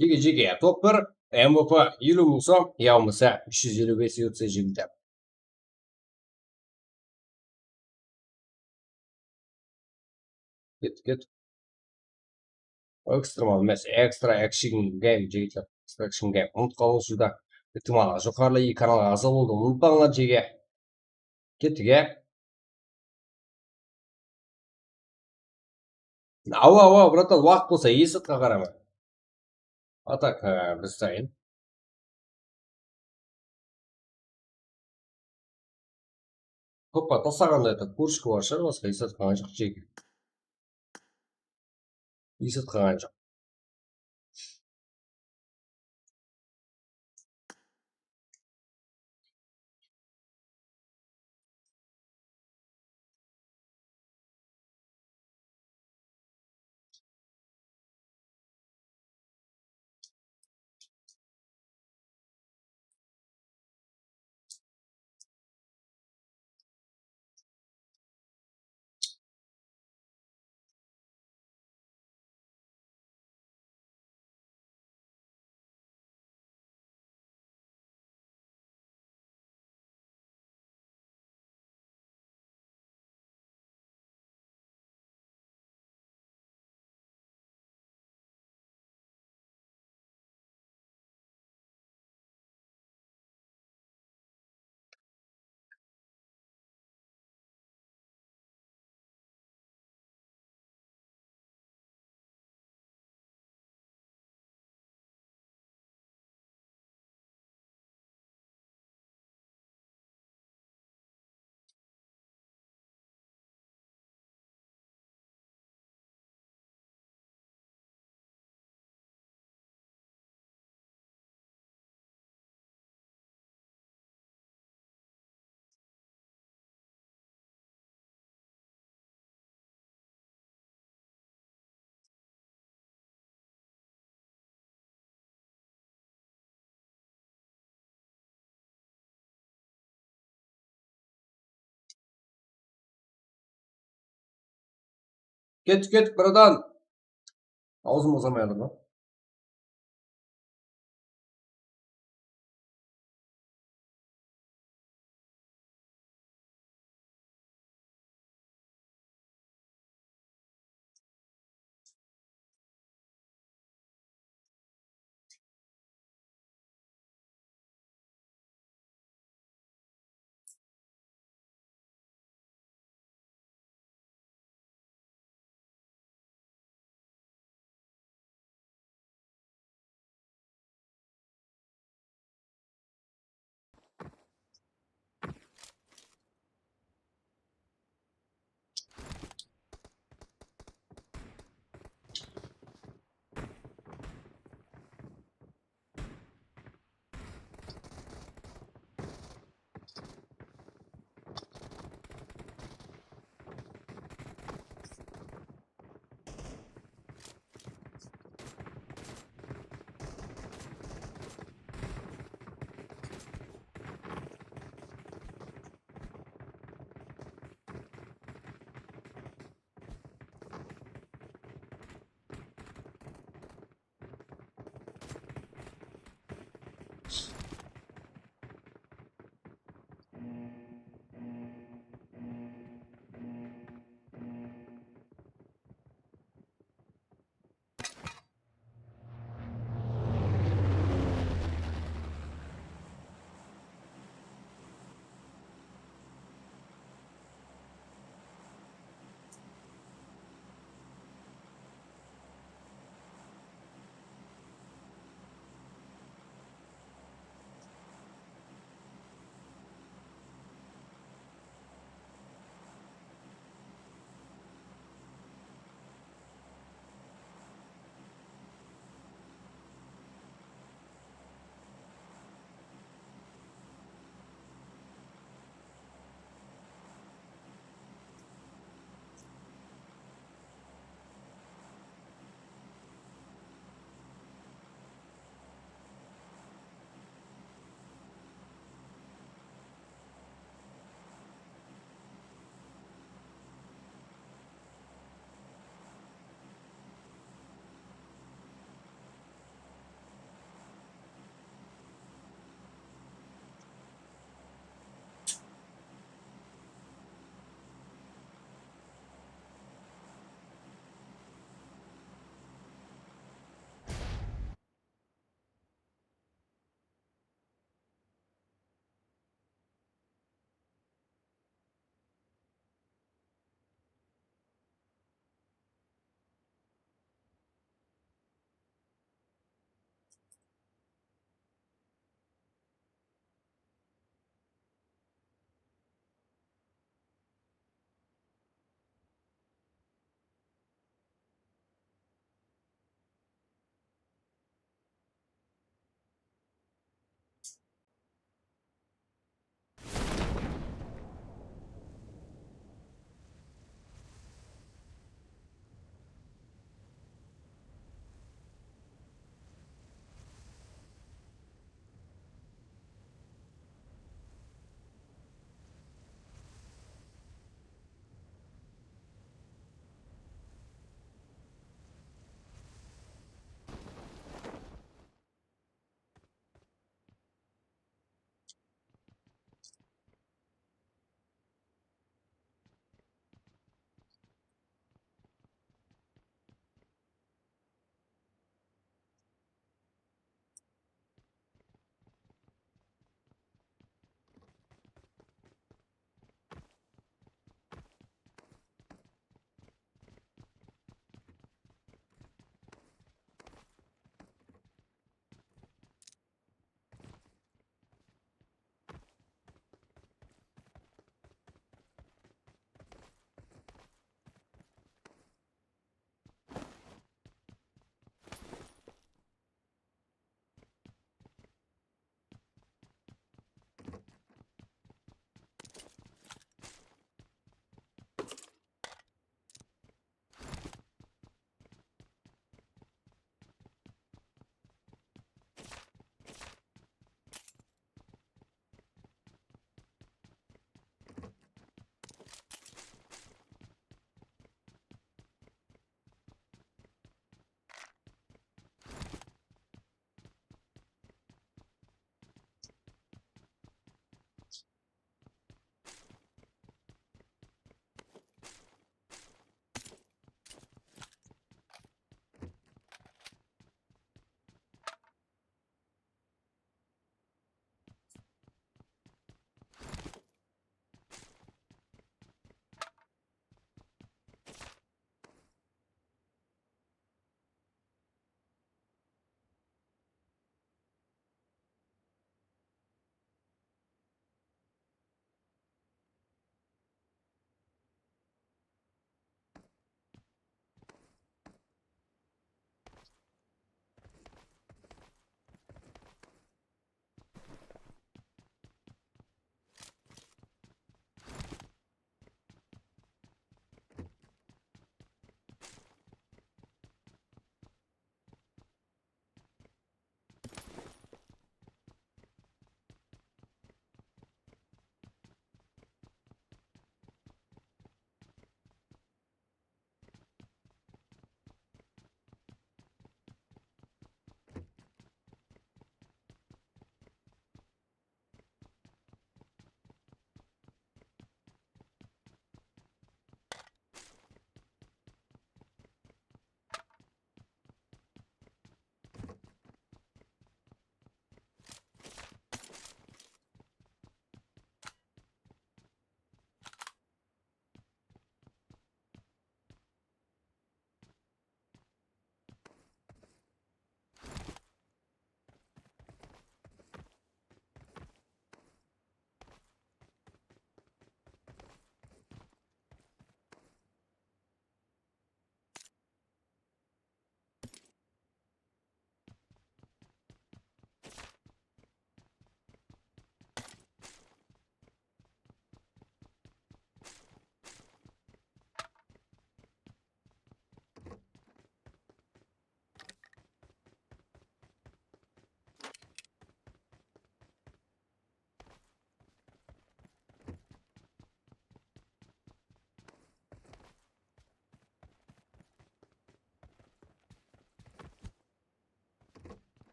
Jeke, jeke, top bir, M V P eliw mıń som, ya bolmasa úsh júz eliw bes yurtsa jigitler. Kettik, kettik. Ekstremal emes, extra action game, jigitler. Extra action game. Umıtıp qalıwsızda, itimalı, joqarıla eki kanalǵa aǵza boldı. Umıtpańlar, jege. Kettik, ya. Awa, awa, bratan, waqıt bolsa, esatqa qarama. A tak, e, biz sayın. Topqa taslaǵanda, это, kurshka bar shıǵar, basqa esat qalǵan joq, jeke. Esat qalǵan joq. Kettik, kettik, bradan. Awzım uzamayatır ma?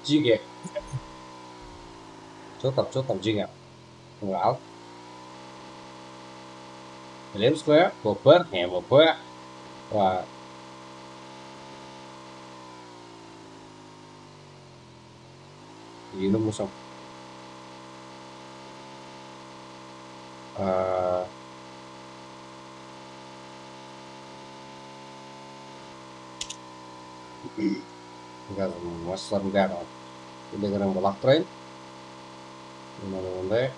Jige. Что там, что там, jige? Al. Bilemiz ǵoy, ya? Bopar, ya, bopar. Wa. Endi bolsam. Aa. Házir maslardıń bárin telegramǵa laqtırayın. Mına mınday.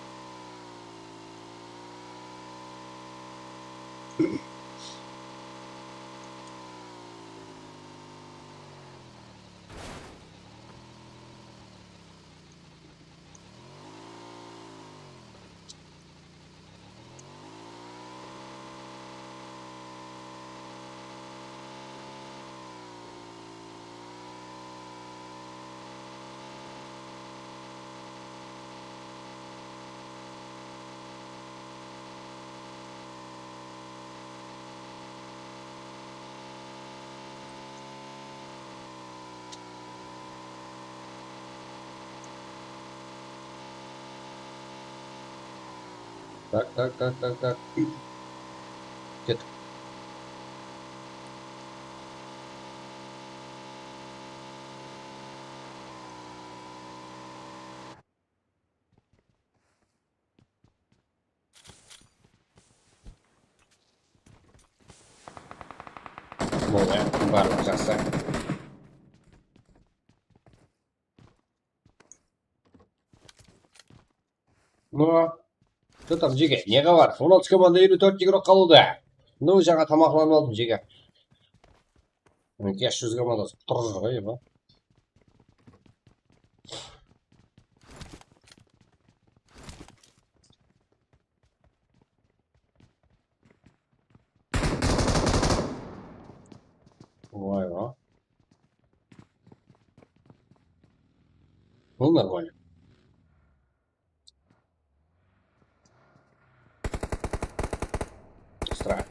Tak, tak, tak, tak, tak. Ket. Boldı, barlıq jaqsı. No, что там, jige? Ne xabar? On altı komanda, eliw tórt igrok qalıwda. No, jańa tamaqlanıp aldım, jige. Mine, Cash júz komandası qutırıp júr ǵoy, eba. Vay, va. Bul нормально. Страх.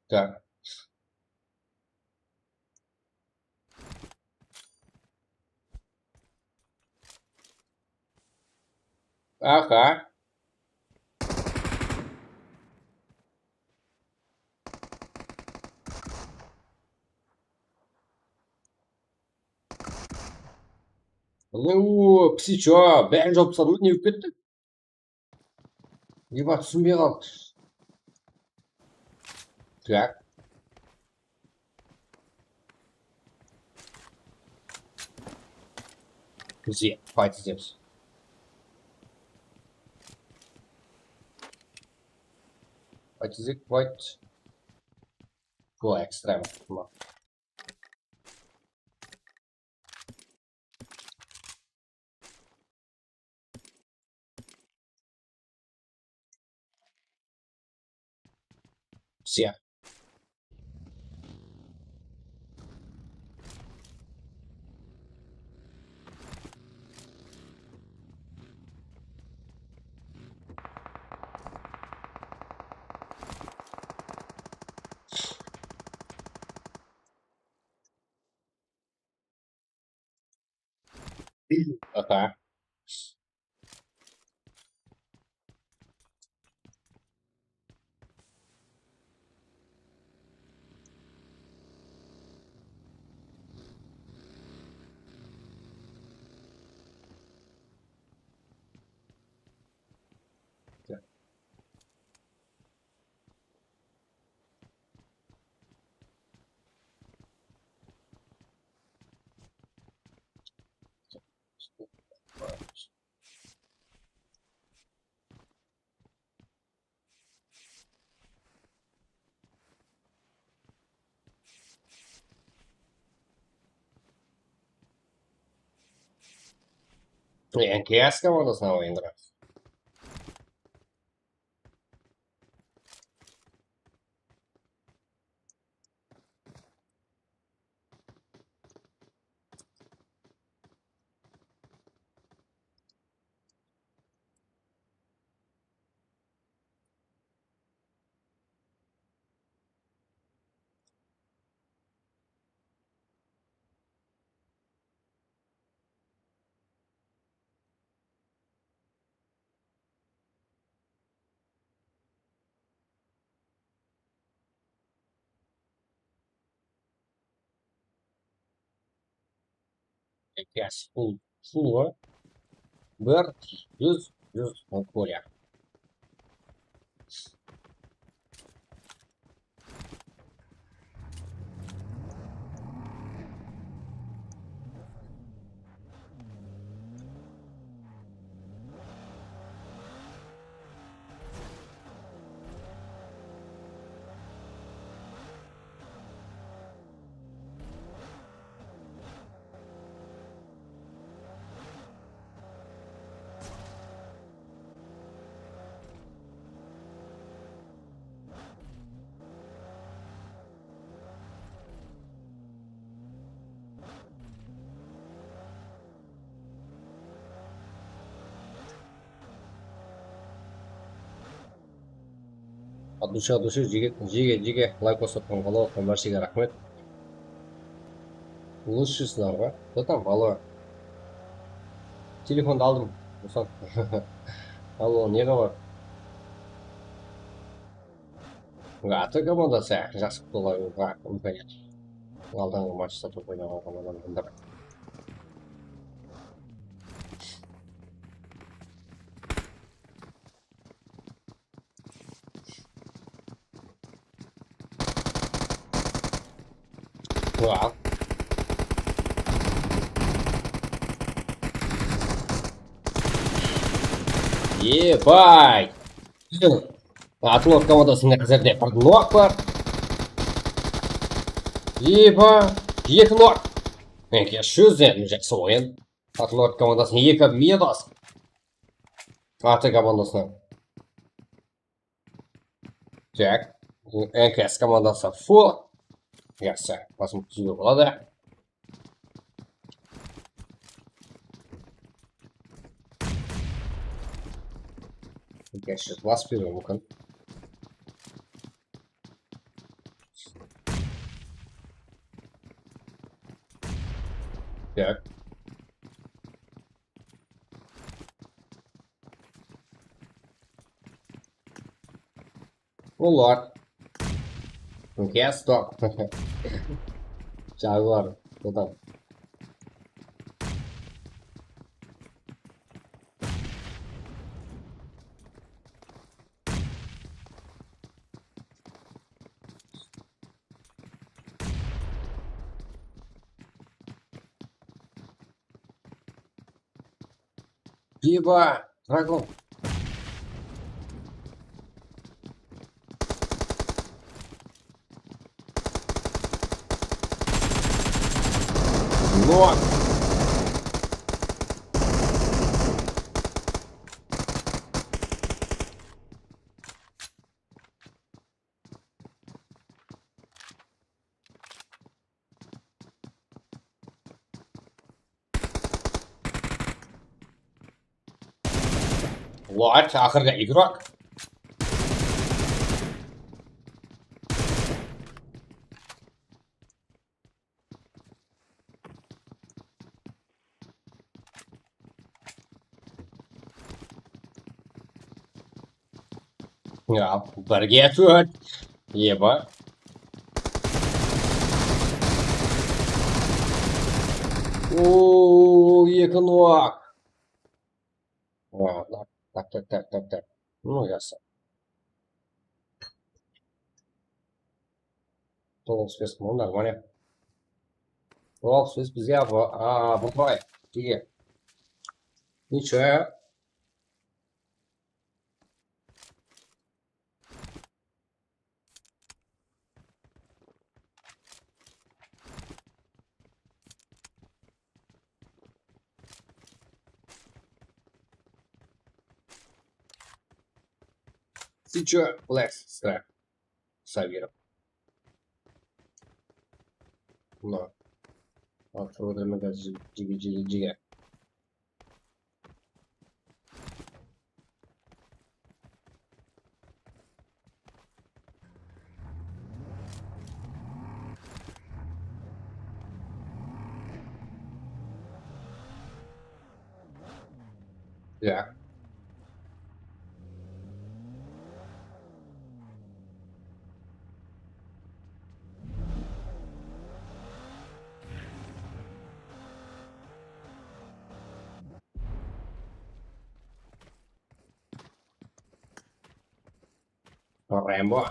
Так. Aha. Uuu, psicho, bárin jawıp tasladı ma, ne bolıp ketti? Eba, túsinbey qaldım. Так. Bizge fight izleymiz. Fight izleyik, fight. Bu экстрем. Все. Ага. N K S komandasına oyındıra. Gas full, full ǵoy. Bir, júz, júz, Kolya. От души, от души, jige, jige, jige, layk basıp atqan, qolawlatqan bárshege raxmet. Lúshsizlar ǵoy. Что там, алло? Telefondı aldım. Ruslan. Allo, ne xabar? Atı komandası jaqsı qutı olar, imkaniyat. Aldanǵı matchta top oynaǵan komandanı bildirip. Ua. Ебать! Atılot komandasında házirde bir nok bar. Eba, eki nok. Eke, júz em, jaqsı oyın. Atılot komandasına eki minus. Atı komandasına. Tak. N K S komandası full. Jaqsı. Basım túziwge boladı. N K S basıp beriwi múmkin. Tak. Olar. N K S top. Jaǵılar. Adam. Biba, Dragon. Nok. What? Aqırǵı igrok. Ya, birge tórt. Eba. Oo, eki nok. Aa, tak, tak, tak, tak, tak. Ну, ясно. Тоғыз бес мон нормально. Тоғыз бес bizge, а, бухай. Тиги. Ничего. Ты чё, Блэк Страйк? Сабиров. Мына. Автор, жиги, жиги, жиги. Ya. Rambo.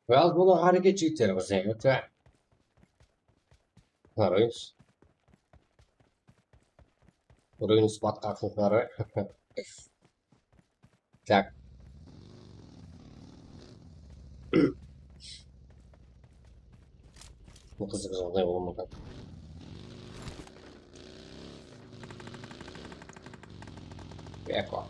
Biraz buna háreket jigitler bizge. Ruins. Ruins batqaqlıqları. Tak. Bu qızıq jaǵday bolıwı múmkin. Eko.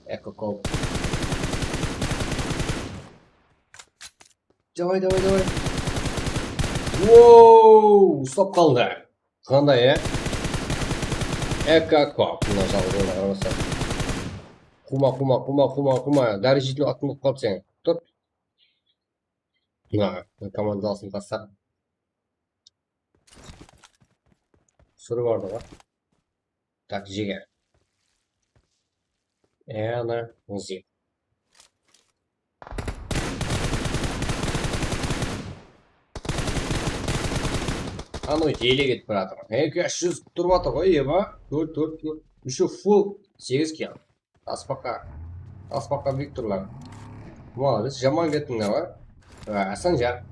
Eko kol. Davay, davay, davay. Wow, uslap qaldı. Qanday, e? Eko kol. Mına jaǵdayǵa qaramasa. Quma, quma, quma, quma, quma. Dári jeytin atın bolıp qaldı seniń. Tur. Mına, komandalısın taslap. Súrip bardı ǵoy. Tak, jege. E, ana, muzey. Anaw ele ketip baratır. Eke, júz turıp atır ǵoy, eba. Kór, kór, kór. Еще full segiz kill. Aspaqqa, aspaqqa buyik turlar. Molodec, jaman kettińler ǵoy. Á, Sanjar.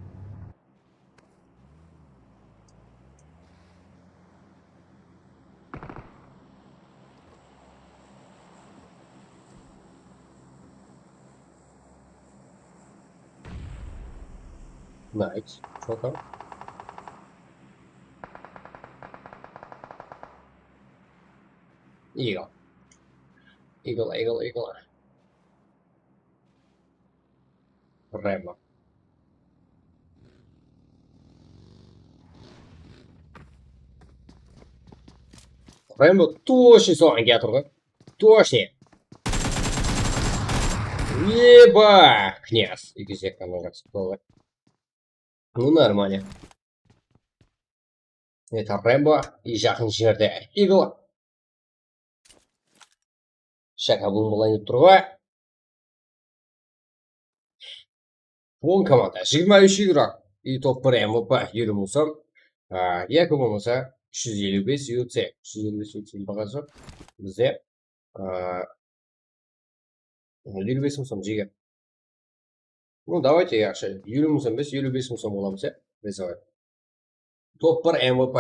Nice. Çok al. Eagle. Eagle, Eagle, Eagle. Rambo. Rambo точно soǵan kiyatır ǵoy. Точно. Eba, knyaz. Eki júz ekrannan jaqsı boldı. Ну, нормально. Это Рэмбо и jaqın jerde Игл. Shaka bum bılayın turǵa. On komanda, jigirma úsh игрок. И top bir M V P, eliw mıń som. A, yaki bolmasa, úsh júz eliw bes U C. Úsh júz eliw bes U C baǵası. Bizde, a, eliw bes mıń som jege. Ну, давайте, yaxshi. Eliw mıń som emes, eliw bes mıń som bolamız, ya? Призовой. Top bir M V P.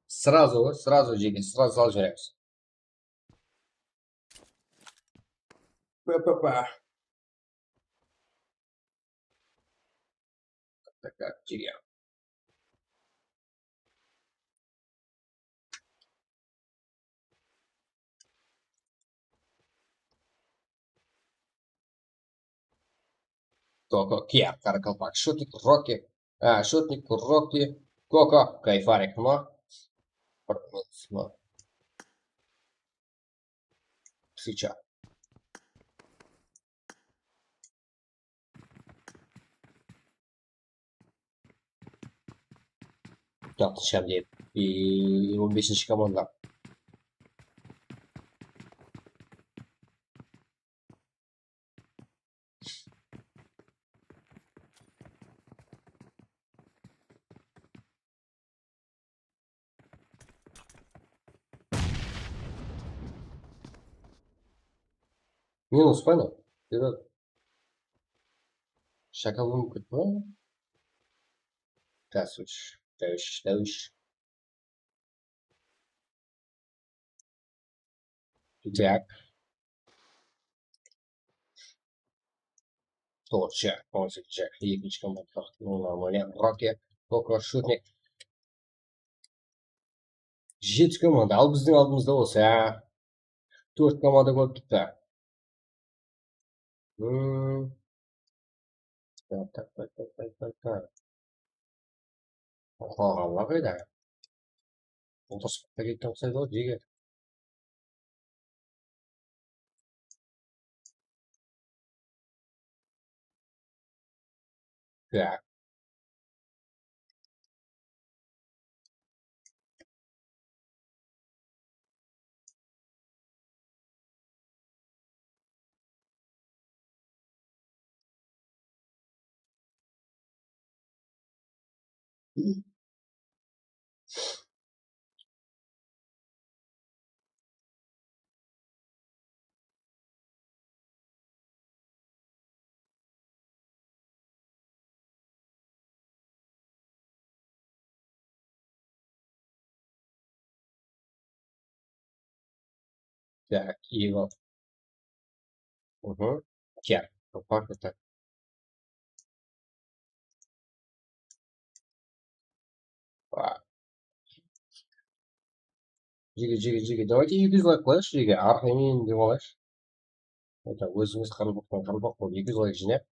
Сразу, сразу jege, сразу salıp jiberemiz. P P P. Так, так, так, jege. Koko, Kiar, Karakalpak, Shutnik, Roki, a, Shutnik, Roki, Koko, Kayfarik, no? Bir minut, no? Сейчас. Altınshı Abdeev. I, on besinshi komanda. Minus, понял? Вперёд. Shaka bum ketip. Dásh úsh, dásh úsh, dásh úsh. Так. Toǵızınshı, on segizinshi, ekinshi komanda. Roki, Koko, Shutnik. Jeti komanda, al bizdiń aldımızda bolsa. Tórt komanda kóp turıptı. Hmm. Tak, tak, tak, tak, tak, tak, tak. Qalǵanlar qayda? Otırıspaqqa ketken uqsaydı ǵoy, jigit. Так. Так, его. Угу. Так, ну как это? Jege, jege, jege. Давайте eki júz layk qoyayıqshı, jege. Arqayın dep alayıqshı. Это, ózimiz qaraqalpaqtan qaraqalpaq bolıp eki júz layk jıynayıq.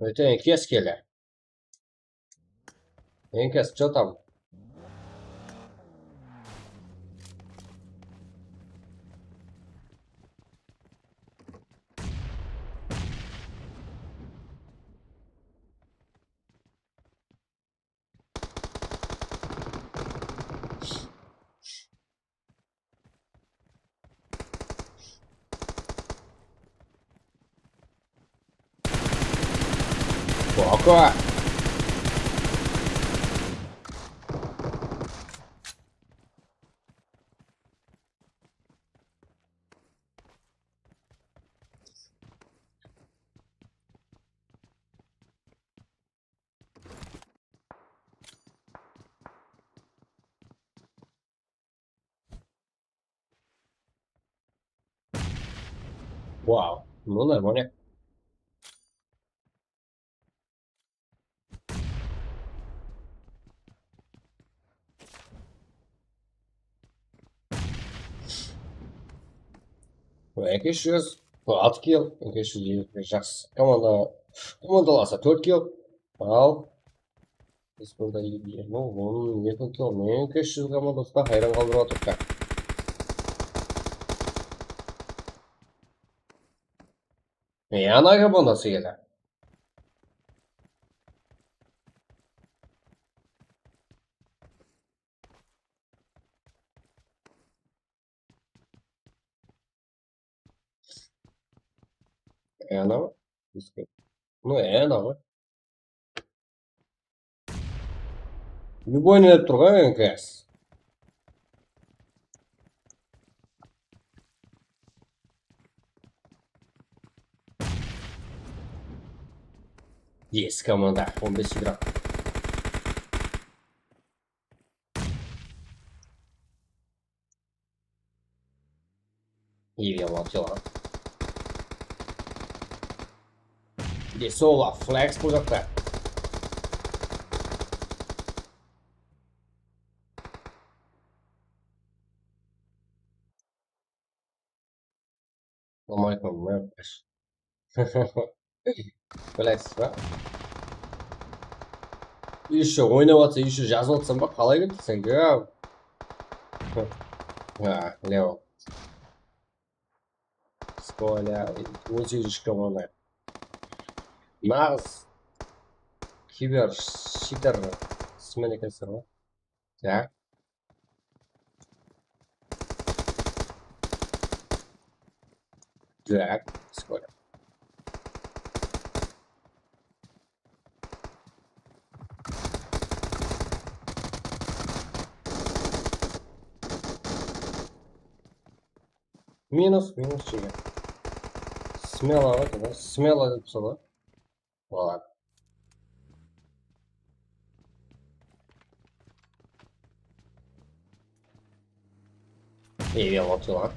Óte, Enkes kele. Enkes, что там? Пока. Вау, ну нормально. Eki júz, altı kill, eki júz elli, jaqsı. Komanda, komandalasa tórt kill. Al. Biz burada elli, on, on eki kill. Meniń eki júz komandası da hayran qaldırıp atır. E, ana komandası kele. E, ana ǵoy. Bizge. Ну, e, ana ǵoy. Любой ne dep tur ǵoy, N K S. Yes, komanda, on bes игрок. Evil atıyorlar. Bir de sola flex bul jaqta. Bilesiz ba? Еще oynap atsa, еще jazıp atsań ba? Qalay ketdi sen? Ha, Leo. Skola, on segizinshi komanda. Naǵız kiber shiter smen ekensizler ǵoy. Так. Так, скоро. Minus, minus jigit. Smelo ǵoy, smelo dep sola. Ладно. Ey, men otırman.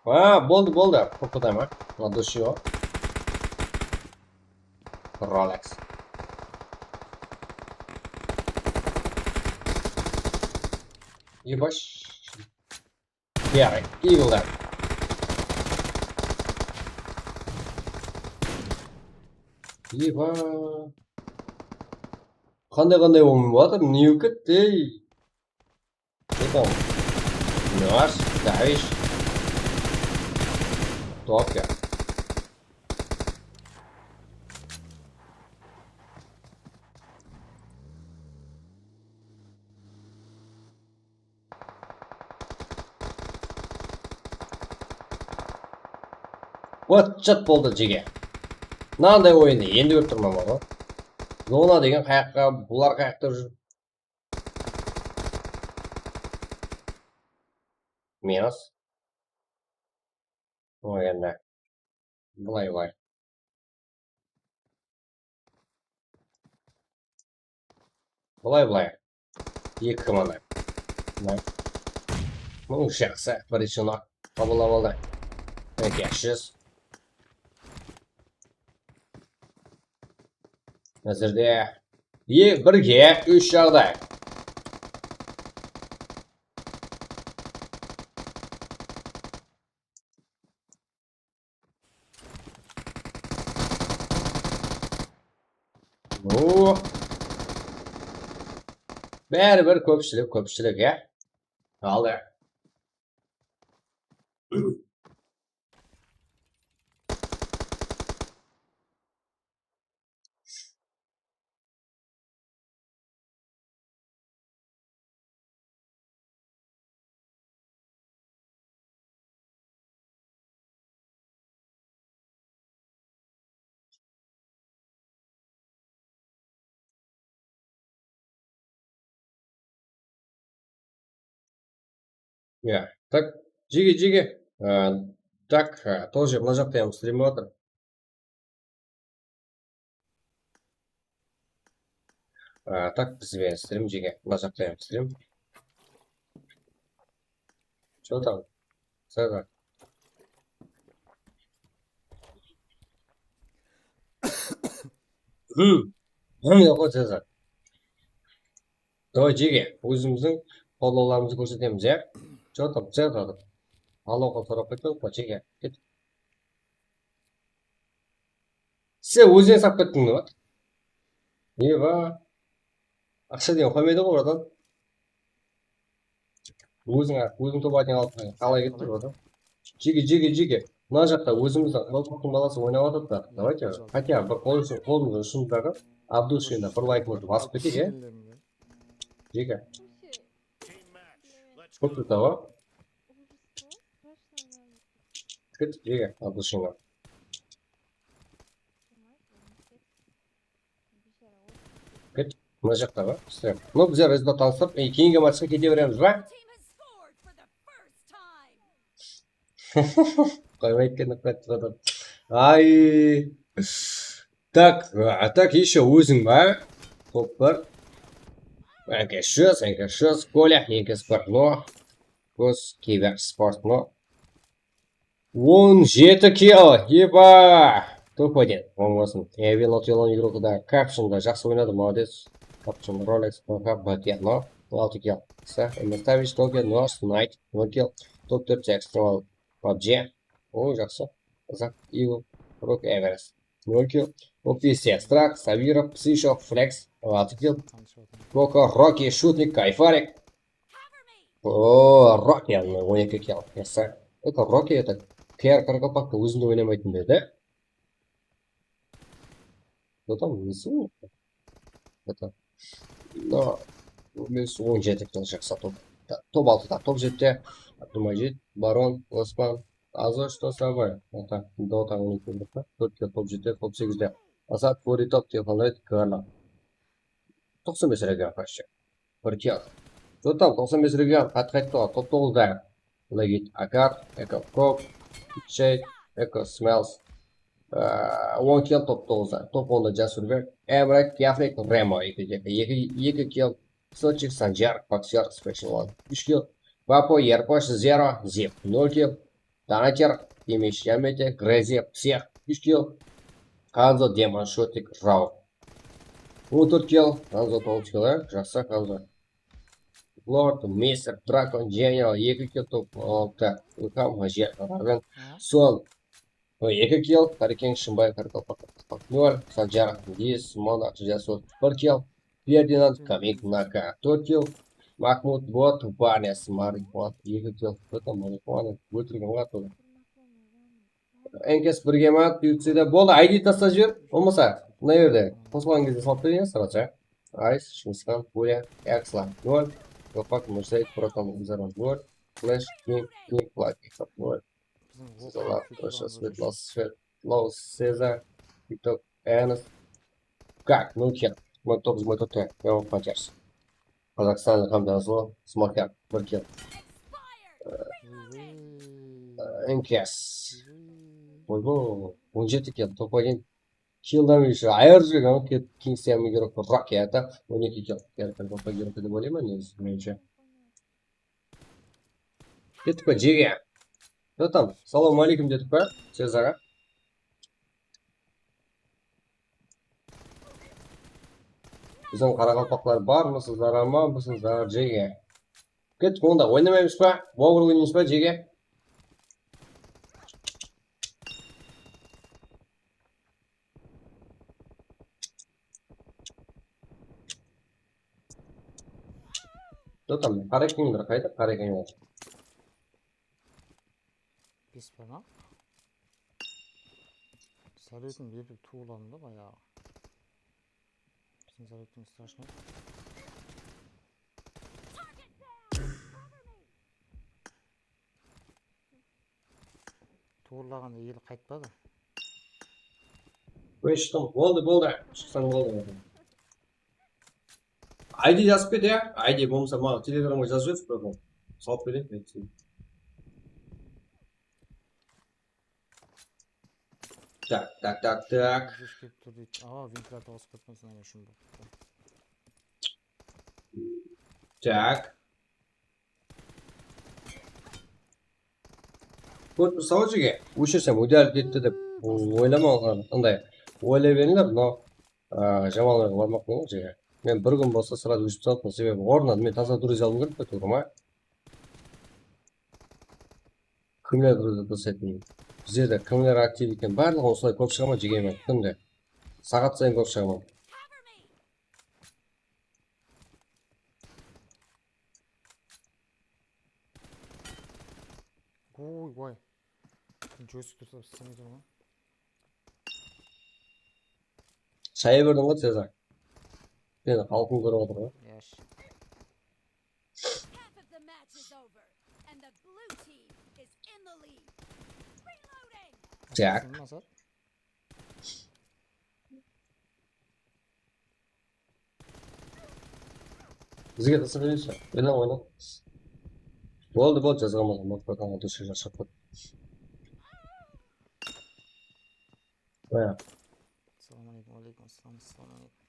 Ha, boldı, boldı. Qoqıdayma. Ладушио. Rolex. Ебаш. Ярай, кей болар. Еба. Qanday-qanday bolmay atır, ne ketdi? Что там? Наш, давишь. Топка. Вот, shıt boldı, jege. Mınanday oyındı endi kórip turman ǵoy. Zona degen qayaqqa, bular qayaqta júr. Minus. O, endi. Bılay, bılay. Bılay, bılay. Eki mana. Mına. Mıń jaqsı, birinshi nok qabıllap aldı. Minekey, júz. Házirde e, birge úsh jaǵday. O. Báribir kópshilik, kópshilik, ya. Qaldı. Ya, tak, jege, jege. A, tak, a, тоже mına jaqta ham strim atır. A, tak, bizde strim, jege, mına jaqta ham strim. Что там? Сага. Hmm. Hım, yoq, Cezar. Давай, jege, ózimizdiń qollawlarımızdı kórsetemiz, ya? Что там, Cezar? Alawǵa sorap ketpedik pa, jege? Ket. Sen ózine sap kettiń be? Eba. Aqsha degen qoymaydı ǵoy, bratan. Óziń, óziń tobatıń alıp qalay ketip tur, bratan? Jege, jege, jege. Mına jaqta ózimizdiń Rotovtıń balası oynap atır da. Давайте, хотя bir qol ushın, qolımızdıń ushındaǵı Abdushinda bir laykımızdı basıp keteyik, ya? Jege. Kóp turdı ǵoy. Ket, jege, Abdushinda. Ket, mına jaqta ba? Bizler. No, bizler rezultat alısıp, e, keyingi matchqa kete beremiz ba? Qoymay ketken, qoyıp atır. Ay. Так, а так ещё óziń ba? Top bir. N K júz, N K júz, Kolya, N K sport, no. Kos, kiber sport, no. On jeti kill, eba! Top один, bolmasın. Evel otılan игрокта Caption da jaqsı oynadı, молодец. Caption, Rolex, P K, Batya, no, altı kill. Sa, Emastavich, Tokyo, no, Snayt, nol kill. Top tórt, Extremal, PUBG. O, jaqsı. Zak, Evil, Rock, Everest, nol kill. Top beste, Strak, Sabirov, Psishov, Flex, altı kill. Koko, Rocky, Shutnik, Kayfarik. O, Rocky, on eki kill. Yasa. Это Rocky, это K R Qaraqalpaqtıń ózinde oynamaytın edi. Кто там, nesi? Это, no, minus on jeti kill, jaqsı top. Ta-, top altıda, top jetide Abdumajit, Baron, Osman, Azo, что с тобой? Это Dota, on eki, tórt kill, top jetide, top segizde Asad, Furi, top, Telefon, Red, Garland. Toqsan bes region, почти. Bir kill. Jotam, toqsan bes region, qayt qayttı, top toǵızda. Legit, Akar, Eko Kok, Shade, Eko Smells. Aa, on kill, top toǵızda. Top onda Jasur Bek, Emre, Kefrik, Remo, eki, eki, eki kill. Sochik, Sanjar, Boxer, Special One, úsh kill. Vapo, Yerposh, Zero, Zip, nol kill. Donater, Demish, Yamete, Crazy, Psix, úsh kill. Hanzo, Demon, Shotik, Raw, on tórt kill. Hanzo toǵız kill, e? Jaqsı, Hanzo. Lord, Mister, Dragon, General, eki kill, top altı, Ilham, Hajar, Raven, Sol, eki kill, Harry Kane, Shımbay, Qaraqalpaq, nol, Sanjar, Diz, Monarch, Jasul, bir kill, Ferdinand, Kamik, Naka, tórt kill, Mahmud, Bot, Vanes, Marihuana, eki kill, Bot, Marihuana, óltirgen ǵoy atıldı. Enkes birge ma, buyurtsa da. Boldı, I D taslap jiber. Bolmasa, mına jerde qosılǵan gezde salıp bereyik, sraza. Ice, Shıńǵısxan, Furya, Axla, nol, Topak, Mirzaid, Proton, Zarma, nol, Flash, King, King, Lucky, nol. Biziń Zala, Proşo, Svetlo, Svetlo, Seza, TikTok, Enes. Как? Ну, хер. Мой топ, мой топ, я вам поддержу. Qazaqstan, Ilham, Jansılı, Smoker, bir kill. Enkes. Oybo, on jeti kill, top один. Kill damage ayır júrgen, King Siam Girok, Rock ya da on eki kill. Gerek topa Girok dep oylayman, negizi, menińshe. Kettik pa, jege? Jotam, salam aleykum dedik pa, Sezaǵa? Biziń qaraqalpaqlar barmısızlar, amanbısızlar, jege? Kettik, onda oynamaymız ba? Bobr oynaymız ba, jege? Jotam, Qarekeńler qayda, Qarekeńler? Bes barmaq. Zaryadın berip tuwıladım da bayaǵı. Biziń zaryadın strashnoy. Tuwırlaǵanda eli qaytpadı. Qoy, shıqtım. Boldı, boldı. Shıqsań boldı. I D jazıp ket, ya. I D bolmasa, maǵan Telegramǵa jazıp jibersiz, proton. Salıp bereyin, men. Tak, tak, tak, tak. Jez kelip tur deydi. Awa, ventilyator qosıp ketken, sonıń ushın bolıptı. Tak. Kórip tursań ǵoy, jege, óshirsem, údalip ketti dep oylama, ınday oylay berińler, no, a, jaman oyǵa barmaq bolmań, jege. Men bir kún bolsa srazı óshirip salıppan, sebebi ornına men taza durız alıwım kerek pe, tuwrı ma? Kimler durız taslaytın? Bizlerde kimler aktiv eken? Barlıǵı usılay kórip shıǵaman, jege, men kúnde. Saǵat sayın kórip shıǵaman. Oy, oy. Joystick tursa islemey tur ǵoy. Shaya berdiń ǵoy, Sezar. Seni xalqıń kórip atır ǵoy. Yash. Half of the match is over, and the blue team is in the lead. Reloading! Tak. Sen Masat? Bizge qısıq emes pa? Oyna, oyna. Boldı, boldı, jazǵan bolsam, boldı, boldı, boldı, jaqsı, jaqsı. Qoya. Assalawma aleykum, aleykum assalam, assalawma aleykum.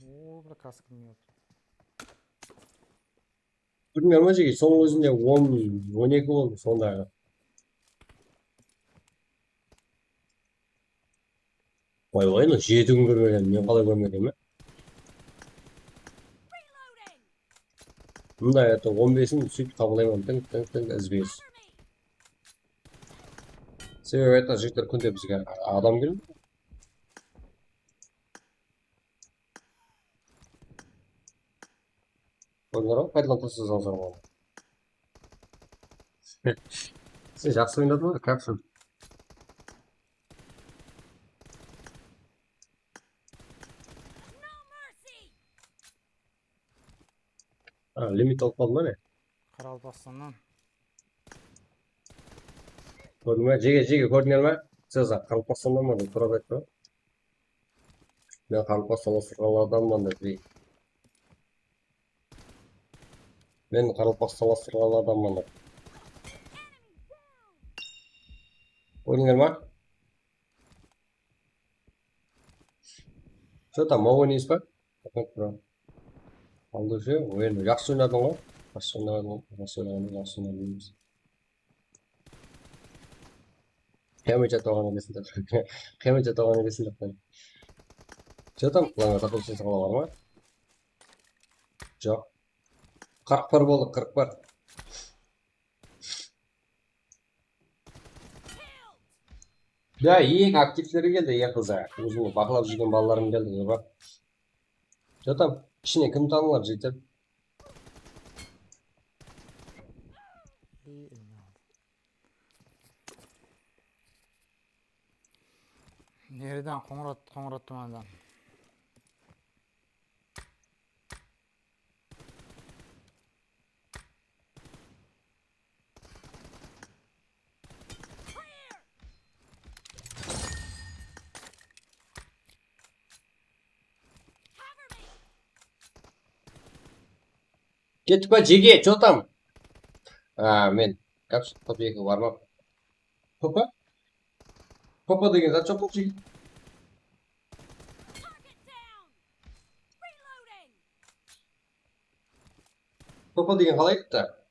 Oo, bir kaskım yok. Bilmiyorum, jege, sonıń ózinde on, on eki boldı sondaǵı. Oy, oy, mına jeti kún kórmegen, men qalay kórmegenmen? Mınday, это, on besin sóytip qabılayman, tınk, tınk, tınk, izbe-iz. Sebebi, это, jigitler kúnde bizge adam kelmeydi. Oyunlarǵa qaytadan taslasam, soraman. Sen jaqsı oynadıń ǵoy, kapsın. A, limit alıp qaldı ma ne? Qaraqalpaqstannan. Kórdiń be? Jege, jege, kórdińler me? Siz Qaraqalpaqstannan ba dep sorap ayttı. Men Qaraqalpaqstanlastırǵanlardanman dep. Men Qaraqalpaqstanlastırǵanlardanman dep. Oynadıńlar ma? Что там, oynayız ba? Aldı uje, oyın jaqsı oynadıń ǵoy. Jaqsı oynadıń, jaqsı oynadıń, jaqsı oynadıń. Qıyamet jatırǵan ekesin dep. Qıyamet jatırǵan ekesin dep. Что там, mınaǵa tapılsın saǵalar ma? Joq. Qırq bir boldı, qırq bir. Ya, eń aktivleri keldi, eń qızı. Ózimniń baqlap júrgen balalarım keldi, joba. Что там, ishinen kim tanılar, jigitler? Nereden qońırat, qońırat tumandan. Kettik pa, jege, что там? A, men kapshıq top eki barmap. P P? P P degen zat joq pa, jege? P P degen qalay ayttı?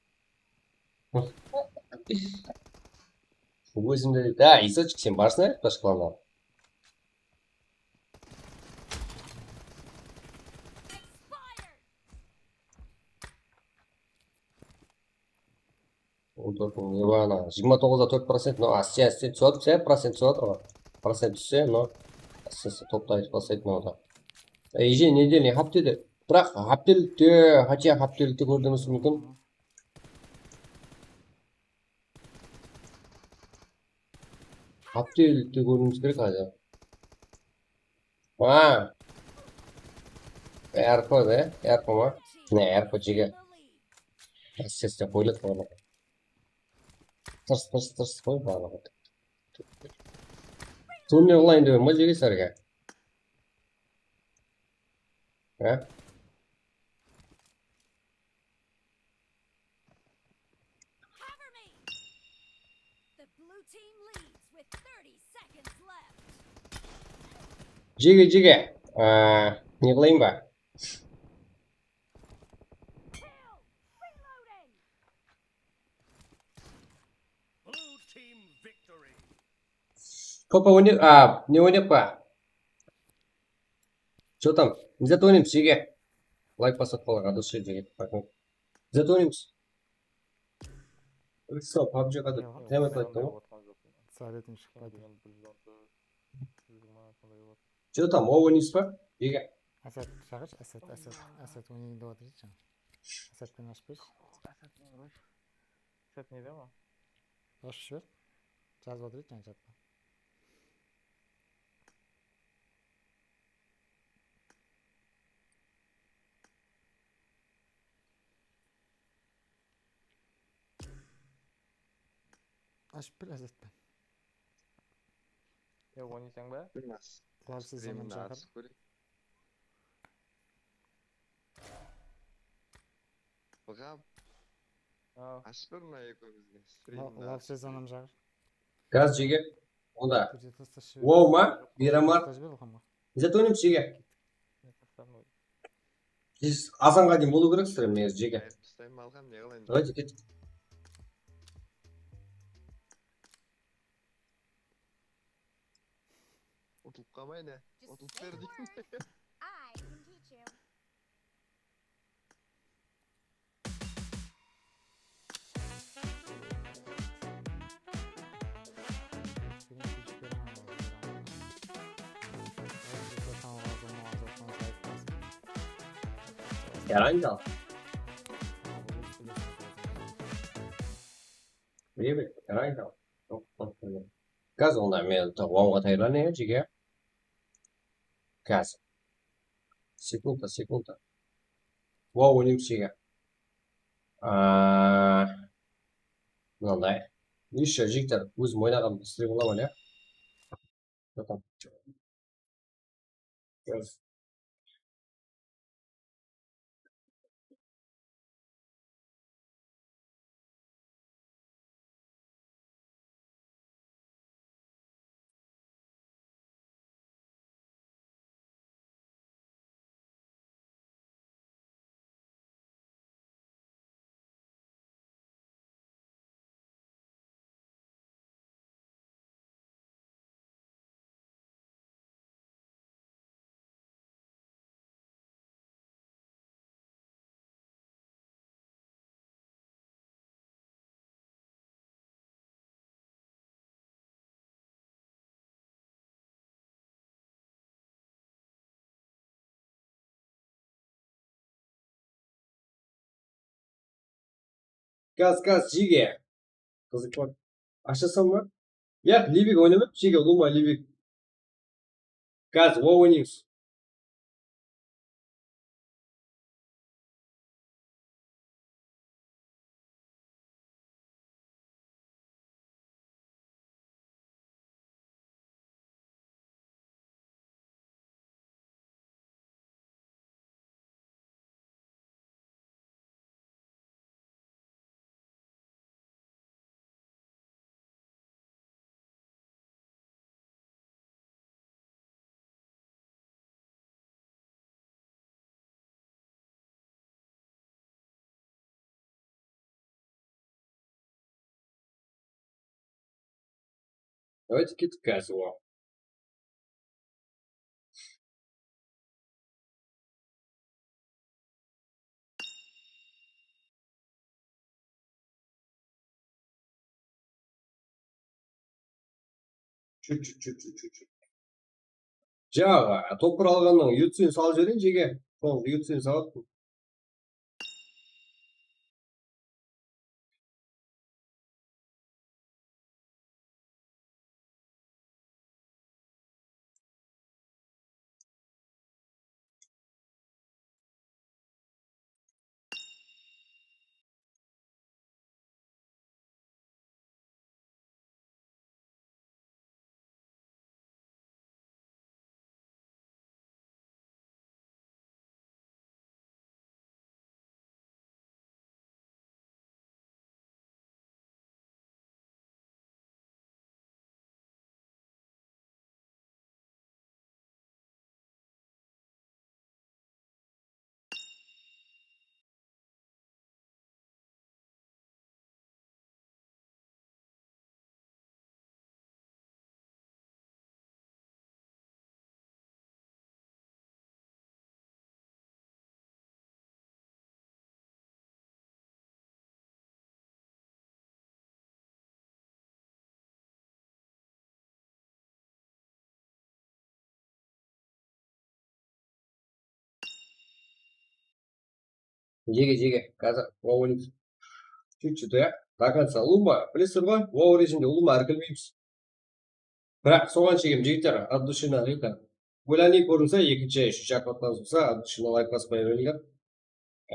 Ózimde, da, Isaçik, sen barsın, ayırıp tashqalanlar. On tórt mıń, ne bar ana? Jigirma toǵızda tórt procent, no, áste, áste túsip atır, sen procent túsip atır ǵoy. Procent tússe, no, áste, áste toplaydı, baslaydı, no, da. Ejeninedelniy háptede. Biraq háptelikte, хотя háptelikte kórdińiz múmkin. Háptelikte kóriwimiz kerek házir. Ha. R P de, R P ma? Ne, R P jege. Ses dep qoyladı barlıǵı. Tırs, tırs, tırs qoy barlıǵı. Turniy onlayn dep ma jege sizlerge? Ha? Jege, jege. Aa, ne qılayın ba? Kopa oynay, a, ne oynayıq pa? Что там? Izzat oynaymız, jege. Layk basıp qalǵan, doslar, jege. Izzat oynaymız. Ríkso, pabjiǵa dep, qıyamet ayttı ǵoy. Sabetim shıqpadı. Что там, oynayız ba? Jege. Asad, shaqırshı, Asad, Asad, Asad oynayın dep atır edi jańa. Asad penen ashıp bershi. Asad nede ma? Ashıp jiber. Jazıp atır edi jańa chatta. Ashıp ber, Azatpan. Ya, oynaysań ba? Bilmas. Lal sezonım shaqır. Bıǵap. Ashıp ber mına ekewimizge. Lal sezonım shaqır. Gaz jege. Onda. Wow ma? Miramar. Izzat oynaymız, jege. Siz azanǵa deyin bolıw kereksizler, mine, jege. Davayte, kettik. Utılıp qalmay ne? Utılıp berdik. Yaraydı al. Mine, yaraydı al. Gaz onda men onǵa tayarlanayın, jege. Gaz. Sekunda, sekunda. Wow, oynayıq, jege. Aa, mınanday. Ещё, jigitler, ózim oynaǵan strim qılaman, ya. Gaz, gaz, jege. Qızıq bar. Ashasam ba? Yaq, Libik oynamap, jege, ulıwma Libik. Gaz, o oynaymız. Давайте kettik házir oǵan. Чуть-чуть, чуть-чуть, чуть-чуть. Jaǵı, topır alǵannan yutsin salıp jibereyin jege. Sol yutsin salıp. Jege, jege, házir, o, oynaymız. Чуть-чуть, ya. До конца. Ulıwma, bilesiz ǵoy, o rejimde ulıwma irkilmeymiz. Biraq soǵan shekem, jigitler, от души naliyka. Gúlani kórinse, ekinshi, úshinshi okladlarıńız bolsa, от души naliyka basıp qoya berińler.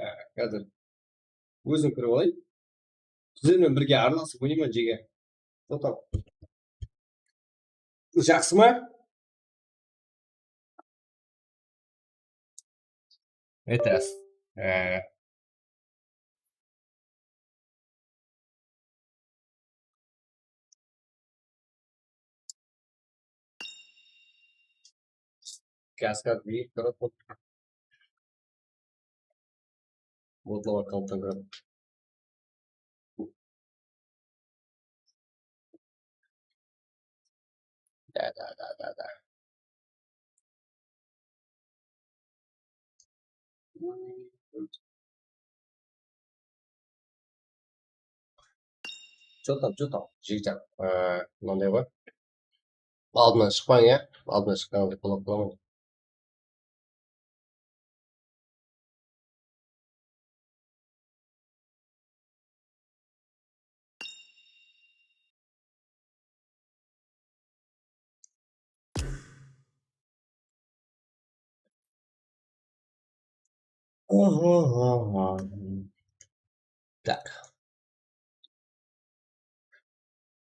Á, házir ózim kirip alayın. Sizler menen birge aralasıp oynayman, jege. Toqtań. Jaqsı ma? Aytasız. Á. Gaz, gaz, buyıp turıp. Modlar baqqan turıp. Da, da, da, da, da. Что там, что там, jigitler? Ee, mınanday ǵoy. Aldınan shıqpań, ya. Aldınan shıqqanıńda qolap qalaman. Так.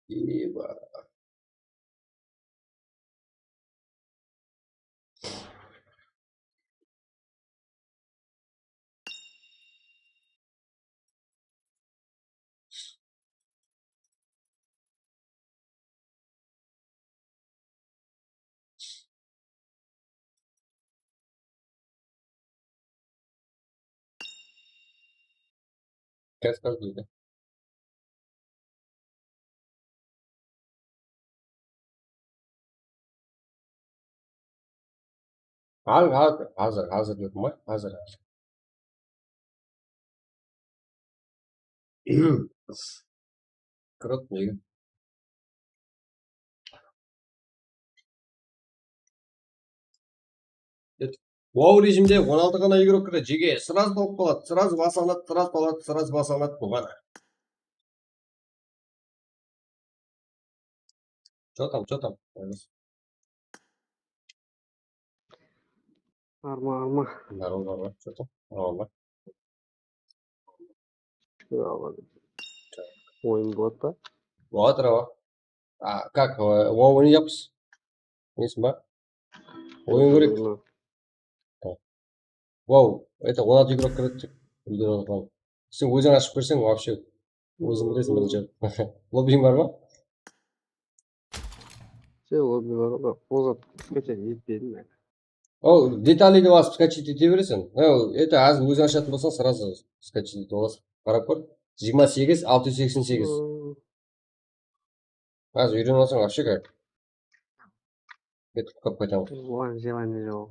Ева. Gaz, gaz deydi. Házir, házir, házir, házir dedim ǵoy, házir, házir. Круто, nege? Wow rejimde on altı ǵana igrok kiredi, jege, сразу tawıp qaladı, сразу basa aladı, сразу aladı, сразу basa aladı, buǵana. Что там, что там? Arma, arma. Здорово, здорово. Что там? Здорово. Shúkir Allaǵa. Oyın boladı ba? Boladı, awa. A, как, e, o, oynayapız. Nesi ba? Oyın kerek. Wow, это on altı игрок kiredi dep úlgere alǵan. Sen óziń ashıp berseń, вообще óziń bilesiń birinshi. Lobbiń bar ma? Sen lobbi bar ǵoy, ozat skachat etpedim men. Ol detali dep alıp skachat ete bereseń. Ol, это, házir óziń ashatın bolsań, сразу skachat etip alasıń. Qarap kór. Jigirma segiz, altı júz seksen segiz. Házir úyrenip alsań, вообще как. Ketip qap qaytamız. Oǵan желание joq.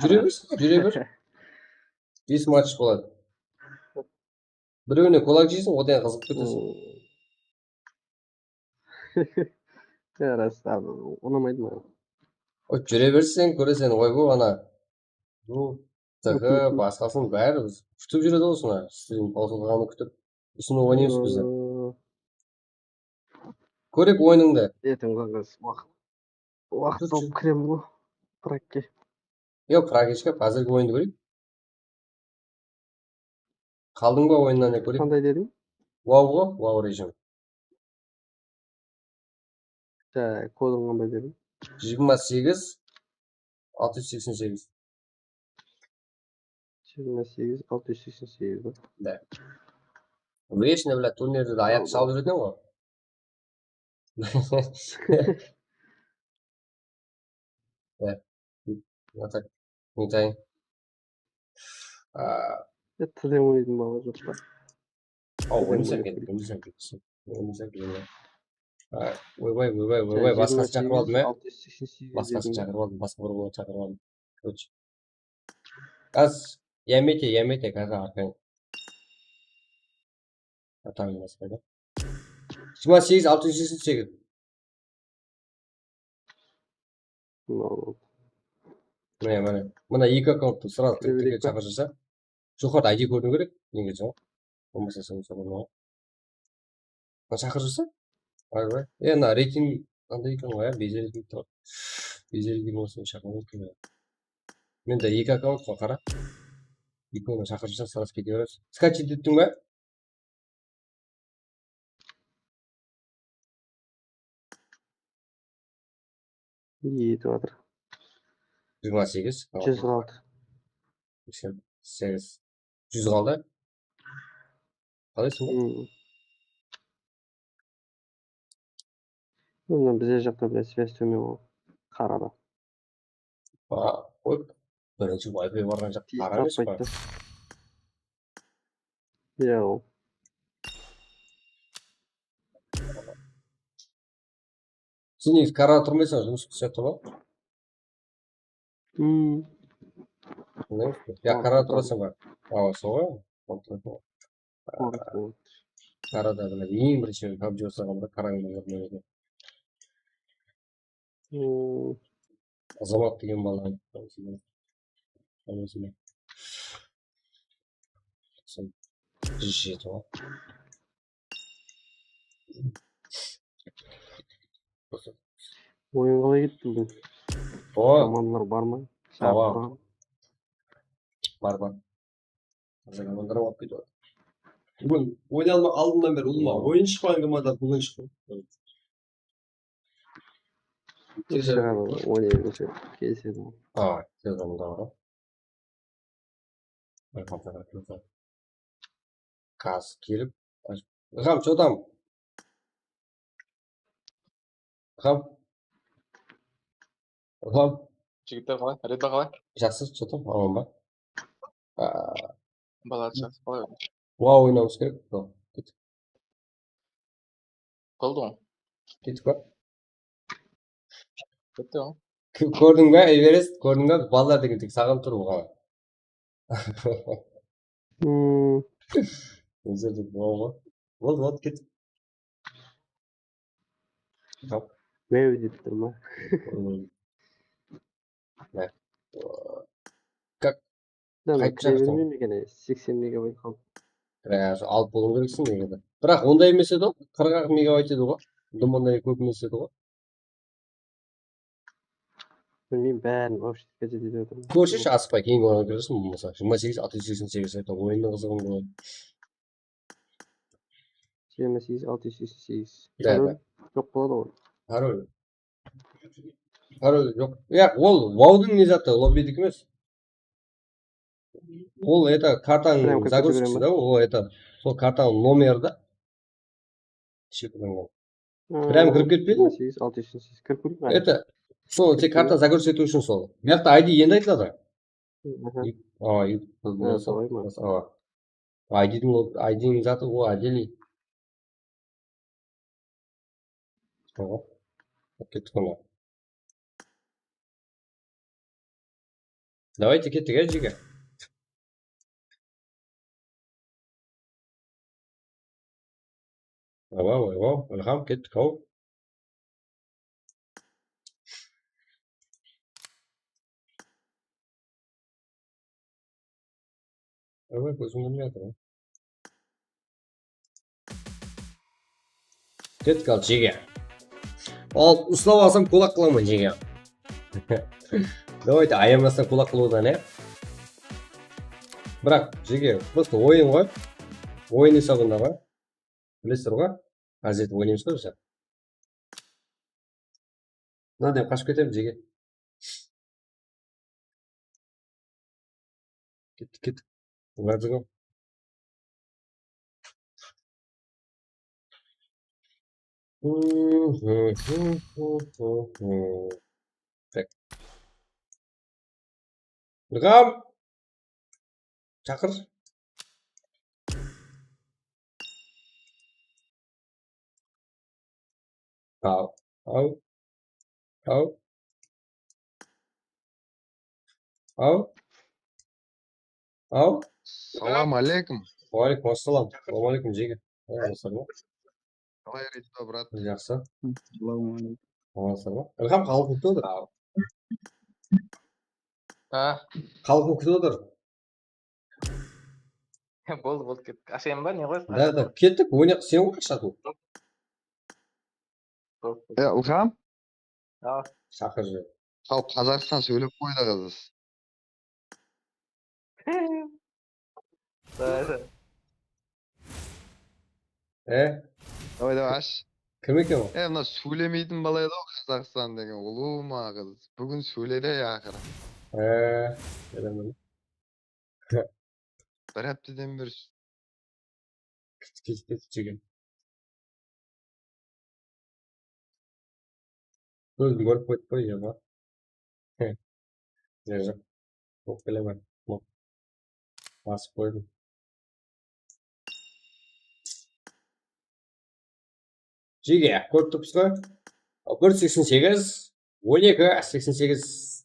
Júre ber, júre ber. Bes match boladı. Birewine kulak jeyseń, odan qızıp keteseń. Ya, ras, abi, unamaydı maǵan. O, júre berseń, kóreseń, oybo, ana. Bu, T G, basqasın bári biz kútip júredi ǵoy, usına, stilin qosılǵanın kútip. Usını oynaymız biz de. Kóreyik oyınıńdı. Erteń qızǵas waqıt. Waqıt tawıp kirem ǵoy. Prakke. Yoq, Prakke ishke, házirgi oyındı kóreyik. Qaldıń ba oyınnan, ne kóreyik? Qanday dediń? Wow ǵo, wow rejim. Ja, kodıń qanday dediń? Jigirma segiz, altı júz seksen segiz. Jigirma segiz, altı júz seksen segiz ba? Da. Вечно, блядь, turnirde de ayaq shalıp júredi ǵo. Ya. Atak. Aytayın. Tilden oynaytın bala joq pa? Aw, oynasań kerak, oynasań kerak. Oynasań kerak. Oybay, oybay, oybay, basqasın shaqırıp aldım, ya. Basqasın shaqırıp aldım, basqa bir boldı shaqırıp aldım. Короче. Az, yamete, yamete, kaza arqayın. Atam basqaydı. Jigirma segiz, altı júz seksen segiz. Mine, mine. Mına eki akkaunttı сразу tirktirgen shaqırsa. Joqarıda I D kóriw kerek, negizi. Bolmasa sen soǵan. Mına shaqırsa? Aybay. E, mına reyting qanday eken ǵoy, ya, bezerdi tur. Bezerdi bolsa shaqırıw kerek. Mende eki akkaunt bar, qara. Ekewine shaqırsa, сразу kete beresiz. Скачать ettiń be? Etip atır. Jigirma segiz. Júz qaldı. Seksen segiz. Júz qaldı. Qalaysıń? Mına bizler jaqta, блядь, связь tómen ǵoy. Qarada. Aa, qoy. Birinshi Wi-Fi barǵan jaq qara emes pa? Ya, ol. Sen negizi karada turmaysań, jumıs qısyaptı ǵoy. Ya, karada turasań ba? Awa, soǵay. Karada, bilem, eń birinshi PUBG baslanǵanda karańda júrgen edi. Azamat degen bala. Júz jeti ǵoy. Oyın qalay ketti búgin? Komandlar bar ma? Awa. Bar, bar. Házir komandlar alıp ketip atır. Búgin oynay alma, aldınnan beri ulıwma oyın shıqpaǵan komanda búgin shıqtı. Shıǵadı, oynay berse kelisedi. Aa, sezonda bar. Gaz kelip. Ilham, что там? Ilham. Ilham. Jigitler qalay? Red ba qalay? Jaqsı, что там? Aman ba? Aa, Balalar jaqsı qalay? Wow oynawımız kerek. Ket. Qıldı ǵoy. Ketip pa? Ketti ǵoy. Kó- Kórdiń be, Everest? Kórdiń be? Balalar degen tek saǵan tur buǵan. Hmm. Ózleri de wow ǵoy. Boldı, boldı, ketip. Tap. Mew dep tur ma? Hmm. Ne? Kak. Mına Qaytıp kire shaqırsań. Bermey me eken, seksen megabayt qaldı. Ya, alıp bolıw kerekseń negede. Biraq onday emes edi ǵoy, qırq aq megabayt edi ǵoy. Dım onday kóp emes edi ǵoy. Bilmeymen, bárin вообще gazete etip atırman. Kórseshi, asıqpay keyin oǵan kirersiń, bolmasa jigirma segiz altı júz seksen segiz, это oyınnıń qızıǵın qoy. Jigirma segiz altı júz seksen segiz. Da, da. Parol joq boladı ǵoy. Parol. Parol joq. Yaq, ol vaudıń ne zatı, lobbidiki emes. Ol это kartanıń Прям kirip kete загрузкасы bereme. Da, ol это sol kartanıń nomeri da. Shifrlanǵan. Прям kirip ketpedi. Jigirma segiz altı júz seksen segiz kirip kóreyik. Это sol tek karta загрузка etiw ushın sol. Buyaqta I D endi aytıladı. Aha. Awa, Ha, solay ma? Awa. I D-diń, I D-diń zatı, o отдельный. Awa. Kettik onda. Давайте kettik, á, jege. Awa, awa, Ilham, kettik, haw. Awa, kózim kórmey atır, a. Kettik al, jege. Al, uslap alsam, kulak qılaman, jege. Давайте, ayamastan kulak qılıwdan, ya. Biraq, jege, просто oyın ǵoy. Oyın esabında ǵoy. Bilesizler ǵoy. Házir etip oynaymız ǵoy biz. Mınadan qashıp ketemiz, jege. Kettik, kettik. Let's go. Tak. Ilham. Shaqır. Al, al, al, al, al. Salam aleykum. Wa aleykum assalam. Salam aleykum, jege. Aman sar ma? Qalay, Resto, brat? Jaqsı. Salam aleykum. Aman sar ma? Ilham, xalıq kútip otır. Ha, Xalıq kútip otır. boldı, boldı, kettik. Ashayın ba, ne qoyasın? Da, da, kettik, oynayıq, sen ǵoy, shaqır. E, Ilham? Al. Shaqır, jege. Al, Qazaqstan sóylep qoydı, qızız. Давай, давай. E? Davay, davay, ash. Kim eken ol? E, mına sóylemeytin bala edi ǵoy, Qazaqstan degen, ulıwma qız. Búgin sóyledi, aqırı. E, bilemen. Bir hápteden beri Ketip, ketip, ketip, jege. Kózim kórip qoydı ǵoy, ya, bar. He. Ya, joq. Bolıp kelemen. Basıp qoydım. Jege, kórip turıpsız ǵoy. Bir seksen segiz, on eki seksen segiz.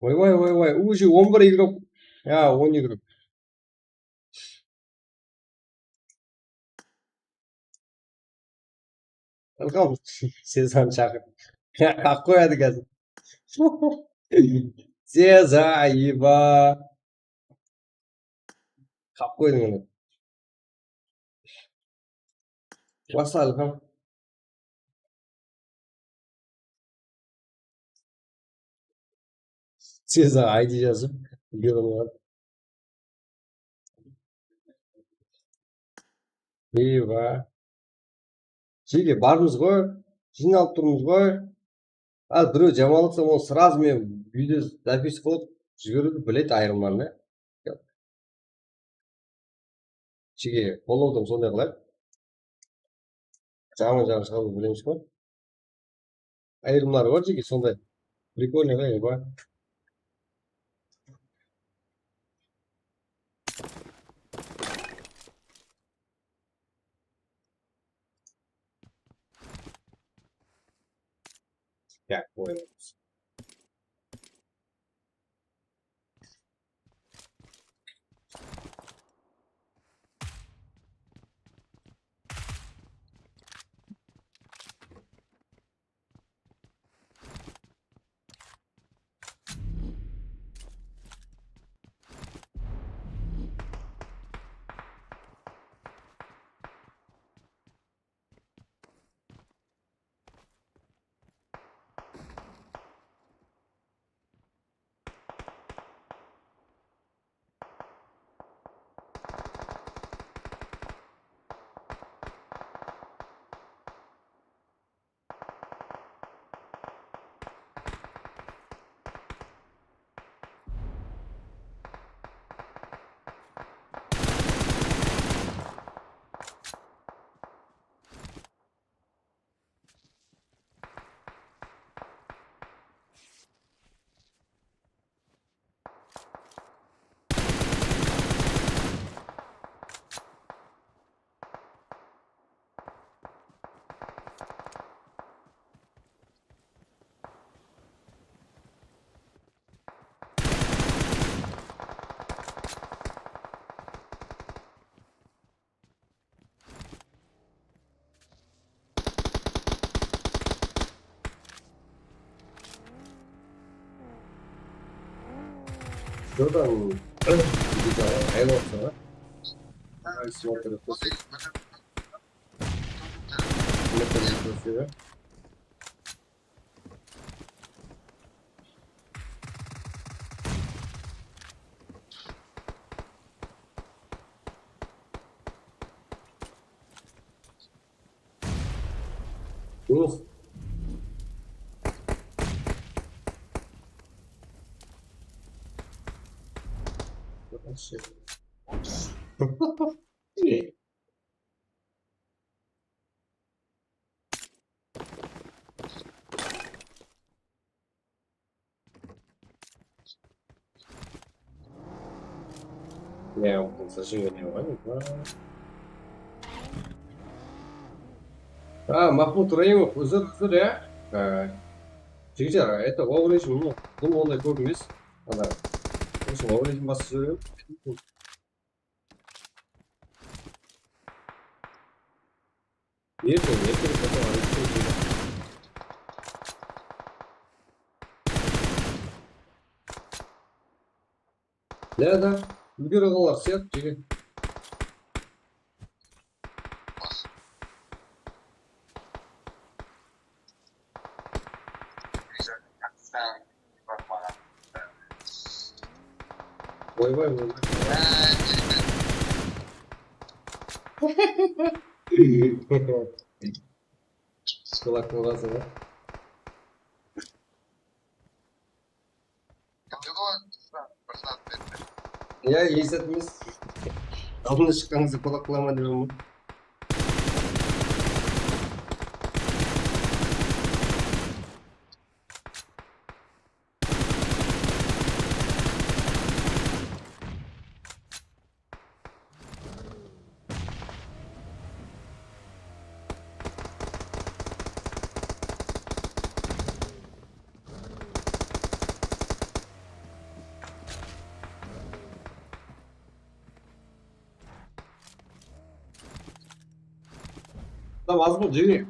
Oy, oy, oy, oy, уже on bir игрок. Ya, on игрок. Ilham, Sezar shaqır. Qap qoyadı házir. Sezar, eba. Qap qoydıń onı. Basla, Ilham. Sezar, I D jazıp, yurıp. Eywa. Jege, barmız ǵoy, jıynalıp turmız ǵoy. Al, birew jamanlatsa, onı сразу men video запись qılıp jiberiwdi biledi ayırımlarına. Jege, qollawdı sonday qılayıq. Jaman jaǵın shıǵarıwdı bilemiz ǵoy. Ayırımları bar, jege, sonday. Прикольный ǵoy, bar. Gel, oynayız. Jodan, bir daha ayıl olsa. Ay, смотрит. Смотрит. Uf. Ne yaptın? Saçın geliyor, var mı? Ha, Mahmut Raimov, uzr, uzr, ya. Ha. Jigitler, это, ovrejim, ну, bul onday kóp emes. Ana, usı ovrejim basıp jiberemen. Erteń, erteń, erteń. Nada, úlgere qalǵanlar sıyat, jigit. Oybay, oybay. Skolak bolǵansın ba? Ya, esitemiz. Aldına shıqqanıńızda qulaq qılaman dep. Tamam, az bul, jege.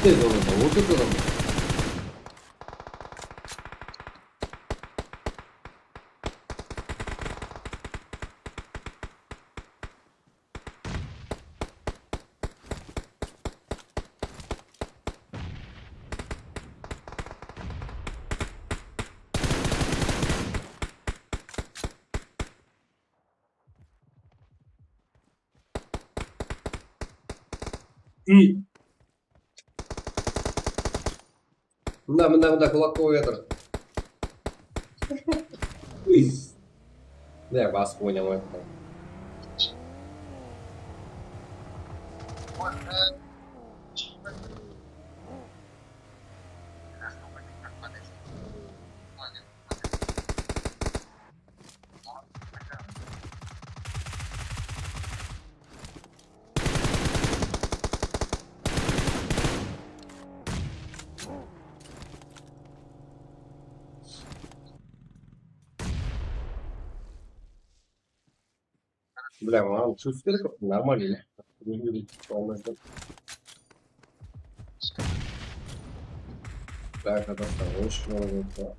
Tez orada otırdı adam. Mında, mında, mında kulak qoyıp atır. Ne, basıp oynamay atır. Бля, мынау сөз керек, нормально, иә. Бля, қазақстан, очень много.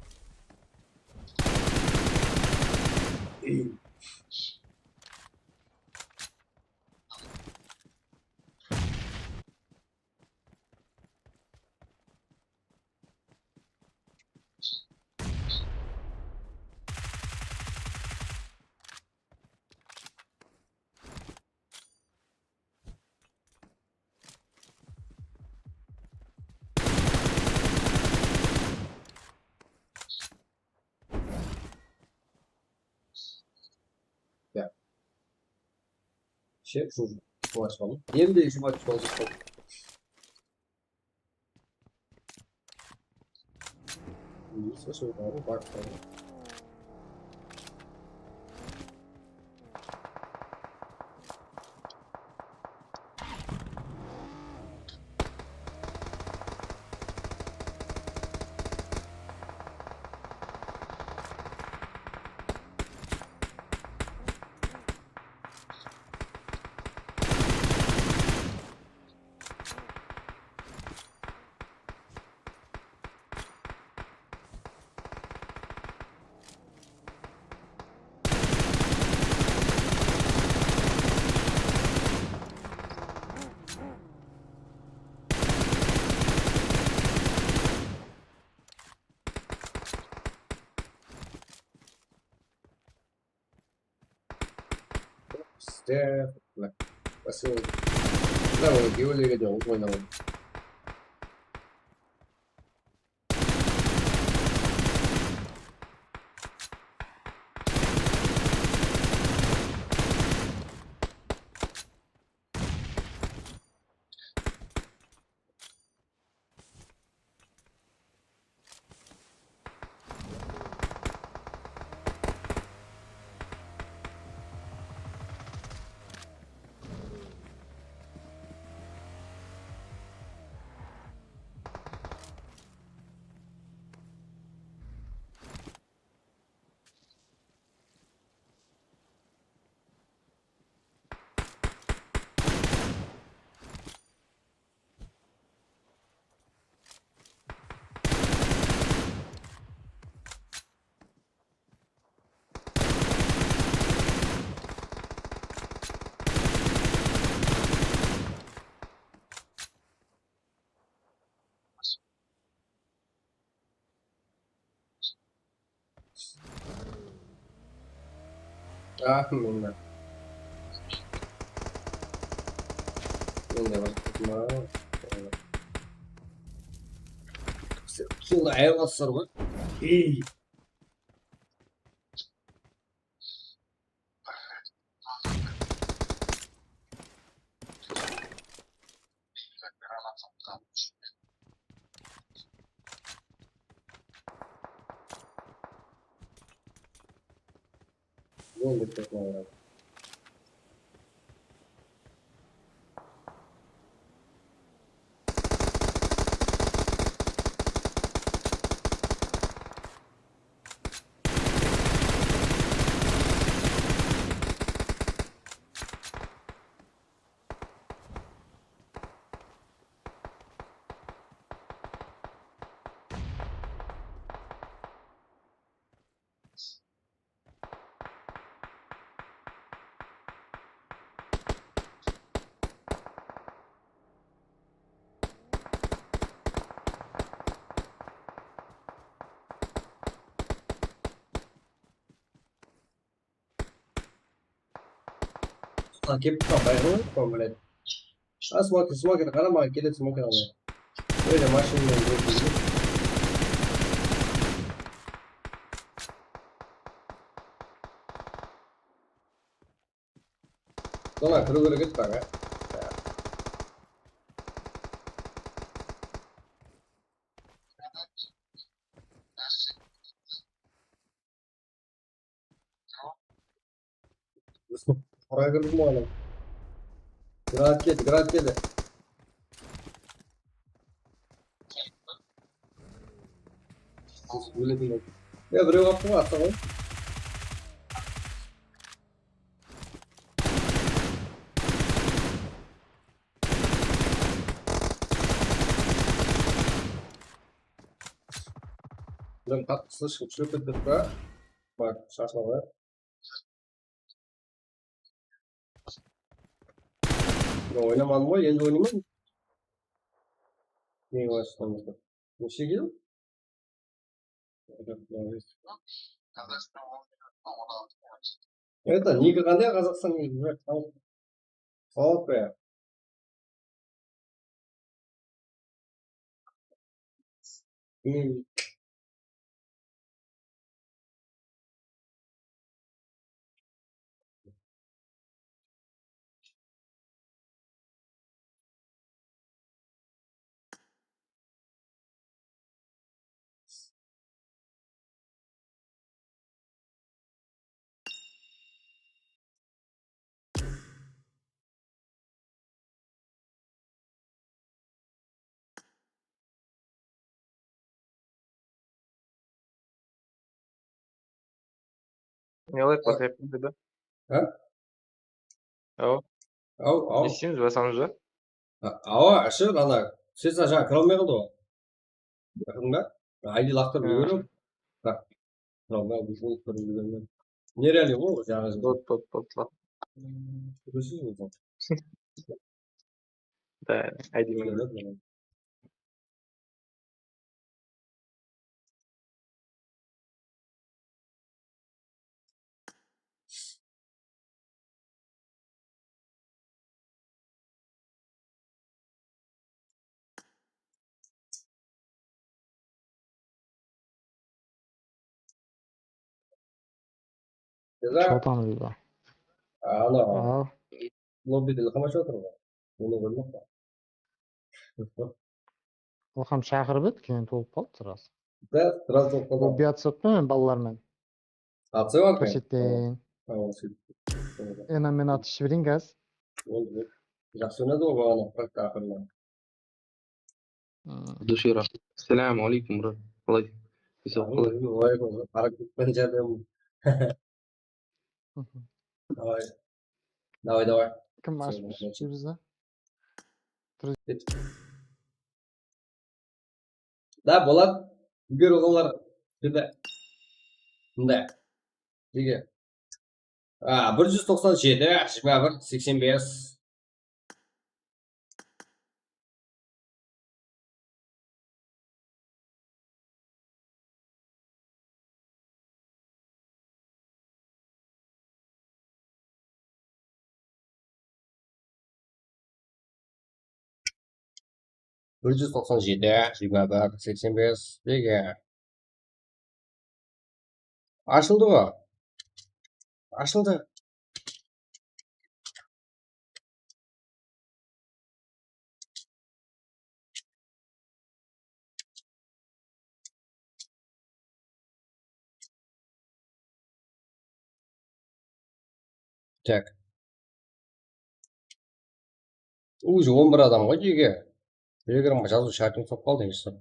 Ya. Şey, şu, şu açmalım. Endi şu açmalım. Isso, seu nome, bacana. Bizde, mına, basıp, mına, mına, gewerlerge de oynamadı. Ah, mında. Mında bir tutma. Solda ayırılasızlar ǵoy. Ey. Endi ketmey. Kelip turǵan bayqamay turǵan, блядь. A, smoker, smoker, qara maǵan, keledi smoker almay. Böyle mashinanı. Sodan kiriw kerek edi, baǵa. Qara kirdi ǵoy anaw. Granat keldi, granat keldi. Ya, birew alıp turǵan, atsa ǵoy. Bilen qattı sılshıq túsirip ketpedi ba? Baq, shashıla qoyayıq. Men oynamadım ǵoy, endi oynayman. Ne qılasız? Neshe kill? Это, niki qanday Qazaqstan niki? Sawat pa? Hmm. Ne qılayıq, basayıq pa dedi? Ha? Awa. Aw, aw. Ne isteymiz, basamız ba? A-, awa, ashır, ana, sen jańa kire almay qaldı ǵoy. Baqtın ba? I D laqtırıp jibererim. Baq. Mınaw, mınaw, bul jolıq bir júrgen. Nerealniy ǵoy, jańa jıl. Bot, bot, bot, bot. Kóresiz ǵoy. Da, I D men. Что там, Liza? Ana, lobbide qamashıp atır ǵoy. Onı kórmekpa. Ilham shaqırıp edi, keyin tolıp qaldı sırası. Da, sırası tolıp qaldı. Lobbi atsa ǵoy men balalar menen. Atsa ǵoy. Kórseteyin. Tamam, sóytip. Ena, men atıp jibereyin házir. Boldı. Jaqsı oynadı ǵoy baǵana, aqırına. Dusira. Assalamu aleykum, bro. Qalay? Esap qalay? Aleykum, aleykum. Qara kútpen járdem. Davay. Davay, davay. Kim ashıp júrsiz? Da, boladı. Úlger oǵanlar júrdi. Mında. Nege? A, bir júz toqsan jeti, jigirma bir, seksen bes. Bir júz toqsan jeti, jigirma bir, seksen bes, dege. Ashıldı ǵoy. Ashıldı. Tak. Уже on bir adam ǵoy, jeke. Telegramǵa jazıw shártiń uqsap qaldı, eshittim.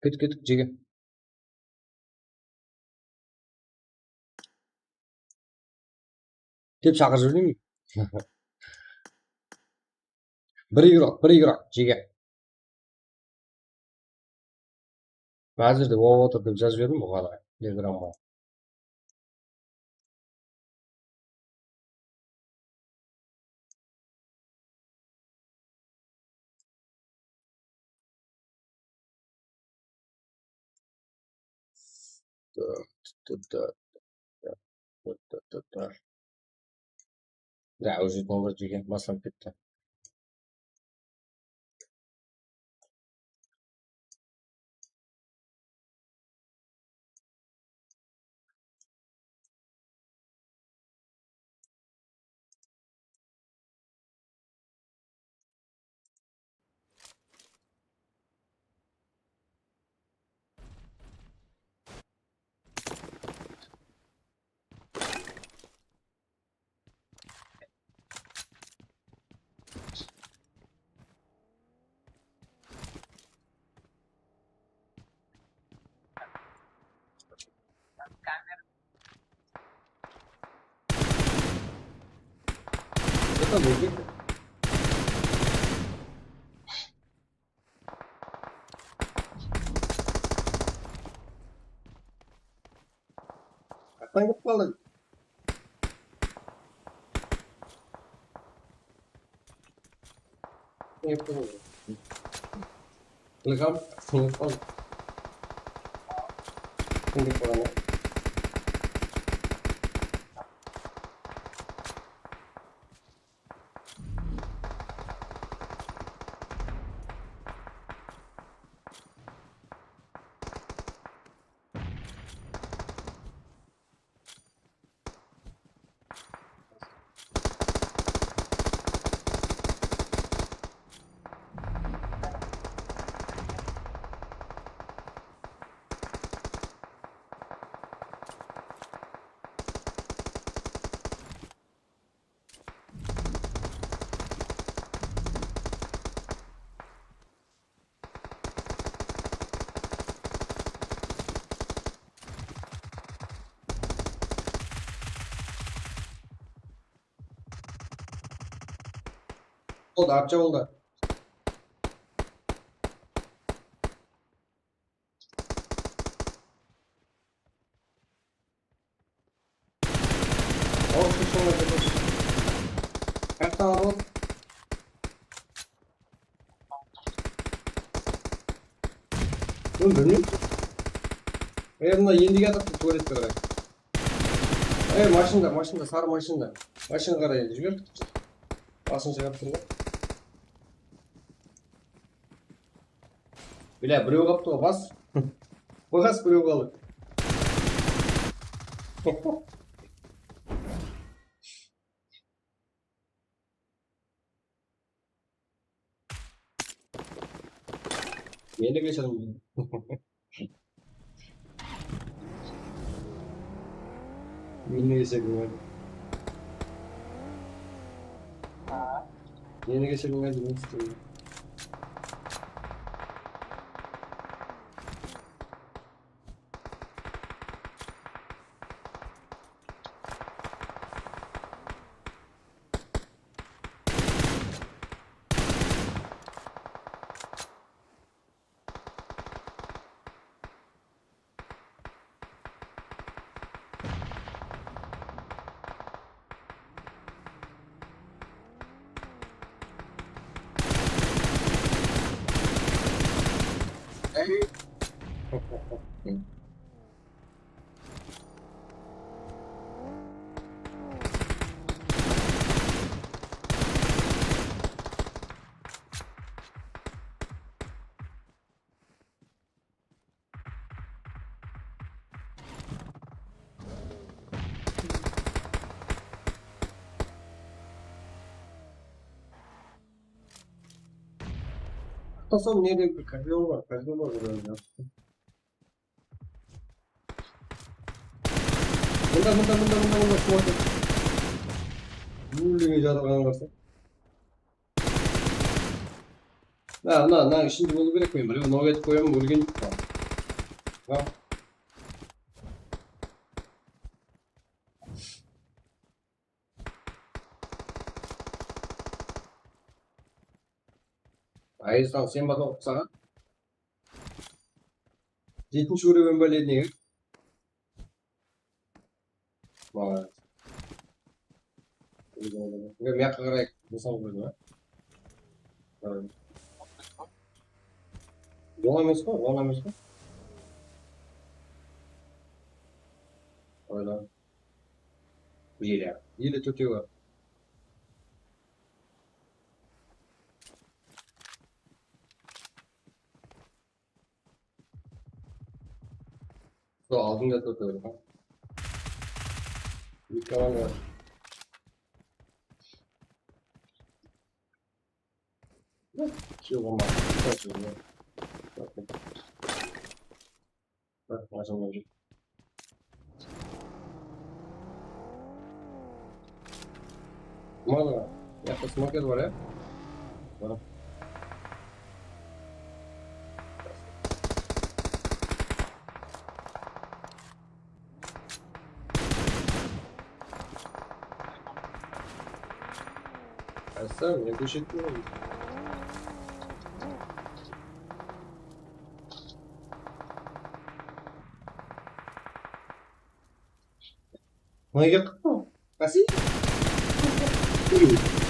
Kettik, kettik, jeke. dep shaqırıp jibermeymen. Bir igrok, bir igrok, jege. Házir de olıp otır dep jazıp jiberdim buǵan telegramǵa. Ya, уже nomber jegen baslanıp ketti. Qattan kirip qaldı. Qılıqam, qılıqam. Kim dep qoyamın? Boldı, artja boldı. Awa, shıńlar dep. Qayaqtan alıp al. Bul bilmeymen. Ey, mına endigi atırıptı tualetke qaray. Ey, mashinada, mashinada, sarı mashinada. Mashinǵa qaray jiber. Basın shıǵarıp tur ǵoy. Bilá, birew qalıptı ǵoy, bas. Bas, birew qaldı. Meni keshiriń. Meni keshiriń. Meni keshiriń, men isteymen. Atlasam, nede bir kazyon bar, kazyon bar, bir oyun yaptım. Mında, mında, mında, mında, mında, смотри. Ólgen jarılǵan qarsa. Ha, mına, mına ishinde bolıw kerek, men birewin nok etip qoyaman, ólgen. Ha. Ayızdan sen bata uqsaǵan. Jetinshi úroven ba, ledniy? Молодец. Endi mıyaqqa qaray nısan qoydı ma? Zona emes pa? Zona emes pa? Oyla. Или, или tórtewi. Sol aldında tórtewi. Eki komanda. Kill bolmadı. Bak, açılmayacak. Mana, mıyaqta smoker bar, ya? Bar. Aysa, men kóshettim. Nege qıptı? Qasi?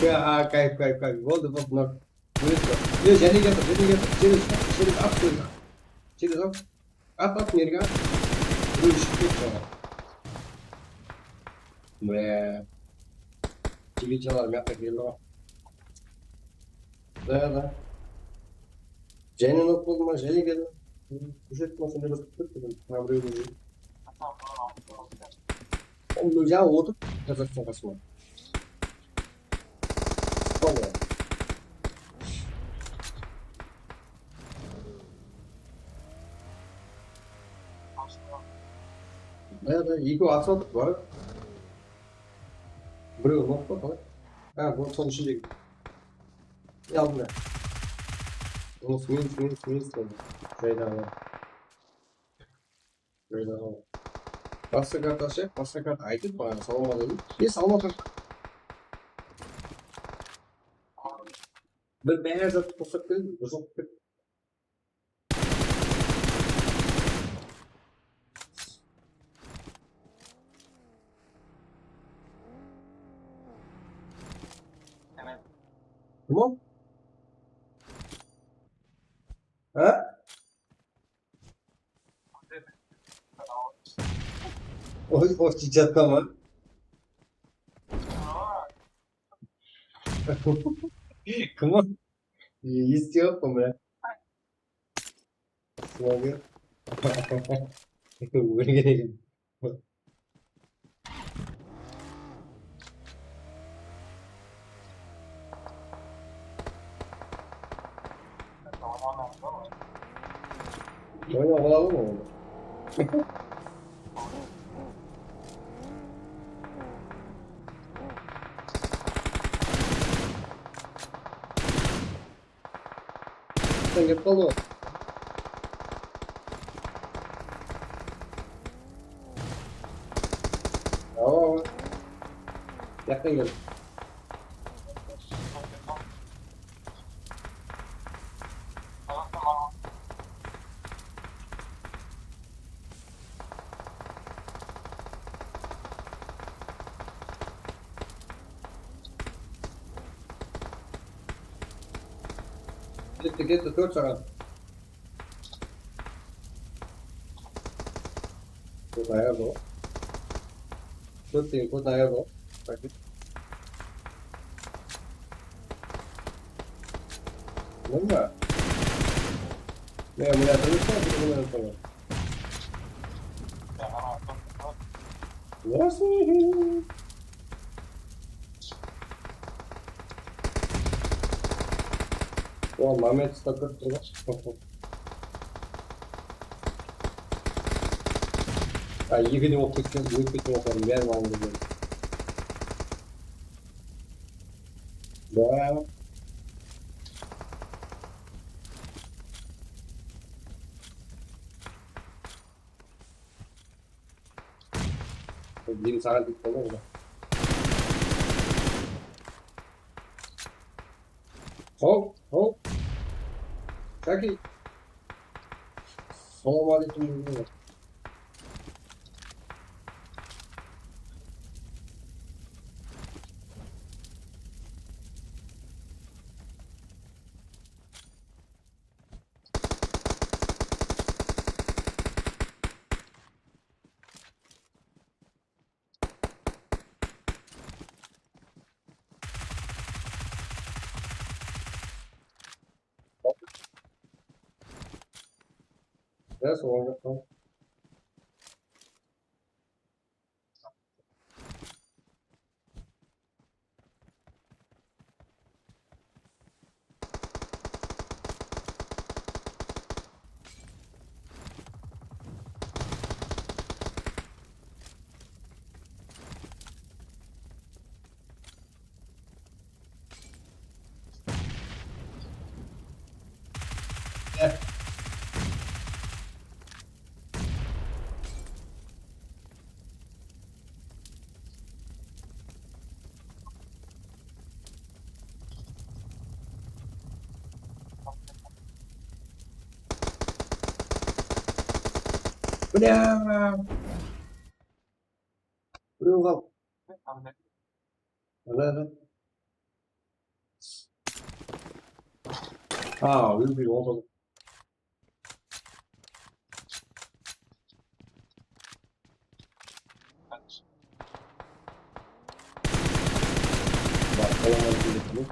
Ya, a, kayf, kayf, kayf. Boldı, boldı, nok. Minus bir. Yo, jáne keldi, jáne keldi. Jáne, jáne, at, jáne. Jáne, at. At, at, nerge at? Birew iship ketti. Mine. Televiziyalar mıyaqqa keldi ǵoy. Da, da. Jáne nok boldı ma, jáne keldi. Kúshet ma, sonday bir kútip kettim. Mına birewdi jep. Oǵlum, jańa otırıp jazasań qasıma. Sol. Mına da ekewi atıp atır, bar. Birewi nok pa, qalay? Ha, bu sonıń ishindegi. Ne aldında? Minus, minus, minus, minus boldı. Jaydaǵı. Jaydaǵı. Basqa karta ashayıq, basqa karta aytıp, baǵana salama dedim. Ne salama karta? Bir bári zattı qosıp keldim, buzılıp ketti. Kim ol? Ha? Oy, oy, jatqanman. Kim ol? Esitip atırman, ya. Smoker. Ólgen eken. Oynap alalı mı onı? Sen gidip qaldı ǵoy. Awa, awa. Jaqtan kel. Ketti, ketti, tórt saǵan. Kod ayırdı ǵoy. Tórt degen kod ayırdı ǵoy. Mında. Ne, mına, mına, mına. Nasıl? O, moment uslap turıptı ǵoy. Ha, ekini oqıp ketken, ótip ketken oqlarım bárin alındı. Da. Birin saǵan deyip qoyma. Hop, hop. Kaki. Salam aleykum. Ya, soǵan jaqtan. Bля. Birew qal. Ana, ana. A, ólmey otır. Bak, olamaz dedik.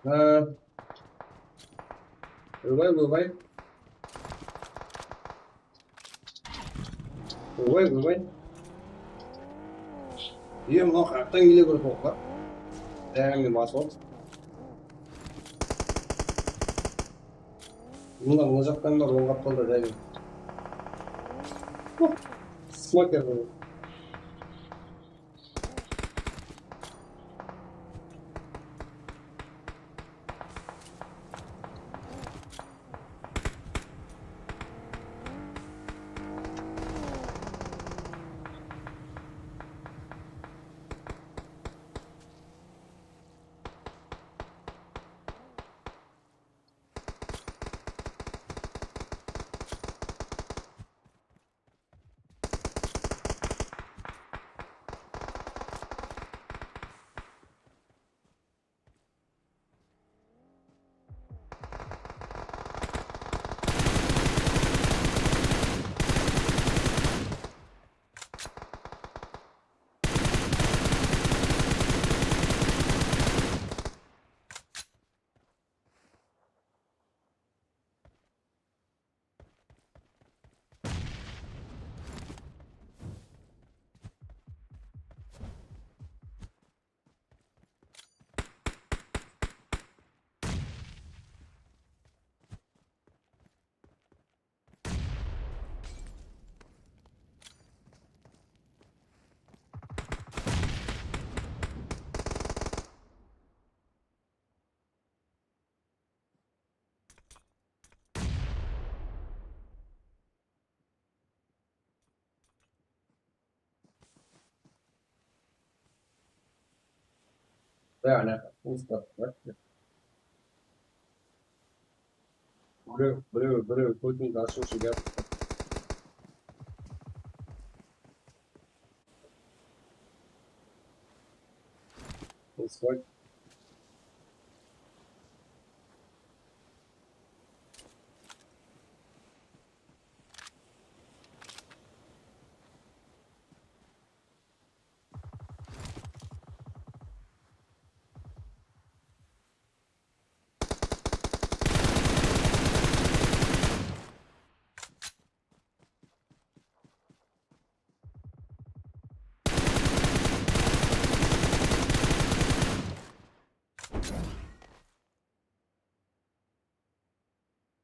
Ha. Oybay, oybay. Oybay, oybay. Iya, mınaw qıraqtan kele bir toqlar. Dayağımnen basıp al. Mına, mına jaqtan da oń qaptalda dayağım. Huh, smoker. Birew, birew, birew kótińdi ashıwshı gáp. Usılay.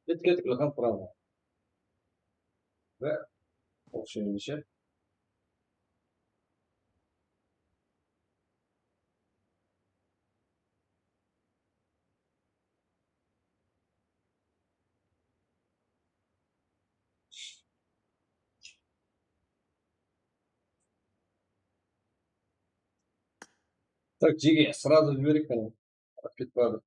Kettik, kettik, Ilham, quralı. Ve oqshayınsha. Так, jege, сразу jibereyik qáne. Atket bardı.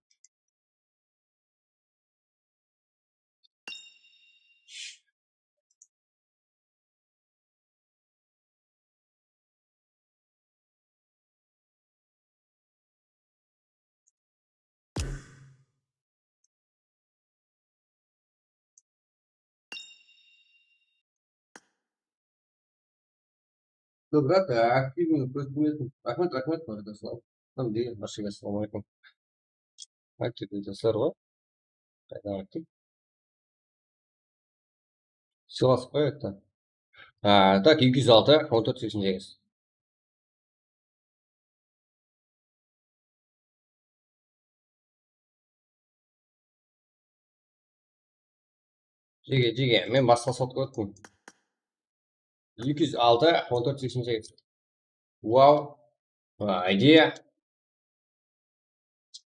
Kóp raxmet, aktivno kózim kelmesin. Raxmet, raxmet, Murat Aslan. Hám de, bárshege assalawma aleykum. Aktivno doslar ǵoy. Qaydan ayttım? Silasıp qoyayıq ta. A, tak, eki júz altı, on tórt, seksen segiz. Jege, jege, men basqa sotqa óttim. Eki júz altı, on tórt, seksen segiz. Wow. A, idea.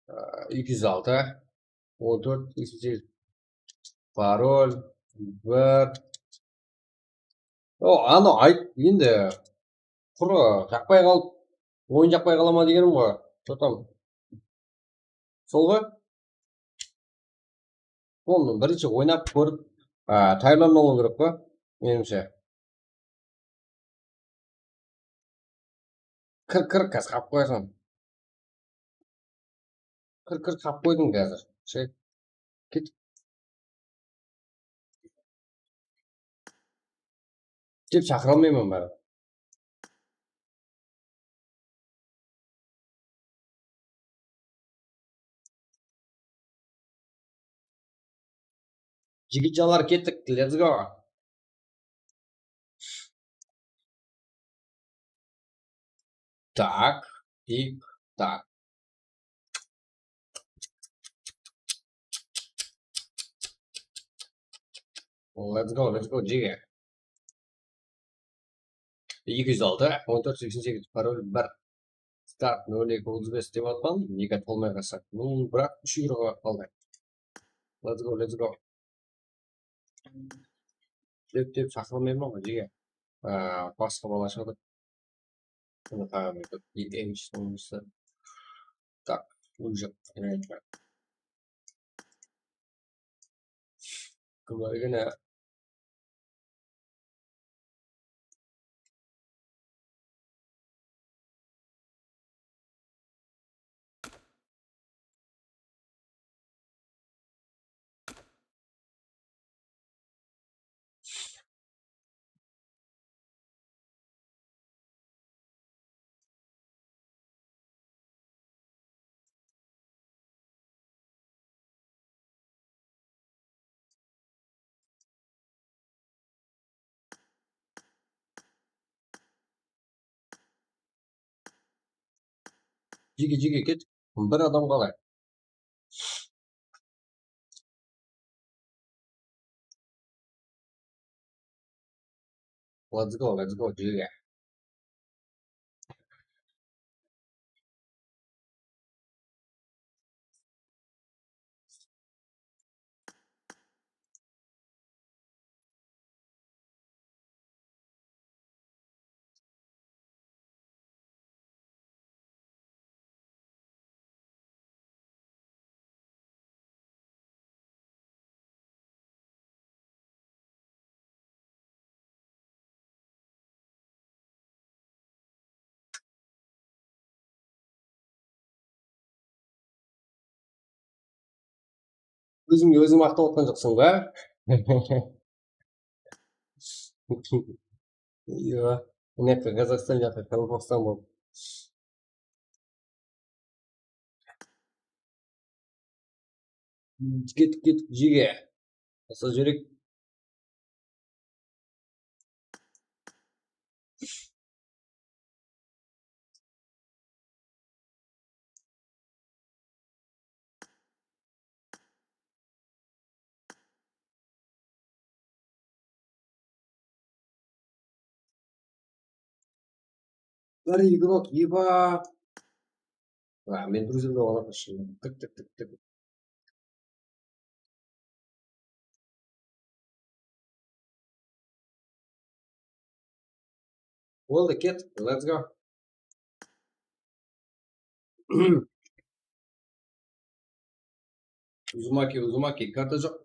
A, eki júz altı, on tórt, seksen segiz. Parol, bir. O, anı ayt, endi qurı jaqpay qalıp, oyın jaqpay qala ma degenim ǵoy. Что там? Sol ǵoy. Sonı birinshi oynap kórip, a, tayyorlanıw kerek ǵoy, menimshe. Kir, kir, házir qap qoyasań. Kir, kir, qap qoydıń házir. Shek. Ket. Dep shaqıra almayman báribir. Jigitjanlar, kettik, let's go. Tak, tik, tak. Let's go, let's go, jigit. Eki júz altı, on tórt, seksen segiz, parol bir. Start nol eki otız bes dep atpan, eki at bolmay qalsaq. Bul, biraq úsh yuro qaldı. Let's go, let's go. Dep, dep shaqırmayman ǵoy, jigit. Aa, basqa bala shıǵadı. Buni taǵam etip, eki enshi sońısı. Tak, уже. Говорили. Jige, jige, ket. Bir adam qalay? Let's go, let's go, jige. Ózińe óziń maqtap otqan joqsań ba? Iya, mına jaqqa Qazaqstan, mına jaqqa Qaraqalpaqstan boldı. Kettik, kettik, jege. Basa júrek. Bári игрок, ебать. А, men друзьям да olarǵa shıǵın. Tık, tık, tık, tık. Boldı, ket, let's go. Uzumaki, Uzumaki, karta joq.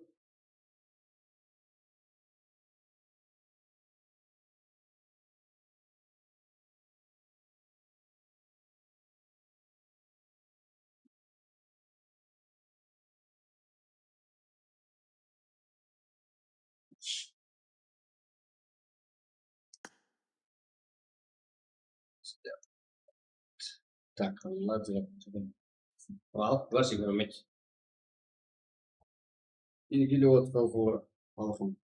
Так, ладно. Al, var şey görmek. İlgili otqan sońra halqım.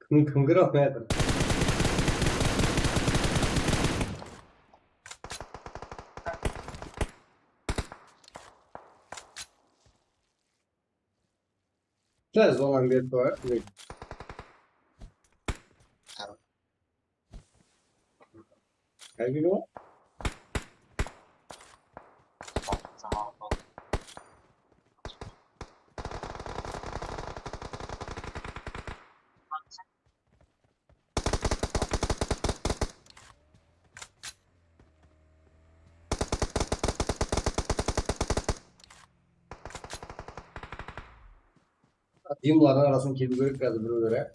Kim, kim kire almay atır? Sen zonan berip qoyar. Qay kino? Dimlardıń arasına keliw kerek házir birewler, á.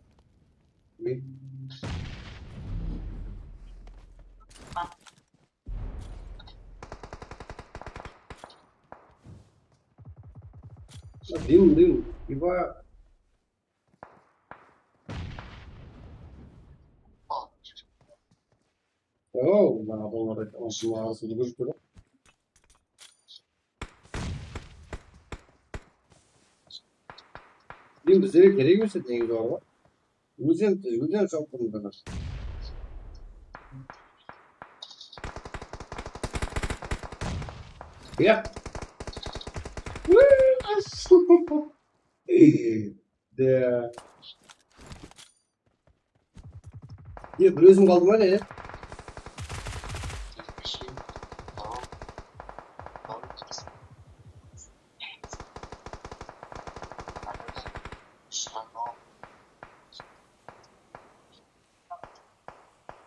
Dim, dim, Iva. O, mına adamlar aytqan, mına arasında kórip tur. Dim, bizlerge kerek emes edi, negizi bar ǵoy. Ózden, ózden shawıp turmız. Ya. De. Ye, bir ózim qaldım ba ne?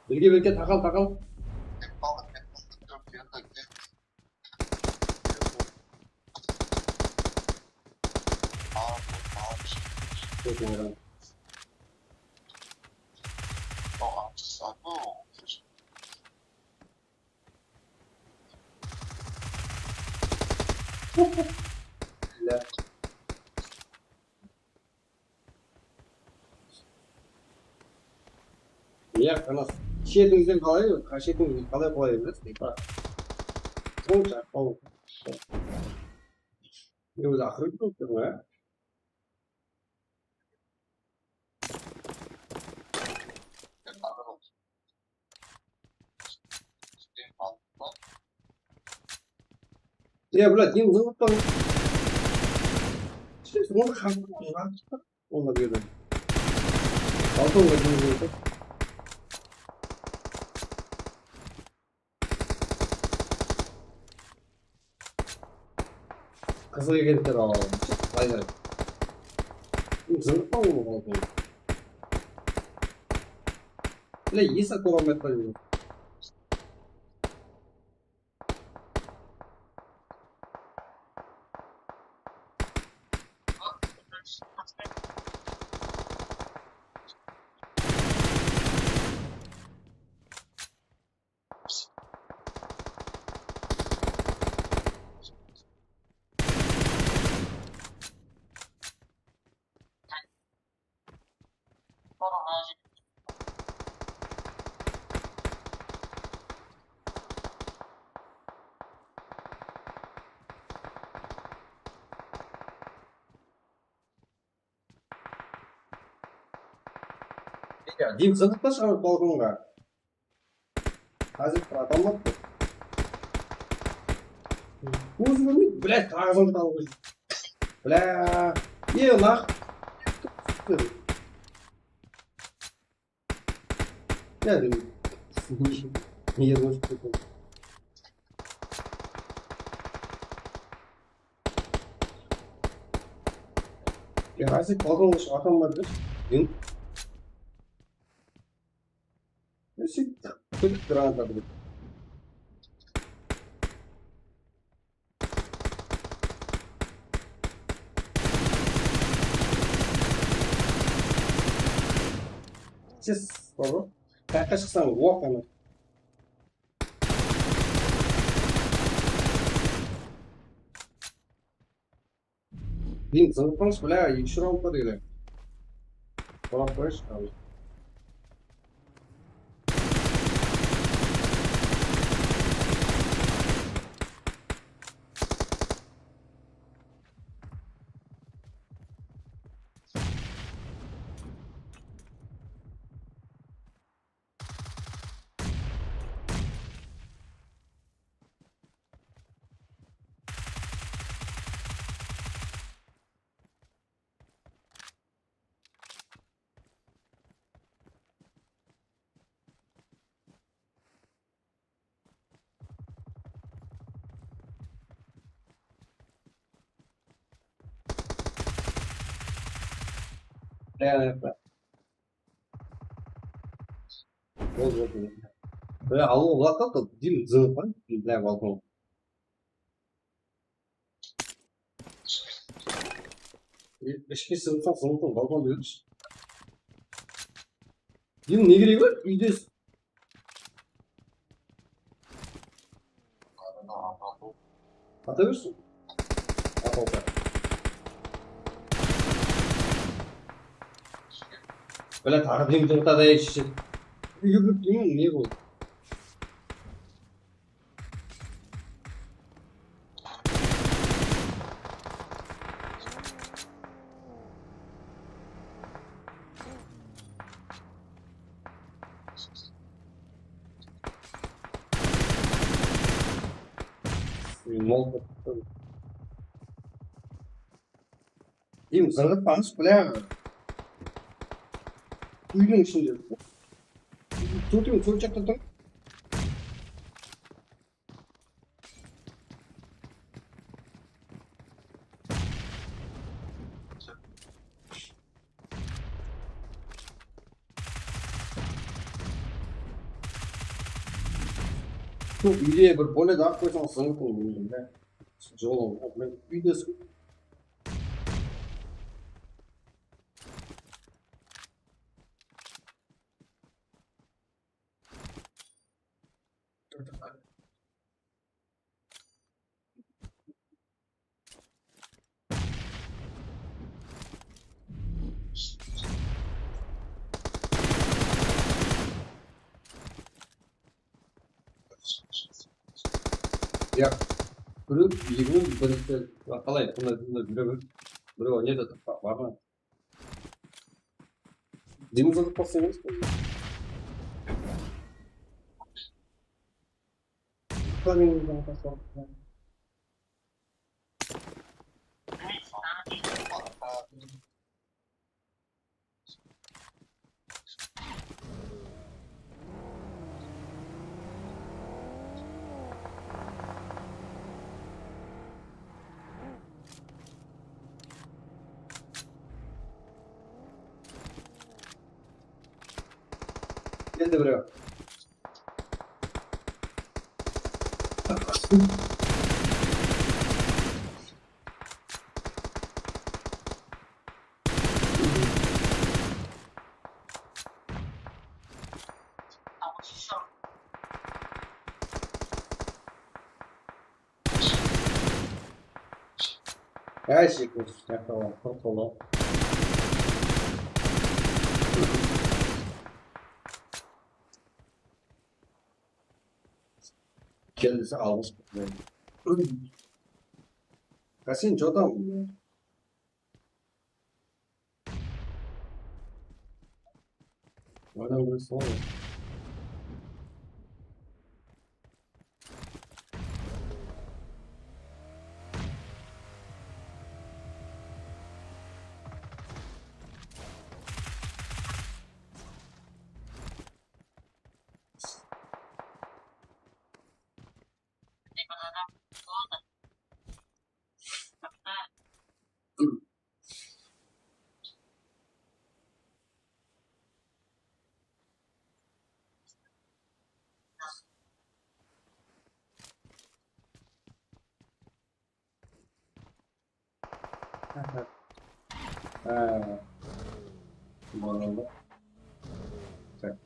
Birge, birge, taqal, taqal. Iya, qana shetińizden qalay, shetińizden qalay qolay beresiz, deypa. Sol jaqqa. Ózi aqırıp turıptı ǵoy, á? Ya, блядь, не вызывать там. Что, можно как-то? Onı berdim. Balkonǵa júrip otır. Qızıq ekenler al. Aynar. Zınıq pa ol balkon? Bile, esa kóre almay atırman. Ya, Dim, zıtıp ta shıǵar balkonǵa. Házir bir adam atır. Ózi kórmeydi, блядь, taǵı zıtıp aldı. Блядь, e, laq. Túpti. Ya, nege óship ketken? Ya, Rasik, balkonǵa shıǵıp ataman ba dep. Men, men sóytip, sóytip granata bilip. Ses, baba. Qayaqqa shıqsań, oq ana. Блин, zıńıtpańız, бля, ещё раунд па degende. Qorap qoyısh, al. Bля, bol, bol, bol. Bля, al, ol laqta, Dim, zıńıp qoy. Bля, balkon. Ishke sığınsań, sığınsań, balkon bershi. Dim, ne keregi bar? Úyde. Ata bersin. Ata, ata. Bile taǵı Dim jıǵıtadı, ey, sheshe. Úyge kirip turman, ne bol? Dim, zıńǵırtpańız, bля. Úydiń ishinde. Tórtewin sol jaqta tur. Sol úyde bir boledi, alıp qoysań, sızıp jolın. Úyde. Ya, birew, ekewi, birinshi, qalay, bunday, bunday birew, birew oynaydı, barma. Dim zıǵıp qalsa emes pe? Keldi birew. Ay, shekil, shakala, qurqılı. Keldi, alǵıs. Qasen, jotam. Oynaw kerek, sol. Ha. Boldı. Tak.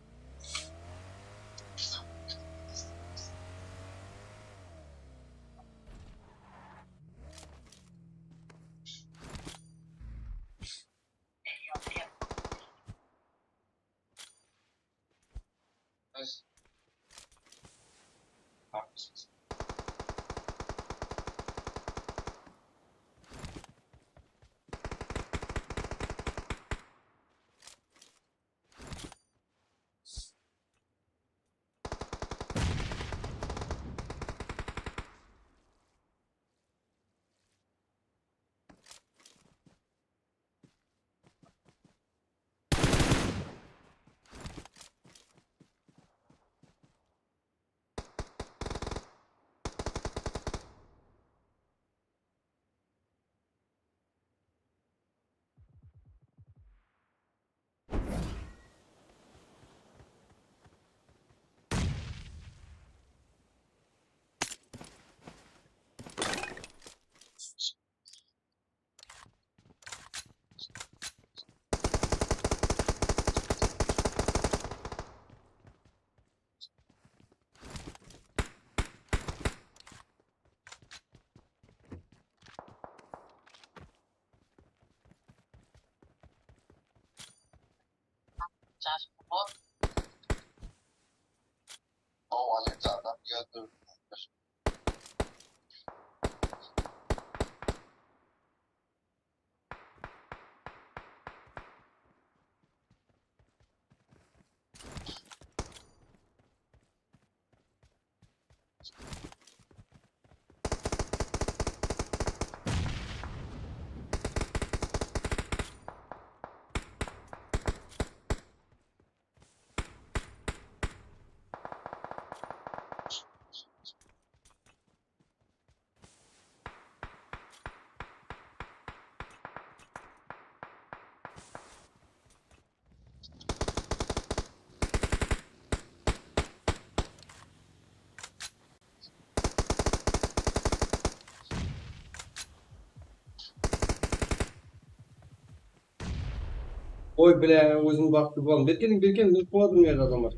Oy, bile, ózim baqıtlı bolam. Berkelim, Berkelim, men quladım ya, adamlar.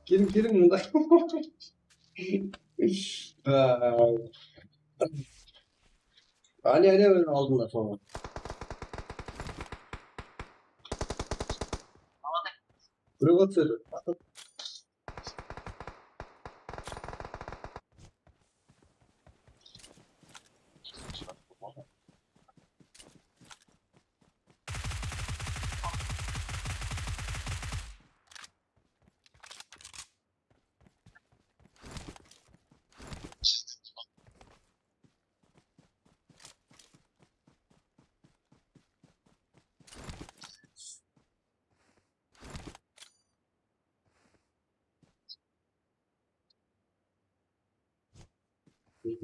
Keliń, keliń, mında. Ay. Áne, áne, áne, aldında sońı. Birew atsa edi. Git,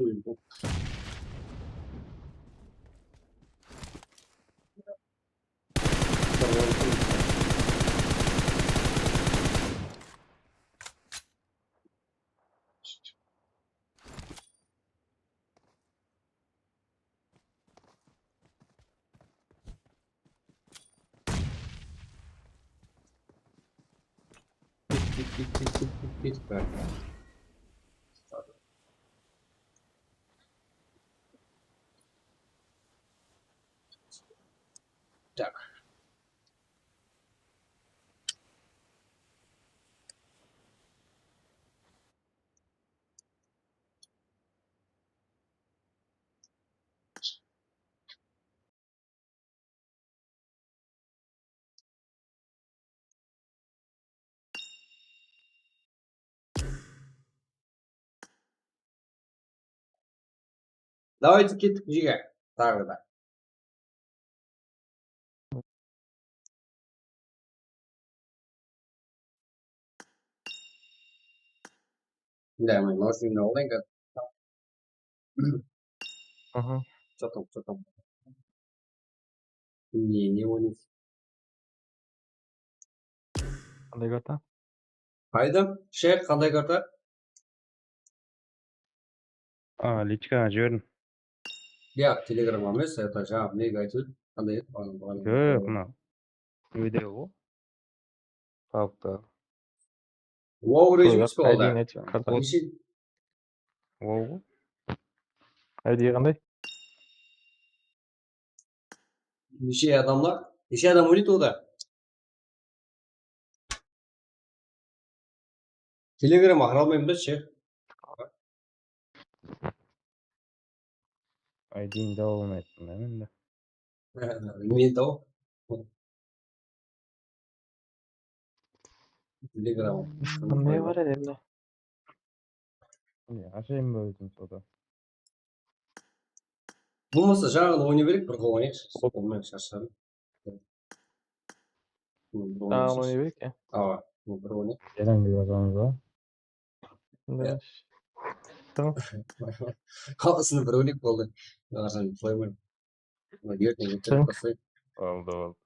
git, git, git, git, git, git, bırak. Tak. Давайте, kettik, jige. Taǵı da. Да, мы можем на Олега. Aha. Что там, что там? Не, не, не. Qanday karta? Qayda? Shayx, qanday karta? A, lichkaǵa jiberdim. Yaq, Telegram emes, это jańa nege aytıp edi? Qanday edi? Baǵana, baǵana. Yoq, yoq, mına. Video ǵo. Pabka. Wow, rejimiz pe onda? Neshe? Wow ǵo. I D qanday? Neshe adamlar? Neshe adam oynaydı onda? Telegram aqıra almayman da, she. I D-ni tawa almay atırman da men de. Men taw. Telegram. Qanday bar edi endi? Mine, ashayın ba ózim soda. Bolmasa jańaǵın oynay bereyik, bir qol oynayıqshı. Bolmay sharshadım. Aa, oynay bereyik ya. Awa, bir oynayıq. Eren bir basamız ba? Qalısını bir oynayıq boldı. Arzan qoymayman. Erteń erteń baslayıq. Oldı, oldı.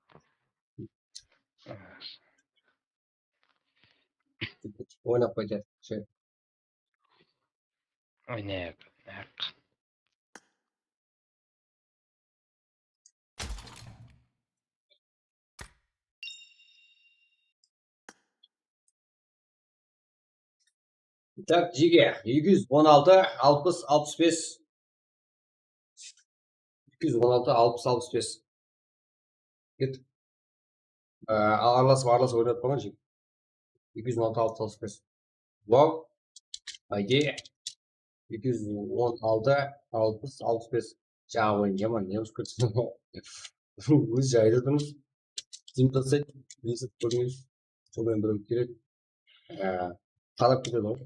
Oynap qaytayıq. Şey. Oynayıq, oynayıq. Так, jige, eki júz on altı, alpıs, alpıs bes. Eki júz on altı, alpıs, alpıs bes. Ket. Aa, aralasıp, aralasıp oynap qoyǵan jige. Eki júz on altı, alpıs, alpıs bes. Wow. Ayde. Eki júz on altı, alpıs, alpıs bes. Jańa oyın jaman, ne bolıp ketti? Óz jayda turmız. Tim taslaydı. Nesip kórmeymiz. Sonıń menen bir kerek. Ee, qarap ketedi ǵoy.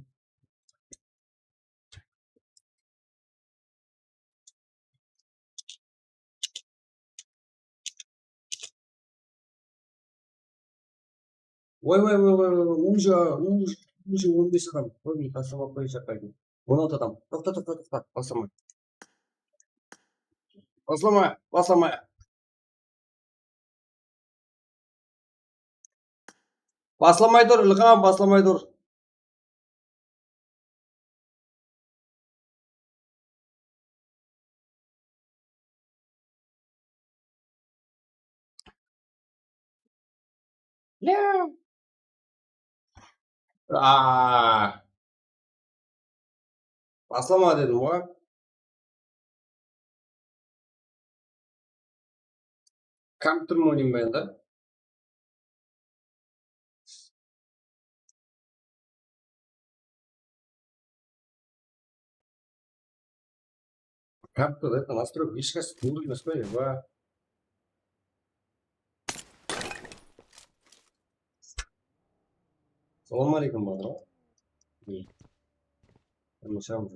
Oy, oy, oy, oy, oy, уже, уже, уже on bes adam. Qoy, men taslap qoyayın shaqaydı. On altı adam. Toqta, toqta, toqta. Baslama. Baslama, baslama. Baslamay tur, Ilham, baslamay tur. Aa. Baslama dedim ǵoy. Kompyutermen oynayman endi. Kompyuter, это настройка, ешқайsısı qulay emes pa, eba. Salawma aleykum, Badır. Tamam, tamam.